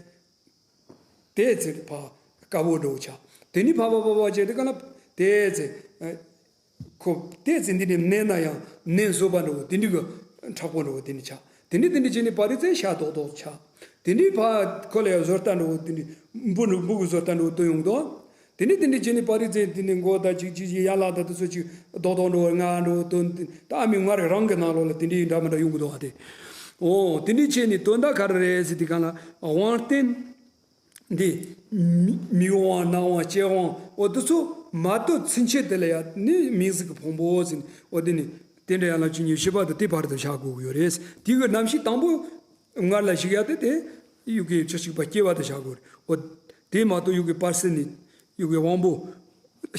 དེ་ཚེ་ཕ་དཀར་པོ་འགྲོ་ཆ། དེ་ནི་ཕ་བ་ཕ་བ་བྱས་དེ་ག་ལ་དེ་ཚེ། ཁོ་དེ་ཚེ་འདི་ནི་མནན་ན་ཡང་མནན་བཟོད་པ་འདྲ་བོ་དེ་འདྲི་གི་མཁྲེགས་པོ་འདྲ་བོ་དེ་འདྲི་ཆགས། དེ་འདྲི་དེ་འདྲི་བྱས་ནས་པར་རིས་ཚེ་ཤ་རྡོག་རྡོག་ཆགས། དེ་འདྲི་ཕ་ཁོ་ལ་ཡང་བཟོ་ལྟ་འདྲ་བོ་དེ་འདྲི་འབུ་འདྲ་འབུ་གི་བཟོ་ལྟ་འདྲ་བོ་སྟོན་ཡོང་གི་འདུག་དེ་འདྲི་དེ་འདྲི་བྱས་ནས་པར་རིས་ཚེ་དེ་ནི་མགོ་དང་ཅིག་ཅིག་ཅིག་ཡ་ལ་དང་དེ་ཚོ་ཅིག་རྡོག་རྡོག་འདྲ་བོ་ང་འདྲ་བོ་སྟོན། ད་ཨ་མའི་མངལ་རང་གི་ནང་ལོགས་ལ་དེ་འདྲི་འདྲ་མི་འདྲ་ཡོང་གི་འདུག་ཨ་དེ། འོ་དེ་འདྲི་བྱས་ནས་དོན་དག་ག་རེ་རེད་ཟེར་དུས་སྒང་ལ་དབང་རྟེན། འདི་མི་མིག་དབང་རྣ་དབང་ལྕེ་དབང་འོ་དེ་ཚོ་མ་གཏོགས་ཚུན་ཆད་དེ་ལ་ཡང་ནི་མིང་གཟུགས་ཀྱི་ཕུང་པོ་ཟེར་ནས་འོ་དེ་ནི་རྟེན་འབྲེལ་ཡན་ལག་བཅུ་གཉིས་བཞི་པ་དང་དེ་བར་དུ་བཞག་དགོས་ཀྱི་ཡོད་རེད། དེ་གི་རྣམ་ཤེས་དང་པོ་མངལ་ལ་ཞུགས་ཡ་དེ་དེ་ཡུལ་གྱི་བཅུ་གཅིག་པ་སྐྱེ་བ་དུ་བཞག་དགོས་རེད། འོ་དེ་མ་གཏོགས་ཡུལ་གྱི་བར་སྲིད་ནི་ཡུལ་གྱི་དབང་པོ་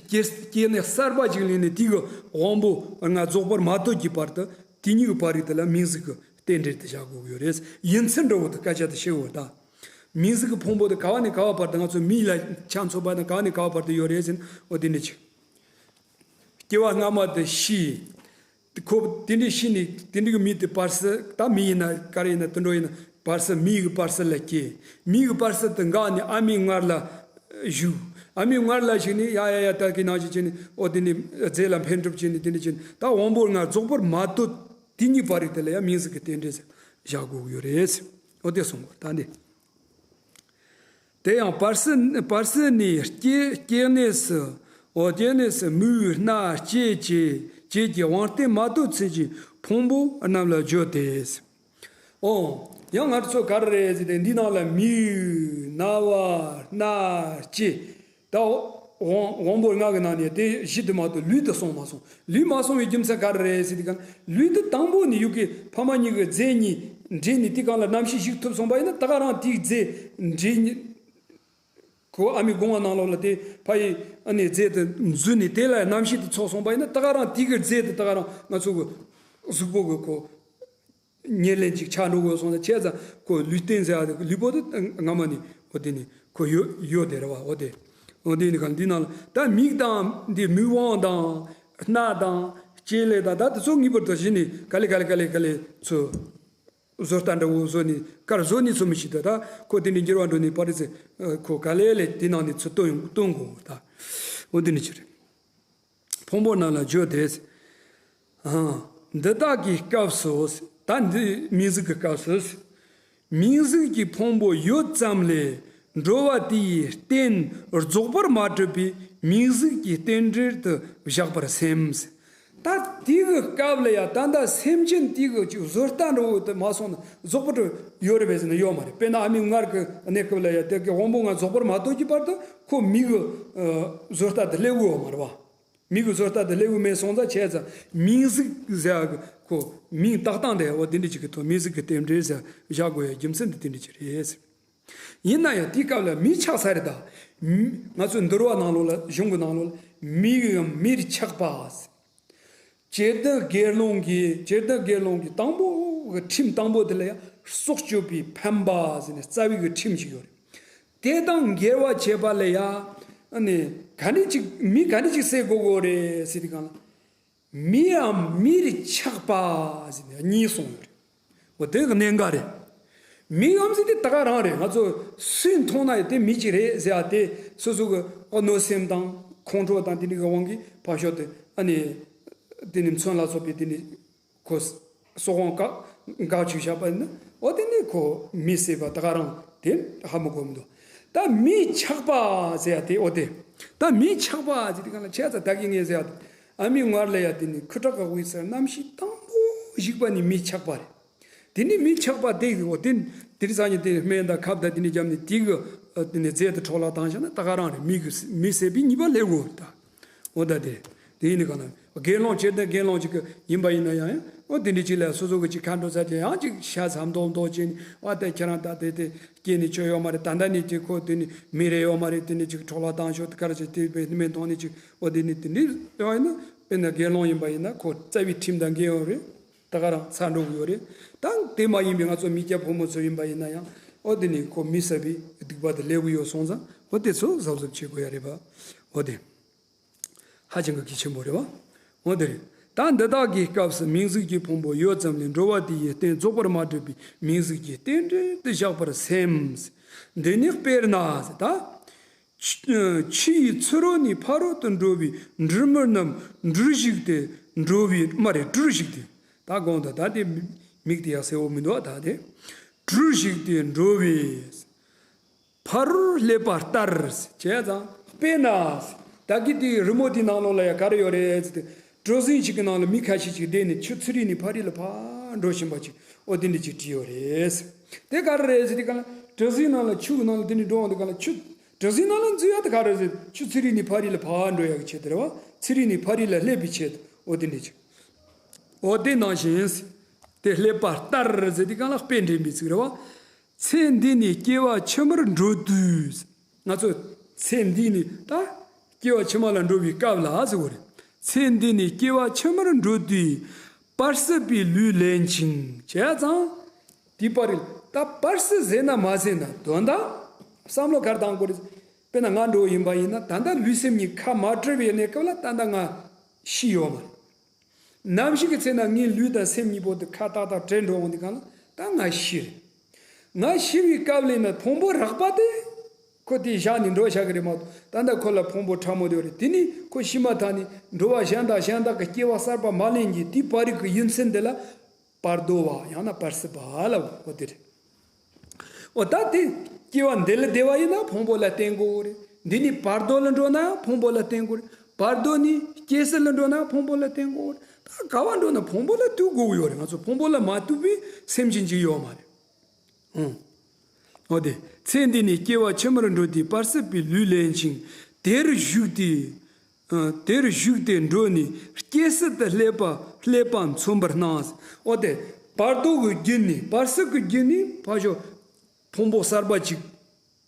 སྐྱེ་སྐྱེ་གནས་གསར་པ་ཅིག་ལེན་ནས་དེ་གི་དབང་པོ་ལྔ་རྫོགས་པར་མ་གཏོགས་ཀྱི་བར་དུ་དེ་གཉིས་ཀྱི་བར་རིགས་དེ་ལ་མིང་གཟུགས་ཀྱི་རྟེན་འབྲེལ་དུ་བཞག་དགོས་ཀྱི་ཡོད་རེད། ཡིན་ཚུལ་འདྲ་བོ་དུ་སྐད་ཆ་དུ་བཤད་འོ་ད། མིང་གཟུགས་ཀྱི་ཕུང་པོ་དེ་ག་བ་ནས་ག་བ་བར་དུ་ང་ཚོ་མིག་ལ་ཆ་མཚོན་པ་ན་ག་བ་ནས་ག་བ་བར་དུ་ཡོད་རེད་ཟེར་ན་འོ་དེ་འདྲ་ཅིག་སྐྱེ་བ་སྔ་མ་དེ་ཤི། ཁོ་དེ་འདྲ་ཤི་ནས་དེ་འདྲ་གི་མི་དེ་བར་སྲིད་ད་མི་ཡིན་ན་ག་རེ་ཡིན་ན་དུད་འགྲོ་ཡིན་ན་བར་སྲིད་མི་གི་བར་སྲིད་ལ་སྐྱེ། མི་གི་བར་སྲིད་དུ་འགག་ནས་ཨ་མའི་མངལ་ལ་བཞུགས། ཨ་མའི་མངལ་ལ་ཞུགས་ནས་ཡ་ཡ་ཡ་ད་གི་ནང་བཞིན་བྱས་ནས་འོ་དེ་ནས་རྫས་ལ་འཕེན་གྲུབ་བྱས་ནས་དེ་འདྲ་བྱས་ནས་ད་དབང་པོ་ལྔ་རྫོགས་པར་མ་གཏོགས་དེ་གཉིས་བར་རིགས་དེ་ལ་ཡང་མིང་གཟུགས་ཀྱི་རྟེན་འབྲེལ་བཞག་དགོས་ཀྱི་ཡོད་རེད། འོ་དེ་གསུངས་པ་ད་འདི། དེ་ཡང་བར་སྲིད་བར་སྲིད་ནས་སྐྱེ་སྐྱེ་གནས་སུ་འོ་སྐྱེ་གནས་སུ་མིག་རྣ་ལྕེ་བཅས་བཅས་ཀྱི་དབང་རྟེན་མ་གཏོགས་ཚུན་ཆད་ཕུང་པོ་རྣམས་ལ་བརྗོད་དེ། འོ། ཡང་ང་ཚོ་ག་རེ་རེད་ཟེར་ཏེ་འདི་ནང་ལ་མིག་རྣ་བ་སྣ་ལྕེ། ད་དབང་དབང་པོ་ལྔ་གི་ནང་ནས་དེ་བཞི་དུ་མ་གཏོགས་ལུས་དུ་སོང་མ་སོང་། ལུས་མ་སོང་བའི་རྒྱུ་མཚན་ག་རེ་རེད་ཟེར་དུས་གང་ལུས་དུ་དང་པོ་ནས་ཡུལ་གྱི་ཕ་མ་གཉིས་ཀྱི་རྫས་གཉིས་འདྲེས་ནས་དེ་གང་ལ་རྣམ་ཤེས་ཞིག་ཐུབ་སོང་པ་ཡིན་ན་ད་ག་རང་དེའི་རྫས་འདྲེས་ནས། ཁོ་ཨ་མའི་སྒོ་ང་ནང་ལོགས་ལ་དེ་ཕ་ཡི་ཨ་ནི་རྫས་དེ་འཛུལ་ནས་དེ་ལ་རྣམ་ཤེས་དེ་ཚོགས་སོང་པ་ཡིན་ན་ད་ག་རང་དེ་གི་རྫས་དེ་ད་ག་རང་ང་ཚོ་གི་གཟུགས་པོ་གི་ཁོ། ཉེར་ལེན་ཅིག་ཆགས་འགྲོ་དགོས་སོང་ཙང་བྱས་ཙང་ཁོ་ལུས་རྟེན་ཟེར་ཡ་དེ་ལུས་པོ་དེ་སྔ་མ་ནས་འོ་དེ་ནས་ཁོ་ཡོད་ཡོད་དེ་རེད་བ་འོ་དེ། འོ་དེ་ནི་གང་འདི་ནང་ལ་ད་མིག་དང་འདི་མིག་དབང་དང་སྣ་དང་ལྕེ་ལས་དང་ད་དེ་ཚོ་ངེས་པར་དུ་གཞི་ནས་ག་ལེ་ག་ལེ་ག་ལེ་ག་ལེ་ཚོ་བཟོ་ལྟ་འདྲ་བོ་བཟོ་ནས་གར་བཟོ་ནས་ཚོ་མི་ཤེས་ད་ད་ཁོ་དེ་ནས་འགྱུར་བ་འགྲོ་ནས་པར་རིས་ཁོ་ག་ལེ་ལེ་དེ་ནང་ནས་ཚོ་སྟོན་སྟོན་དགོས་ད། འོ་དེ་ནི་ཅི་རེད། ཕུང་པོ་རྣམས་ལ་བརྗོད་དེ། འདི་དག་གི་སྐབས་སུ། ད་འདི་མིང་གཟུགས་ཀྱི་སྐབས་སུ། མིང་གཟུགས་ཀྱི་ཕུང་པོ་ཡོད་ཙམ་ལས་འགྲོ་བ་དེ་ཡི་རྟེན་རྫོགས་པར་མ་གྲུབ་པའི་མིང་གཟུགས་ཀྱི་རྟེན་འབྲེལ་དུ་བཞག་པར་སེམས། ད་དེ་གི་སྐབས་ལ་ཡང་ད་ལྟ་སེམས་ཅན་དེ་གི་ཅིག་བཟོ་ལྟ་འདྲ་བོ་དེ་མ་སོང་ན་རྫོགས་པར་ཡོད་རེད་པས་ཟེར་ན་ཡོད་མ་རེད། དཔེར་ན་ཨ་མའི་མངལ་གྱི་གནས་སྐབས་ལ་ཡང་དེ་གི་དབང་པོ་ལྔ་རྫོགས་པར་མ་གཏོགས་ཀྱི་བར་དུ་ཁོ་མི་གི་བཟོ་ལྟ་དེ་སླེབས་ཡོད་མ་རེད་བ། མི་གི་བཟོ་ལྟ་དེ་སླེབས་ཡོད་མེད་སོང་ཙང་བྱས་ཙང་མིང་གཟུགས་ཟེར་གི་ཁོ་མིང་བཏགས་སྟངས་དེ་འོ་དེ་འདྲ་ཅིག་གི་ཐོག་མིང་གཟུགས་ཀྱི་རྟེན་འབྲེལ་ཟེར་བཞག་དགོས་ཡ་རྒྱུ་མཚན་དེ་དེ་འདྲ་ཅིག་རེད། ཡིན་ན་ཡང་དེའི་སྐབས་ལ་མི་ཆགས་ས་རེད་ད། མི་ང་ཚོའི་འདུལ་བ་ནང་ལོགས་ལ་གཞུང་གི་ནང་ལོགས་ལ་མིའམ་མིར་ཆགས་པ། ཇེ་བདུན་དགེ་སློང་གི་ཇེ་བདུན་དགེ་སློང་གི་དང་པོ་གི་ཁྲིམས་དང་པོ་དེ་ལ་ཡང་སྲོག་གཅོད་པའི་འཕེན་པ་ཟེར་ནས་རྩ་བའི་གི་ཁྲིམས་ཤིག་ཡོད་རེད། དེ་དང་འགལ་བ་བྱེད་པ་ལ་ཡང་ཨ་ནི་ག་འདྲ་ཅིག་མི་ག་འདྲ་ཅིག་བསད་དགོས་དགོས་རེད་ཟེར་དུས་གང་ལ། མིའམ་མིར་ཆགས་པ་ཟེར་ནས་གཉིས་གསུངས་ཡོད་རེད། འོ་དེ་གི་གནད་འགག་རེད། མིའམ་ཟེར་དེ་ད་ག་རང་རེད། ང་ཚོ་སུས་མཐོང་ན་ཡང་དེ་མི་གཅིག་རེད་ཟེར་ཡ་དེ་སོ་སོ་གི་ཨ་གནོད་སེམས་དང་ཁོང་ཁྲོ་དང་དེ་འདྲ་གི་དབང་གིས་ཕར་ཞོག་དེ་ཨ་ནི་དེ་ནི་མཚོན་ལ་སོགས་པའི་དེ་ནི་ཁོ་སྲོག་དབང་བཀག་འགག་བཅུག་བཞག་པ་ཡིན་ན་འོ་དེ་ནི་ཁོ་མི་བསད་པ་ད་ག་རང་དེ་ཧ་མི་གོ་མི་འདུག་ད་མིས་ཆགས་པ་ཟེར་ཡ་དེ་འོ་དེ། ད་མིས་ཆགས་པ་ཟེར་དུས་གང་ལ་བྱས་ཙང་ད་གིན་ངས་ཟེར་ཡ་དེ། ཨ་མའི་མངལ་ལ་ཡ་དེ་ནི་ཁུ་ཁྲག་གི་དབུས་སུ་རྣམ་ཤེས་དང་པོ་ཞིག་པ་ནི་མིས་ཆགས་པ་རེད། དེ་ནི་མིས་ཆགས་པ་དེ་འོ་དེ་དེ་རིང་སང་ཉིན་དེ་སྨན་དང་ཁབ་དང་དེ་ནི་བརྒྱབ་ནས་དེ་གི་དེ་ནི་རྫས་དེ་འཕྲོ་བརླག་བཏང་བཞག་ན་ད་ག་རང་རེད། མི་གི་མི་བསད་པའི་ཉེས་པ་ལས་འོ་ད། འོ་ད་དེ། དེ་ཡིན་ནི་གང་ན། དགེ་སློང་ཇེ་བདུན་དགེ་སློང་ཅིག་གི་ཡིན་པ་ཡིན་ན་ཡང་ཡང་། འོ་དེ་འདྲ་ཅིག་ལ་སོ་སོ་གི་ཅིག་ཁ་འགྲོ་ས་ཅིག་ཡང་ཅིག་ཤ་ཚ་མདོག་མདོག་བྱས་ནས། ཨ་ད་ཁྱེད་རང་ད་དེ་དེ་སྐྱེས་ནས་ཆོ་ཡོད་མ་རེད། ད་ལྟ་ནས་ཅིག་ཁོ་དེ་ནི་མི་རེ་ཡོད་མ་རེད། དེ་ནི་ཅིག་འཕྲོ་བརླག་བཏང་ཤོག་དེ་ག་རེ་ཅིག་དེ་བས་མི་མཐོང་ནས་ཅིག་འོ་དེ་ནི་དེ་འདྲ་ཡོད་ཡིན་ན། དཔེར་ན་དགེ་སློང་ཡིན་པ་ཡིན་ན་ཁོ་རྩ་བའི་ཁྲིམས་དང་འགལ་ཡོད་རེད། ད་ག་རང་ཚར་འགྲོ་གི་ཡོད་རེད། ད་དེ་མ་ཡིན་པའི་ང་ཚོ་མི་སྐྱ་ཕོ་མོ་ཚོ་ཡིན་པ་ཡིན་ན་ཡང་། འོ་དེ་ནི་ཁོ་མི་བསད་པའི་སྡིག་པ་དེ་སླེབས་ཀྱི་ཡོད་སོང་ཙང་། འོ་དེ་ཚོ་གཟབ་གཟབ་བྱེད་དགོས་ཡ་རེད་པ། འོ་དེ། ཧ་ཅང་གི་གལ་ཆེན་པོ་རེད་བ། འོ་དེ་རེད། ད་འདི་དག་གི་སྐབས་སུ་མིང་གཟུགས་ཀྱི་ཕུང་པོ་ཡོད་ཙམ་ལས་འགྲོ་བ་དེ་ཡི་རྟེན་རྫོགས་པར་མ་གྲུབ་པའི་མིང་གཟུགས་ཀྱི་རྟེན་འབྲེལ་དུ་བཞག་པར་སེམས། འདི་ནི་དཔེར་ན་ཟེར་ད། ཆུ་ཆུ་ཡི་ཚུ་རོལ་ནས་ཕ་རོལ་ཏུ་འགྲོ་བའི་འབྲུ་མར་རྣམས་འབྲུར་ཞུགས་ཏེ་འགྲོ་བའི་སྨ་རེ་སྦྲུལ་ཞིག་སྟེ། ད་དགོངས་དག་ད་དེ་མིག་དེ་ཡག་གསལ་བོ་མི་འདུག་ད་དེ་སྦྲུལ་ཞིག་སྟེ་འགྲོ་བའི་ཕ་རོལ་སླེབས་པ་ལྟར་བྱས་ཙང་། དཔེར་ན། ད་གི་དེའི་རི་མོ་དེའི་ནང་ལོགས་ལ་ཡ་ག་རེ་ཡོད་རེད་ཟེར་ཏེ། གྲུ་གཟིངས་ཅིག་གི་ནང་ལ་མི་ཁ་ཤས་ཅིག་བསྡད་ནས་ཆུ་ཚི་རིལ་ནས་ཕ་རི་ལ་ཕར་འགྲོ་བཞིན་པ་ཅིག་འོ་དེ་འདྲ་ཅིག་བྲིས་ཡོད་རེད། དེ་ག་རེ་རེད་ཟེར་དུས་གང་ལ་གྲུ་གཟིངས་ནང་ལ་ཆུ་གི་ནང་ལ་དེ་འདྲ་འགྲོ་འོང་དུས་གང་ལ་ཆུ། གྲུ་གཟིངས་ནང་ལ་འཛུལ་ཡག་དེ་ག་རེ་ཟེར། ཆུ་ཚི་རིལ་ནས་ཕ་རི་ལ་ཕར་འགྲོ་ཡག་གི་ཆེད་དུ་རེད་བ། ཚི་རིལ་ནས་ཕ་རི་ལ་སླེབས་པའི་ཆེད་དུ་འོ་དེ་འདྲ་ཅིག་འོ་དེ་ནང་བཞིན། དེ་སླེབས་པ་ལྟར་ཟེར་དུས་གང་ལ་དཔེ་འདྲེན་པའི་ཚིག་རེད་བ། ཚེ་འདི་ནས་སྐྱེ་བ་ཕྱི་མར་འགྲོ་དུས། ང་ཚོ་ཚེ་འདི་ནས་ད་སྐྱེ་བ་ཕྱི་མ་ལ་འགྲོ་བའི་སྐབས་ལ་ཟེར་བ་རེད། ཚེ་འདི་ནས་སྐྱེ་བ་ཕྱི་མར་འགྲོ་དུས། བར་སྲིད་པའི་ལུས་ལེན་ཅིང་བྱས་ཙང་། དེ་བར་ད་བར་སྲིད་ཟེར་ན་མ་ཟེར་ན་དོན་དག་བསམ་བློ་ག་རེ་བཏང་དགོས་རེད། དཔེར་ན་ང་འགྲོ་ཡིན་པ་ཡིན་ན་ད་ལྟ་ལུས་སེམས་གཉིས་ཁ་མ་བྲལ་བའི་གནས་སྐབས་ལ་ད་ལྟ་ང་ཤི་ཡོད་མ་རེད། ནམ་ཞིག་གི་ཚེ་ན་ངའི་ལུས་དང་སེམས་གཉིས་པོ་དེ་ཁ་ཏག་ཏག་བྲལ་འགྲོ་འོང་དུས་གང་ལ་ད་ང་ཤི་རེད། ང་ཤི་བའི་སྐབས་ལ་ན་ཕུང་པོ་རགས་པ་དེ་ཁོ་དེ་བཞག་ནས་འགྲོ་བཞག་གི་རེད་མ་གཏོགས། ད་ལྟ་ཁོ་ལ་ཕུང་པོ་ཕྲ་མོ་དེ་ཡོད་རེད། དེ་ནི་ཁོ་ཤི་མ་ཐག་ནས་འགྲོ་བ་གཞན་དག་གཞན་དག་གི་སྐྱེ་བ་གསར་པ་མ་ལེན་གྱི་དེའི་བར་རིག་གི་ཡུན་ཚད་འདི་ལ་བར་དོ་བ་ཡང་ན་བར་སྲིད་པ་ལ་འོ་དེ་རེད། འོ་ད་དེ་སྐྱེ་བ་འདི་ལ་བདེ་བ་ཡིན་ན་ཕུང་པོ་ལ་བརྟེན་དགོས་རེད། འདི་ནི་བར་དོ་ལ་འགྲོ་ན་ཕུང་པོ་ལ་བརྟེན་དགོས་རེད། བར་དོ་ནི་སྐྱེ་སྲིད་ལ་འགྲོ་ན་ཕུང་པོ་ལ་བརྟེན་དགོས་རེད། ད་ག་བ་འགྲོ་ན་ཕུང་པོ་ལ་ལྟོས་དགོས་ཀྱི་ཡོད་རེད། ང་ཚོ་ཕུང་པོ་ལ་མ་ལྟོས་པའི་སེམས་ཅན་ཅིག་ཡོད་མ་རེད། ཨང་། འོ་དེ་ཚེ་འདི་ནས་སྐྱེ་བ་ཕྱི་མར་འགྲོ་དུས་བར་སྲིད་པའི་ལུས་ལེན་ཅིང་དེར་ཞུགས་ཏེ། ཨ། དེར་ཞུགས་ཏེ་འགྲོ་ནས་སྐྱེ་སྲིད་དུ་སླེབས་པ་སླེབས་པ་མཚོན་པར་སྣང་། འོ་དེ་བར་དོ་གི་རྒྱུད་ནས་བར་སྲིད་ཀྱི་རྒྱུད་ནས་ཕར་ཞོག་ཕུང་པོ་གསར་པ་ཅིག་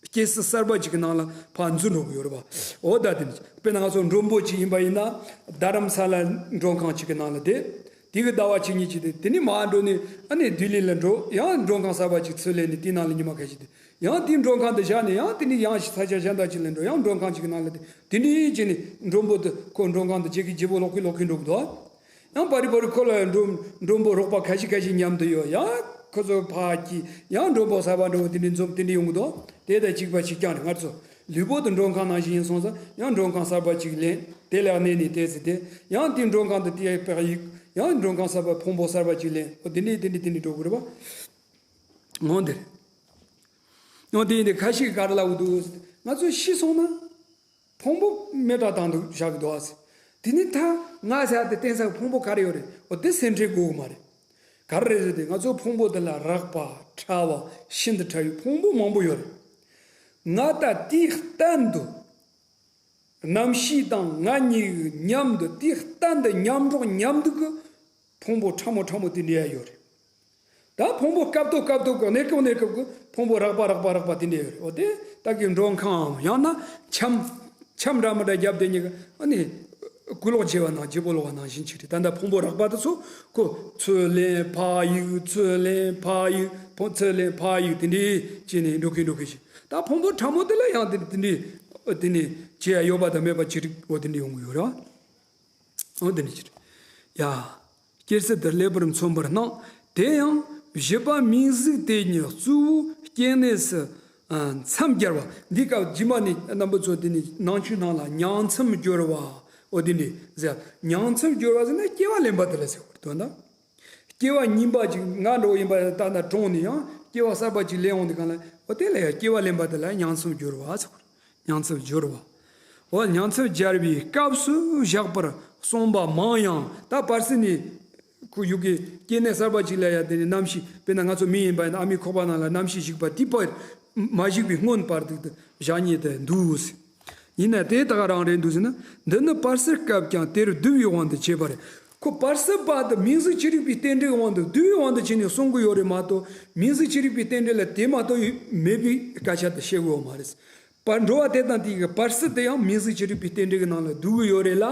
སྐྱེ་སྲིད་གསར་པ་ཅིག་གི་ནང་ལ་ཕར་འཛུལ་འགྲོ་གི་ཡོད་རེད་པ། འོ་ད་དེ་ནི་དཔེར་ན་ང་ཚོ་མགྲོན་པོ་ཅིག་ཡིན་པ་ཡིན་ན་རྡ་རམ་ས་ལ་མགྲོན་ཁང་ཅིག་གི་ནང་ལ་བསྡད། དེ་གི་ཟླ་བ་གཅིག་གཉིས་ཅིག་དེ་དེ་ནས་མར་འགྲོ་ནས་ཨ་ནི་ལྡི་ལི་ལ་འགྲོ་ཡང་མགྲོན་ཁང་གསར་པ་ཅིག་ཚུར་ལེན་ནས་དེའི་ནང་ལ་ཉི་མ་ཁ་ཤས་དེ། ཡང་དེའི་མགྲོན་ཁང་དུ་བཞག་ནས་ཡང་དེ་ནས་ཡང་ས་ཆ་གཞན་དག་ཅིག་ལ་འགྲོ་ཡང་མགྲོན་ཁང་ཅིག་གི་ནང་ལ་དེ་དེ་འདྲའི་བྱས་ནས་མགྲོན་པོ་དེ་ཁོ་མགྲོན་ཁང་དུ་བྱེད་ཀྱི་བྱེད་པོ་ལོག་གི་ལོག་གི་འགྲོ་གི་འདུག་ཡང་བར་རི་བར་རི་ཁོ་ལ་མགྲོན་མགྲོན་པོ་རོགས་པ་ཁ་ཤས་ཁ་ཤས་མཉམ་དུ་ཡོད། ཡང་ཁོ་ཚོ་ཕར་གྱིས་ཡང་མགྲོན་པོ་གསར་པ་འགྲོ་བོ་དེ་འདྲའི་འཛོམས་དེ་འདྲའི་ཡོང་གི་འདུག་དེ་དང་གཅིག་པ་གཅིག་རྐྱང་རེད། ང་ཚོ་ལུས་པོ་དེ་མགྲོན་ཁང་ནང་བཞིན་ཡིན་སོང་ཙང་ཡང་མགྲོན་ཁང་གསར་པ་གཅིག་ལེན། དེ་ལ་གནས་ནས་བལྟས་ཚེ་དེ་ཡང་དེའི་མགྲོན་ཁང་དུ་དེ་ཡང་ཡང་མགྲོན་ཁང་གསར་པ་ཕུང་པོ་གསར་པ་གཅིག་ལེན། འོ་དེ་འདྲའི་དེ་འདྲའི་དེ་འདྲའི་འགྲོ་གི་རེད་པ། འོ་འདིར། འོ་དེ་ཡིན་ཏེ་ཁ་ཤས་ག་རེ་ལབ་འདུག་ང་ཚོ་ཤི་སོང་ན་ཕུང་པོ་མེ་སྲེག་བཏང་དུ་བཞག་གི་འདུག་ཟེར། དེ་ནི་ད་ང་ཟེར་དེ་བསྟན་ས་ཕུང་པོ་ག་རེ་ཡོད་རེད། འོ་དེ་སེམས་ཁྲལ་དགོས་གི་མ་རེད། ག་རེ་རེད་ཟེར་དེ་ང་ཚོ་ཕུང་པོ་དེ་ལ་རགས་པ་ཕྲ་བ་ཤིན་ཏུ་ཕྲ་བའི་ཕུང་པོ་མང་པོ་ཡོད་རེད། ང་ད་དེའི་སྟེང་དུ། རྣམ་ཤེས་དང་ང་གཉིས་མཉམ་དུ་དེའི་སྟེང་དུ་མཉམ་འགྲོགས་མཉམ་འདུག་གི་ཕུང་པོ་ཕྲ་མོ་ཕྲ་མོ་དེ་འདྲ་ཡ་ཡོད་རེད། ད་ཕུང་པོ་སྐབས་ཐོག་སྐབས་ཐོག་གི་གནས་སྐབས་གནས་སྐབས་ཀྱི་ཕུང་པོ་རགས་པ་རགས་པ་རགས་པ་དེ་འདྲ་ཡོད་རེད། འོ་དེ་ད་གི་མགྲོན་ཁང་ཡང་ན་འཆམ་འཆམ་འདྲ་མི་འདྲ་བརྒྱབ་བསྡད་མཁན་གྱི་ཨ་ནི་གུ་ལོག་བྱེད་པ་ནང་བརྗེ་པོ་ལོག་པ་ནང་བཞིན་ཅིག་རེད། ད་ལྟ་ཕུང་པོ་རགས་པ་དེ་ཚོ་ཁོ་ཚུར་ལེན་ཕར་གཡུག་ཚུར་ལེན་ཕར་གཡུག་ཕུང་ཚུར་ལེན་ཕར་གཡུག་དེ་འདྲ་བྱས་ནས་འགྲོ་གིན་འགྲོ་གིན་ཞིག་ད་ཕུང་པོ་ཕྲ་མོ་དེ་ལ་ཡང་དེ་དེ་འདྲའི་དེ་ནས་བྱེད་ཡ་ཡོད་པ་དང་མེད་པ་ཅིག་རིག་འོ་དེ་འདྲ་ཡོང་གི་ཡོད་རེད། འོ་དེ་འདྲ་ཅིག་རེད། ཡ། སྐྱེ་སྲིད་དུ་སླེབས་པར་མཚོན་པར་སྣང་། དེ་ཡང་བཞི་པ་མིང་གཟུགས་དེ་ཉིད་གཙོ་བོའི་སྐྱེ་གནས་སུ་མཚམས་སྦྱར་བ། འདི་སྐབས་རྗེས་མ་ནས་རྣམ་པ་ཚོ་དེ་ནས་ནང་ཆོས་ནང་ལ་ཉིང་མཚམས་སྦྱོར་བ། འོ་དེ་འདྲ་ཟེར། ཉིང་མཚམས་སྦྱོར་བ་ཟེར་ན་སྐྱེ་བ་ལེན་པ་དེ་ལ་ཟེར་བ་རེད་དོན་དག་སྐྱེ་བ་གཉིས་པ་ཅིག་ང་འདྲ་བོ་ཡིན་པ་ད་ན་གྲོངས་ནས་ཡང་སྐྱེ་བ་གསར་པ་ཅིག་ལེན་འོང་དུས་གང་ལ་འོ་དེ་ལ་ཡང་སྐྱེ་བ་ལེན་པ་དེ་ལ་ཉིང་མཚམས་སྦྱོར་བ་ཟེར་བ་རེད། ཉིང་མཚམས་སྦྱོར་བ། འོ་ཉིང་མཚམས་སྦྱར་བའི་སྐབས་སུ་བཞག་པར་གསུངས་པ་མང་ཡང་ད་བར་སྲིད་ནས་ཁོ་ཡུག་གི་སྐྱེ་གནས་གསར་པ་ཅིག་ལ་ཡང་དེ་ནས་རྣམ་ཤེས་དཔེར་ན་ང་ཚོ་མི་ཡིན་པ་ཡིན་ན་ཨ་མའི་ཁོག་པ་ནང་ལ་རྣམ་ཤེས་ཞིག་པ་དེ་བར་མ་ཞིག་པའི་སྔོན་བར་དུ་བཞག་ཉེན་དུ་འདུག་ཟེར། ཡིན་ན་དེ་ད་ག་རང་རེད་འདུག་ཟེར་ན། འདི་ནི་བར་སྲིད་སྐབས་ཀྱང་དེར་བསྡུ་བའི་དབང་དུ་བྱས་པ་རེད། ཁོ་བར་སྲིད་པ་དེ་མིང་གཟུགས་ཅི་རིགས་པའི་རྟེན་འབྲེལ་དབང་དུ་བསྡུ་བའི་དབང་དུ་བྱས་ནས་གསུང་གི་ཡོད་རེད་མ་གཏོགས་མིང་གཟུགས་ཅི་རིགས་པའི་རྟེན་འབྲེལ་ལ་དེ་མ་གཏོགས་མེད་པའི་སྐད་ཆ་དེ་བཤད་གི་ཡོད་མ་རེད། བར་འགྲོ་བ་དེ་དང་དེ་གི་བར་སྲིད་དེ་ཡང་མིང་གཟུགས་ཅི་རིགས་པའི་རྟེན་འབྲེལ་གྱི་ནང་ལ་བསྡུ་གི་ཡོད་རེད་ལ།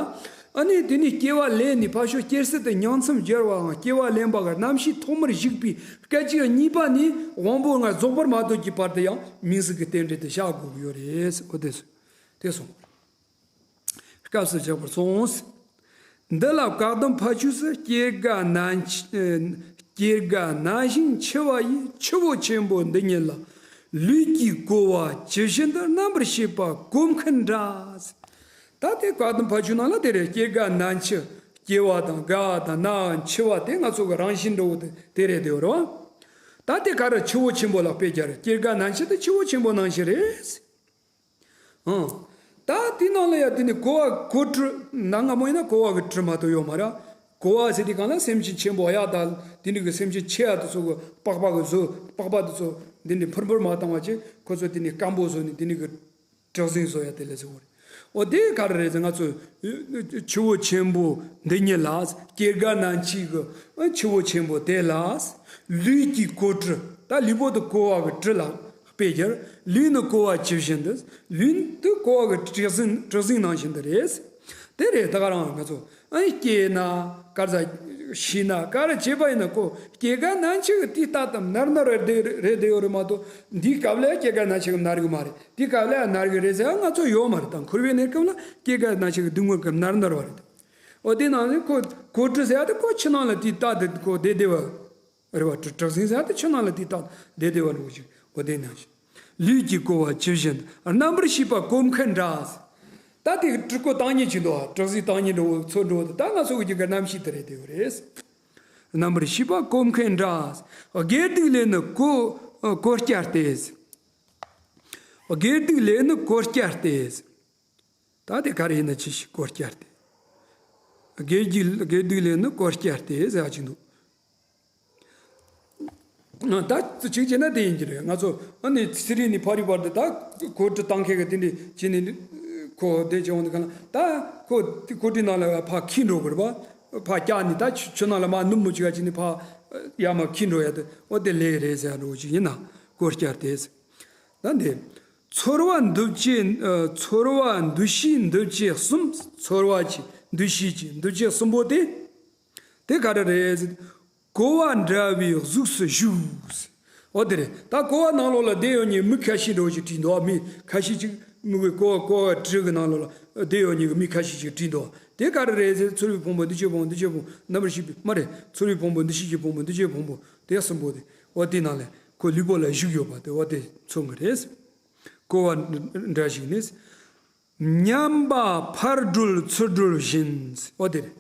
ཨ་ནི་དེ་ནས་སྐྱེ་བ་ལེན་ནས་ཕར་ཕྱོགས་སྐྱེ་སྲིད་དེ་ཉིང་མཚམས་སྦྱར་བའམ་སྐྱེ་བ་ལེན་པ་གི་རྣམ་ཤེས་ཐོག་མར་ཞུགས་པའི་སྐད་ཅིག་གཉིས་པ་ནས་དབང་པོ་ལྔ་རྫོགས་པར་མ་ཐོབ་ཀྱི་བར་དུ་ཡང་མིང་གཟུགས་ཀྱི་རྟེན་འབྲེལ་དེ་བཞག་དགོས་ཀྱི་ཡོད་རེད། འོ་དེ་སོ། དེ་སོང་། སྐབས་སུ་བཞག་པར་གསུངས། འདི་ལ་བཀའ་གདམས་ཕ་ཆོས་སུ་སྐྱེ་རྒ་ན་འཆི་སྐྱེ་རྒ་ན་ཞིང་འཆི་བ་ཡི་ཆུ་བོ་ཆེན་པོ་འདི་ཉིད་ལ་ ལུས་ཀྱིས་གོ་བ་ཇི་བཞིན་དུ། རྣམ་པར་ཤེས་པ་གོ་མཁན་འདྲ། ད་དེ་བཀའ་གདམས་ཕ་ཆོས་ནང་ལ་དེ་རེད། སྐྱེ་རྒ་ན་འཆི། སྐྱེ་བ་དང་རྒ་བ་དང་ན་བ་འཆི་བ་དེ་ང་ཚོ་གི་རང་བཞིན་འདྲ་བོ་དེ་དེ་རེད་དེ་རེད་བ། ད་དེ་ག་རེ་ཆུ་བོ་ཆེན་པོ་ལ་དཔེ་རྒྱག་རེད། སྐྱེ་རྒ་ན་འཆི་དེ་ཆུ་བོ་ཆེན་པོ་ནང་བཞིན་རེད། ཨང་། ད་དེ་ནང་ལ་ཡ་དེ་ནི་གོ་བ་གོ་དྲི་ན་སྔ་མོ་ཡིན་ན་གོ་བ་གི་དྲི་མ་གཏོགས་ཡོད་མ་རེད། གོ་བ་ཟེར་དུས་གང་ལ་སེམས་ཅན་ཆེན་པོ་ཡག་དང་དེ་འདྲ་གི་སེམས་ཅན་ཆེ་ཡག་དེ་ཚོ་གི་པགས་པ་གི་བཟོ་པགས་པ་དེ་ཚོ་འདི་འདྲ་ཕུར་ཕུར་མ་བཏང་བ་བྱས་ཁོ་ཚོ་དེ་ནི་སྐམ་པོ་བཟོ་ནས་དེ་འདྲ་གི་གྲུ་གཟིངས་བཟོ་ཡ་དེ་ལས་བཟོ་བ་རེད། འོ་དེ་ག་རེ་རེད་ཟེར་ང་ཚོ་ཆུ་བོ་ཆེན་པོ་འདི་ཉིད་ལ་སྐྱེ་རྒ་ན་འཆི་གི་ཆུ་བོ་ཆེན་པོ་དེ་ལ་ལུས་ཀྱིས་གོ་དྲི། ད་ལུས་པོ་དེ་གོ་བ་གི་དྲི་ལ་དཔེ་སྦྱར། ལུས་ནི་གོ་བ་ཇི་བཞིན་དུ། ལུས་དེ་གོ་བ་གི་གྲུ་གཟིངས་གྲུ་གཟིངས་ནང་བཞིན་དུ་རེད། དེ་རེད། ད་ག་རང་ང་ཚོ་ཨ་ནི་སྐྱེས་ན་ག་རེ་ཟ། ཤི་ན་ག་རེ་བྱས་པ་ཡིན་ན་ཁོ་སྐྱེ་རྒ་ན་འཆི་གི་དུས་རྟག་ཏུ་ནར་ནར་བ་རེད་རེད་དེ་ཡོད་རེད་མ་གཏོགས། འདིའི་སྐབས་ལ་སྐྱེ་རྒ་ན་འཆི་གི་ནར་གི་མ་རེད། དེའི་སྐབས་ལ་ནར་གི་རེད་ཟེར་ང་ཚོ་ཡོད་མ་རེད། ད་འཁོར་བའི་གནས་སྐབས་ལ་སྐྱེ་རྒ་ན་འཆི་གི་སྡུག་བསྔལ་གི་ནར་ནར་བ་རེད། འོ་དེ་ནང་ནས་ཁོ་གོ་དྲི་ཟེར་ཡ་དེ་ཁོ་ཕྱི་ནང་ལ་དུས་རྟག་ཏུ་ཁོ་བསྡད་བསྡད་པ་རེད་བ། གྲུ་གྲུ་གཟིངས་ཟེར་ཡ་དེ་ཕྱི་ནང་ལ་དུས་རྟག་ཏུ་བསྡད་བསྡད་པ་འདྲ་བོ་ཞིག་འོ་དེ་ནང་བཞིན། ལུས་ཀྱིས་གོ་བ་ཇི་བཞིན་དུ། རྣམ་པར་ཤེས་པ་གོ་མཁན་འདྲ། ད་དེ་གྲུ་གོ་བཏང་ཉེན་ཅིག་འདུག་བ། གྲུ་གཟིངས་བཏང་ཉེན་འདྲ་བོ་ཚོ་འདྲ་བོ་དེ་ད་ང་ཚོ་གི་རྒྱུད་ཀྱི་རྣམ་ཤེས་དེ་རེད་དེ་རེད། རྣམ་པར་ཤེས་པ་གོ་མཁན་འདྲ། དགེ་སྡིག་ལས་ནི་གོ་གོ་བརྒྱ་སྟེ། དགེ་སྡིག་ལས་ནི་གོ་བརྒྱ་སྟེ། ད་དེ་ག་རེ་ཡིན་ན་ཅི་ཞིག་གོ་བརྒྱ་སྟེ། དགེ་སྡིག་དགེ་སྡིག་ལས་ནི་གོ་བརྒྱ་སྟེ་ཟེར་ཡ་ཅིག་འདུག་ད་ཅིག་བྱས་ན་དེ་ཡིན་གྱི་རེད། ང་ཚོ་ཨ་ནི་ཚེ་རིང་ནས་ཕ་རི་བར་དུ་ད་གོ་དྲི་བཏང་མཁན་གྱི་དེ་འདྲ་བྱས་ནས་ཁོ་བསྡད་བྱས་འོང་དུས་ག་ལ་ད་ཁོ་གོ་དྲི་ནང་ལ་ཕར་འཁྱེར་འགྲོ་དགོས་རེད་པ། ཕར་བཀྱག་ནས་ད་ཆུ་ཆུ་ནང་ལ་མར་ནུབ་མི་བཅུག་ཡ་བྱས་ནས་ཕར་ཡར་མར་འཁྱེར་འགྲོ་ཡ་དེ་འོ་དེ་ལས་རེད་ཟེར་ཡ་འདྲ་བོ་ཅིག་ཡིན་ན་གོ་བརྒྱ་སྟེ། ད་འདི། ཚོར་བ་འདུ་བྱེད། ཨ། ཚོར་བ་འདུ་ཤེས་འདུ་བྱེད་གསུམ། ཚོར་བ་གྱི་འདུ་ཤེས་ཀྱི་འདུ་བྱེད་གསུམ་པོ་དེ། དེ་ག་རེ་རེད་ཟེར། གོ་བ་འདྲ་བའི་གཟུགས་སུ་བཞུགས། འོ་དེ་རེད། ད་གོ་བ་ནང་ལོགས་ལ་བསྡད་ཡོད་མཁན་མི་ཁ་ཤས་འདྲ་བོ་ཞིག་བྲིས་འདུག་མི་ཁ་ཤས་ཅིག་མི་གི་གོ་བ་གོ་བ་དྲི་གི་ནང་ལོགས་ལ་བསྡད་ཡོད་མཁན་གི་མི་ཁ་ཤས་ཅིག་བྲིས་འདུག་དེ་ག་རེ་རེད་ཟེར། ཚོར་བའི་ཕུང་པོ་འདུ་བྱེད་ཕུང་པོ་འདུ་བྱེད་ཕུང་པོ་རྣམ་པར་ཤེས་པའི་མ་རེད། ཚོར་བའི་ཕུང་པོ་འདུ་ཤེས་ཀྱི་ཕུང་པོ་འདུ་བྱེད་ཕུང་པོ་དེ་གསུམ་པོ་དེ་འོ་དེ་ནང་ལ་ཁོ་ལུས་པོ་ལ་བཞུགས་ཡོད་པ་དེ་འོ་དེ་མཚོན་གི་རེད། གོ་བ་འདྲ་ཞིག་ནི། མཉམ་པ་ཕར་བགྲོད་ཚུར་བགྲོད་བཞིན། འོ་དེ་རེད།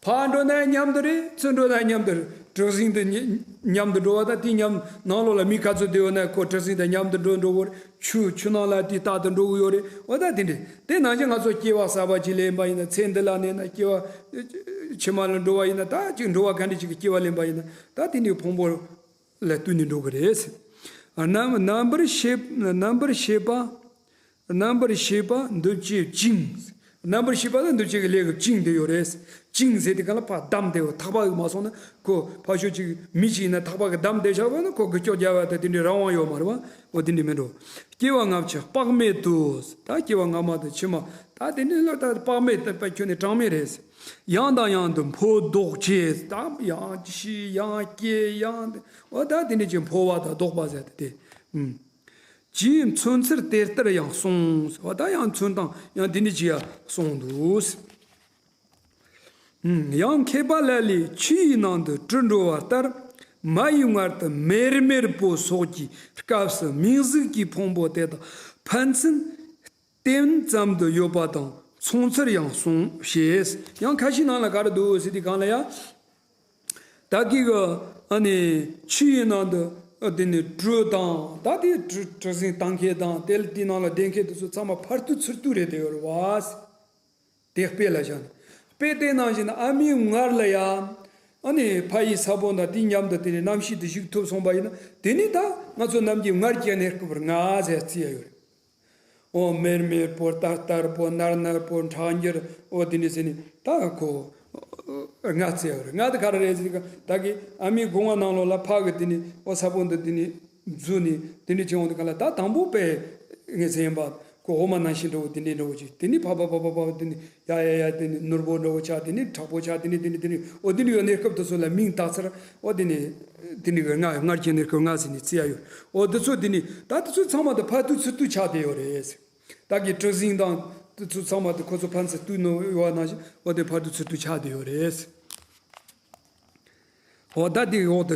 ཕར་འགྲོ་ན་མཉམ་དུ་རེད། ཚུར་འགྲོ་ན་མཉམ་དུ་རེད། གྲུ་གཟིངས་དེ་མཉམ་དུ་འགྲོ་བ་དང་དེ་མཉམ་ནང་ལོགས་ལ་མི་ག་ཚོད་བསྡད་ཡོད་ན་ཁོ་གྲུ་གཟིངས་དང་མཉམ་དུ་འགྲོ་འགྲོ་གི་རེད། ཆུ་ཆུ་ནང་ལ་དེ་རྟག་ཏུ་འགྲོ་གི་ཡོད་རེད། འོ་ད་དེ་འདྲ་དེ་ནང་བཞིན་ང་ཚོ་སྐྱེ་བ་གསར་པ་ཅིག་ལེན་པ་ཡིན་ན། ཚེ་འདི་ལ་གནས་ན་སྐྱེ་བ་ཕྱི་མ་ལ་འགྲོ་བ་ཡིན་ན། ད་ཅིག་འགྲོ་བ་ག་འདྲ་ཅིག་གི་སྐྱེ་བ་ལེན་པ་ཡིན་ན་ད་དེ་འདྲའི་ཕུང་པོ་ལ་ལྟོས་ནས་འགྲོ་གི་རེད། རྣམ་རྣམ་པར་ཤེས་རྣམ་པར་ཤེས་པ། རྣམ་པར་ཤེས་པ་འདུ་བྱེད་བཅིངས། རྣམ་པར་ཤེས་པ་ལ་འདུ་བྱེད་ཀྱི་ལས་ཀྱི་བཅིངས་དེ་ཡོད་རེད། བཅིངས་ཟེར་དུས་ག་ལ་ཕར་བསྡམས་ཏེ་ཐག་པ་གིས་མ་སོང་ན་ཁོ་ཕར་ཕྱོགས་གཅིག་མི་གཅིག་ཡིན་ན་ཐག་པ་གིས་བསྡམས་བསྡད་བཞག་པ་ན་ཁོ་འགུལ་སྐྱོད་རྒྱག་པ་དང་དེ་འདྲའི་རང་དབང་ཡོད་མ་རེད་པ། འོ་དེ་འདྲ་མིན་འགྲོ། སྐྱེ་བ་སྔ་ཕྱི་དཔག་མེད་དུ། ད་སྐྱེ་བ་སྔ་མ་དང་ཕྱི་མ་ད་དེ་འདྲ་ལ་ད་དཔག་མེད་ད་ཁྱོན་ནས་གྲངས་མེད་རེད། ཡང་དང་ཡང་དུ་འཕོ་ལྡོག་བྱེད། ད་ཡང་ཤི་ཡང་སྐྱེ་ཡང་འོ་ད་དེ་འདྲ་ཅིག་འཕོ་བ་དང་ལྡོག་པ་ཟེར་ཏེ་དེ། ཅིས་མཚོན་ཚུལ་དེ་ལྟར་ཡང་གསུངས། འོ་ད་ཡང་མཚོན་སྟངས་ཡང་འདི་འདྲ་ཅིག་ཡང་གསུངས་འདུག་ཡང་མཁས་པ་ལ་ལས་ཆུ་ཡི་ནང་དུ་དྲི་འགྲོ་བ་ལྟར། མ་ཡི་མངལ་དུ་མེར་མེར་པོ་སོགས་ཀྱི་སྐབས་སུ་མིང་གཟུགས་ཀྱི་ཕུང་པོ་དེ་དག་ཕན་ཚུན་བརྟེན་ཙམ་དུ་ཡོད་པ་དང་མཚུངས་ཚུལ་ཡང་གསུངས་ཞེས། ཡང་ཁ་ཤས་ནང་ལ་ག་རེ་འདུག་ཟེར་དུས་གང་ལ་ཡང་། ད་གི་གི་ཨ་ནི་ཆུ་ཡི་ནང་དུ་ཨ་དེ་ནི་དྲི་དང་ད་དེ་གྲུ་གྲུ་གཟིངས་བཏང་མཁན་དང་དེ་ལ་དེའི་ནང་ལ་བསྡད་མཁན་དེ་ཚོ་ཚང་མ་ཕར་ཐུག་ཚུར་ཐུག་རེད་དེ་ཡོད་རེད་བ། དེ་དཔེ་ལ་བཞག་ནས་དཔེ་དེ་ནང་བཞིན་ཨ་མའི་མངལ་ལ་ཡ་ཨ་ནི་ཕ་ཡི་ས་བོན་དང་དེ་མཉམ་དུ་དེ་ནི་རྣམ་ཤེས་དེ་ཞུགས་ཐུབ་སོང་པ་ཡིན་ན་དེ་ནི་ད་ང་ཚོ་ནམ་རྒྱུན་མངལ་གྱི་གནས་སྐབས་ལྔ་ཟེར་རྩི་ཡ་ཡོད་རེད། འོ་མེར་མེར་པོ་ལྟར་ལྟར་པོ་ནར་ནར་པོ་ཁྲག་འགྱུར་འོ་དེ་འདྲ་ཟེར་ནས་ད་ཁོ་ལྔ་བརྩི་ཡོད་རེད། ལྔ་དེ་ག་རེ་རེད་ཟེར་ན་ད་གི་ཨ་མའི་སྒོ་ང་ནང་ལོགས་ལ་ཕ་གི་དེ་ནི་འོ་ས་བོན་དེ་དེ་ནི་འཛུལ་ནས་དེ་འདྲ་བྱུང་བ་དེ་ག་ལ་ད་དང་པོ་དཔེ་ངས་ཟེར་ཡིན་པ་ཁོ་འོ་མ་ནང་བཞིན་འདྲ་བོ་དེ་འདྲ་འདྲ་བོ་ཅིག་དེ་ནི་ཕ་ཕ་ཕ་ཕ་ཕ་དེ་ནི་ཡ་ཡ་ཡ་དེ་ནི་ནོར་བུ་འདྲ་བོ་ཆགས་དེ་ནི་དྲག་པོ་ཆགས་དེ་ནི་དེ་ནི་དེ་ནི་འོ་དེ་འདྲ་ཡོད་གནས་སྐབས་དེ་ཚོ་ལ་མིང་བཏགས་ཚར། འོ་དེ་ནི་དེ་ནི་གི་ལྔ་མངལ་གྱི་གནས་སྐབས་ལྔ་ཟེར་ནས་བརྩི་ཡ་ཡོད། འོ་དེ་ཚོ་དེ་ནི་ད་དེ་ཚོ་ཚང་མ་དེ་ཕར་ཐུག་ཚུར་ཐུག་ཆགས་བསྡད་ཡོད་རེད། ད་གི་གྲུ་གཟིངས་དང་དེ་ཚོ་ཚང་མ་དེ་ཁོ་ཚོ་ཕན་ཚུན་ཐུག་ནོ་ཡོད་ནང་བཞིན་འོ་དེ་ཕར་ཐུག་ཚུར་ཐུག་ཆགས་བསྡད་ཡོད་རེད། འོ་ད་དེ་འོག་ཏུ་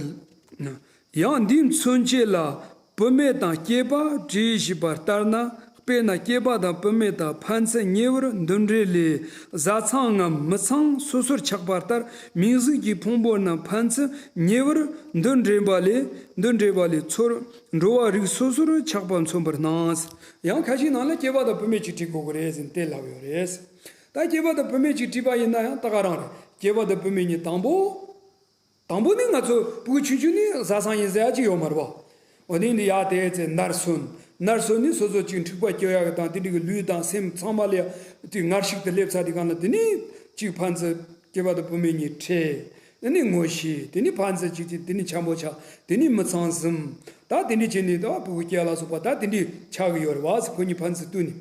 ཡང་འདིས་མཚོན་བྱེད་ལ་ བུད་མེད་དང་སྐྱེས་པ་བྲིས་ཞེས་པ་ལྟར་ན། དཔེར་ན་སྐྱེས་པ་དང་བུད་མེད་དང་ཕན་ཚུན་ཉེ་བར་འདུ་འབྲེལ་ལས། བཟའ་ཚང་ངམ་མི་ཚང་སོ་སོར་ཆགས་པ་ལྟར། མིང་གཟུགས་ཀྱི་ཕུང་པོ་རྣམས་ཕན་ཚུན་ཉེ་བར་འདུ་འབྲེལ་པ་ལས། འདུ་འབྲེལ་པ་ལས་ཚུར་འགྲོ་བ་རིགས་སོ་སོར་ཆགས་པ་མཚོན་པར་སྣང་། ཡང་ཁ་ཅིག་ནང་ལ་སྐྱེས་པ་དང་བུད་མེད་ཅིག་བྲིས་དགོས་ཀྱི་རེད་ཟེར་དེ་ལབ་ཡོད་རེད། ད་སྐྱེས་པ་དང་བུད་མེད་ཅིག་བྲིས་པ་ཡིན་ན་ཡང་ད་ག་རང་རེད། སྐྱེས་པ་དང་བུད་མེད་གཉིས་དང་པོ། དང་པོ་ནི་ང་ཚོ་ཕྲུ་གུ་ཆུང་ཆུང་ནས་བཟའ་ཚང་ཡིན་ཟེར་ཡ་ཅིག་ཡོད་མ་རེད་པ། འོ་དེ་འདི་ཡ་དེ་ཚེ་ནར་སོན། ནར་སོན་ནི་སོ་སོ་ཅིག་འཁྲིག་པ་སྐྱེ་ཡག་དང་དེ་འདྲ་གི་ལུས་དང་སེམས་ཚང་མ་ལ་ཡ་དེ་ངར་ཤུགས་དེ་སླེབས་ཚར་དེ་གང་ལ་དེ་ནི་ཅིག་ཕན་ཚུན་སྐྱེས་པ་དང་བུད་མེད་གཉིས་འཕྲད། དེ་ནི་ངོ་ཤེས། དེ་ནི་ཕན་ཚུན་གཅིག་གཅིག་དེ་ནི་འཆམ་པོ་ཆགས། དེ་ནི་མི་ཚང་འཛོམས། ད་དེ་འདྲ་བྱས་ནས་ད་ཕྲུ་གུ་སྐྱེ་ལ་སོགས་པ་ད་དེ་འདྲ་ཆགས་ཀྱི་ཡོད་རེད་བ་ཟེར། ཁོ་གཉིས་ཕན་ཚུན་བསྟུན་ནས།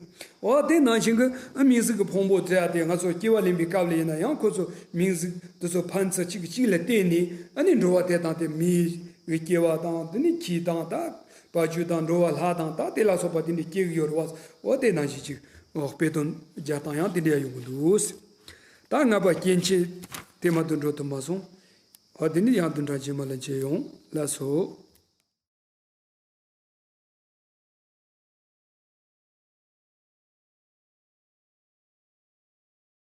འོ་དེ་ནང་བཞིན་གྱི་ཨ་མིང་གཟུགས་ཀྱི་ཕུང་པོ་དེ་ཡ་དེ་ང་ཚོ་སྐྱེ་བ་ལེན་པའི་སྐབས་ལ་ཡིན་ན་ཡང་ཁོ་ཚོ་མིང་གཟུགས་དེ་ཚོ་ཕན་ཚུན་གཅིག་གིས་གཅིག་ལ་བརྟེན་ནས་ཨ་ནི་འགྲོ་བ་དེ་དང་དེ་མིའི་སྐྱེ་བ་དང་དེ་ནི་ཁྱི་དང་ད་བ་ཕྱུགས་དང་འགྲོ་བ་ལྷ་དང་ད་དེ་ལ་སོགས་པ་དེ་འདྲ་སྐྱེ་གི་ཡོད་རེད་བ། འོ་དེ་ནང་བཞིན་ཅིག་འོ་དཔེ་དོན་སྦྱར་སྟངས་ཡང་དེ་འདྲ་ཡ་ཡོང་གི་འདུག། ད་ལྔ་པ་སྐྱེ་མཆེད་དེ་མ་གཏོགས་འགྲོ་ཐུབ་མ་སོང་། འོ་དེ་ནི་ཡང་བདུན་ཕྲག་རྗེས་མ་ལ་མཇལ་ཡོང་། ལགས་སོ།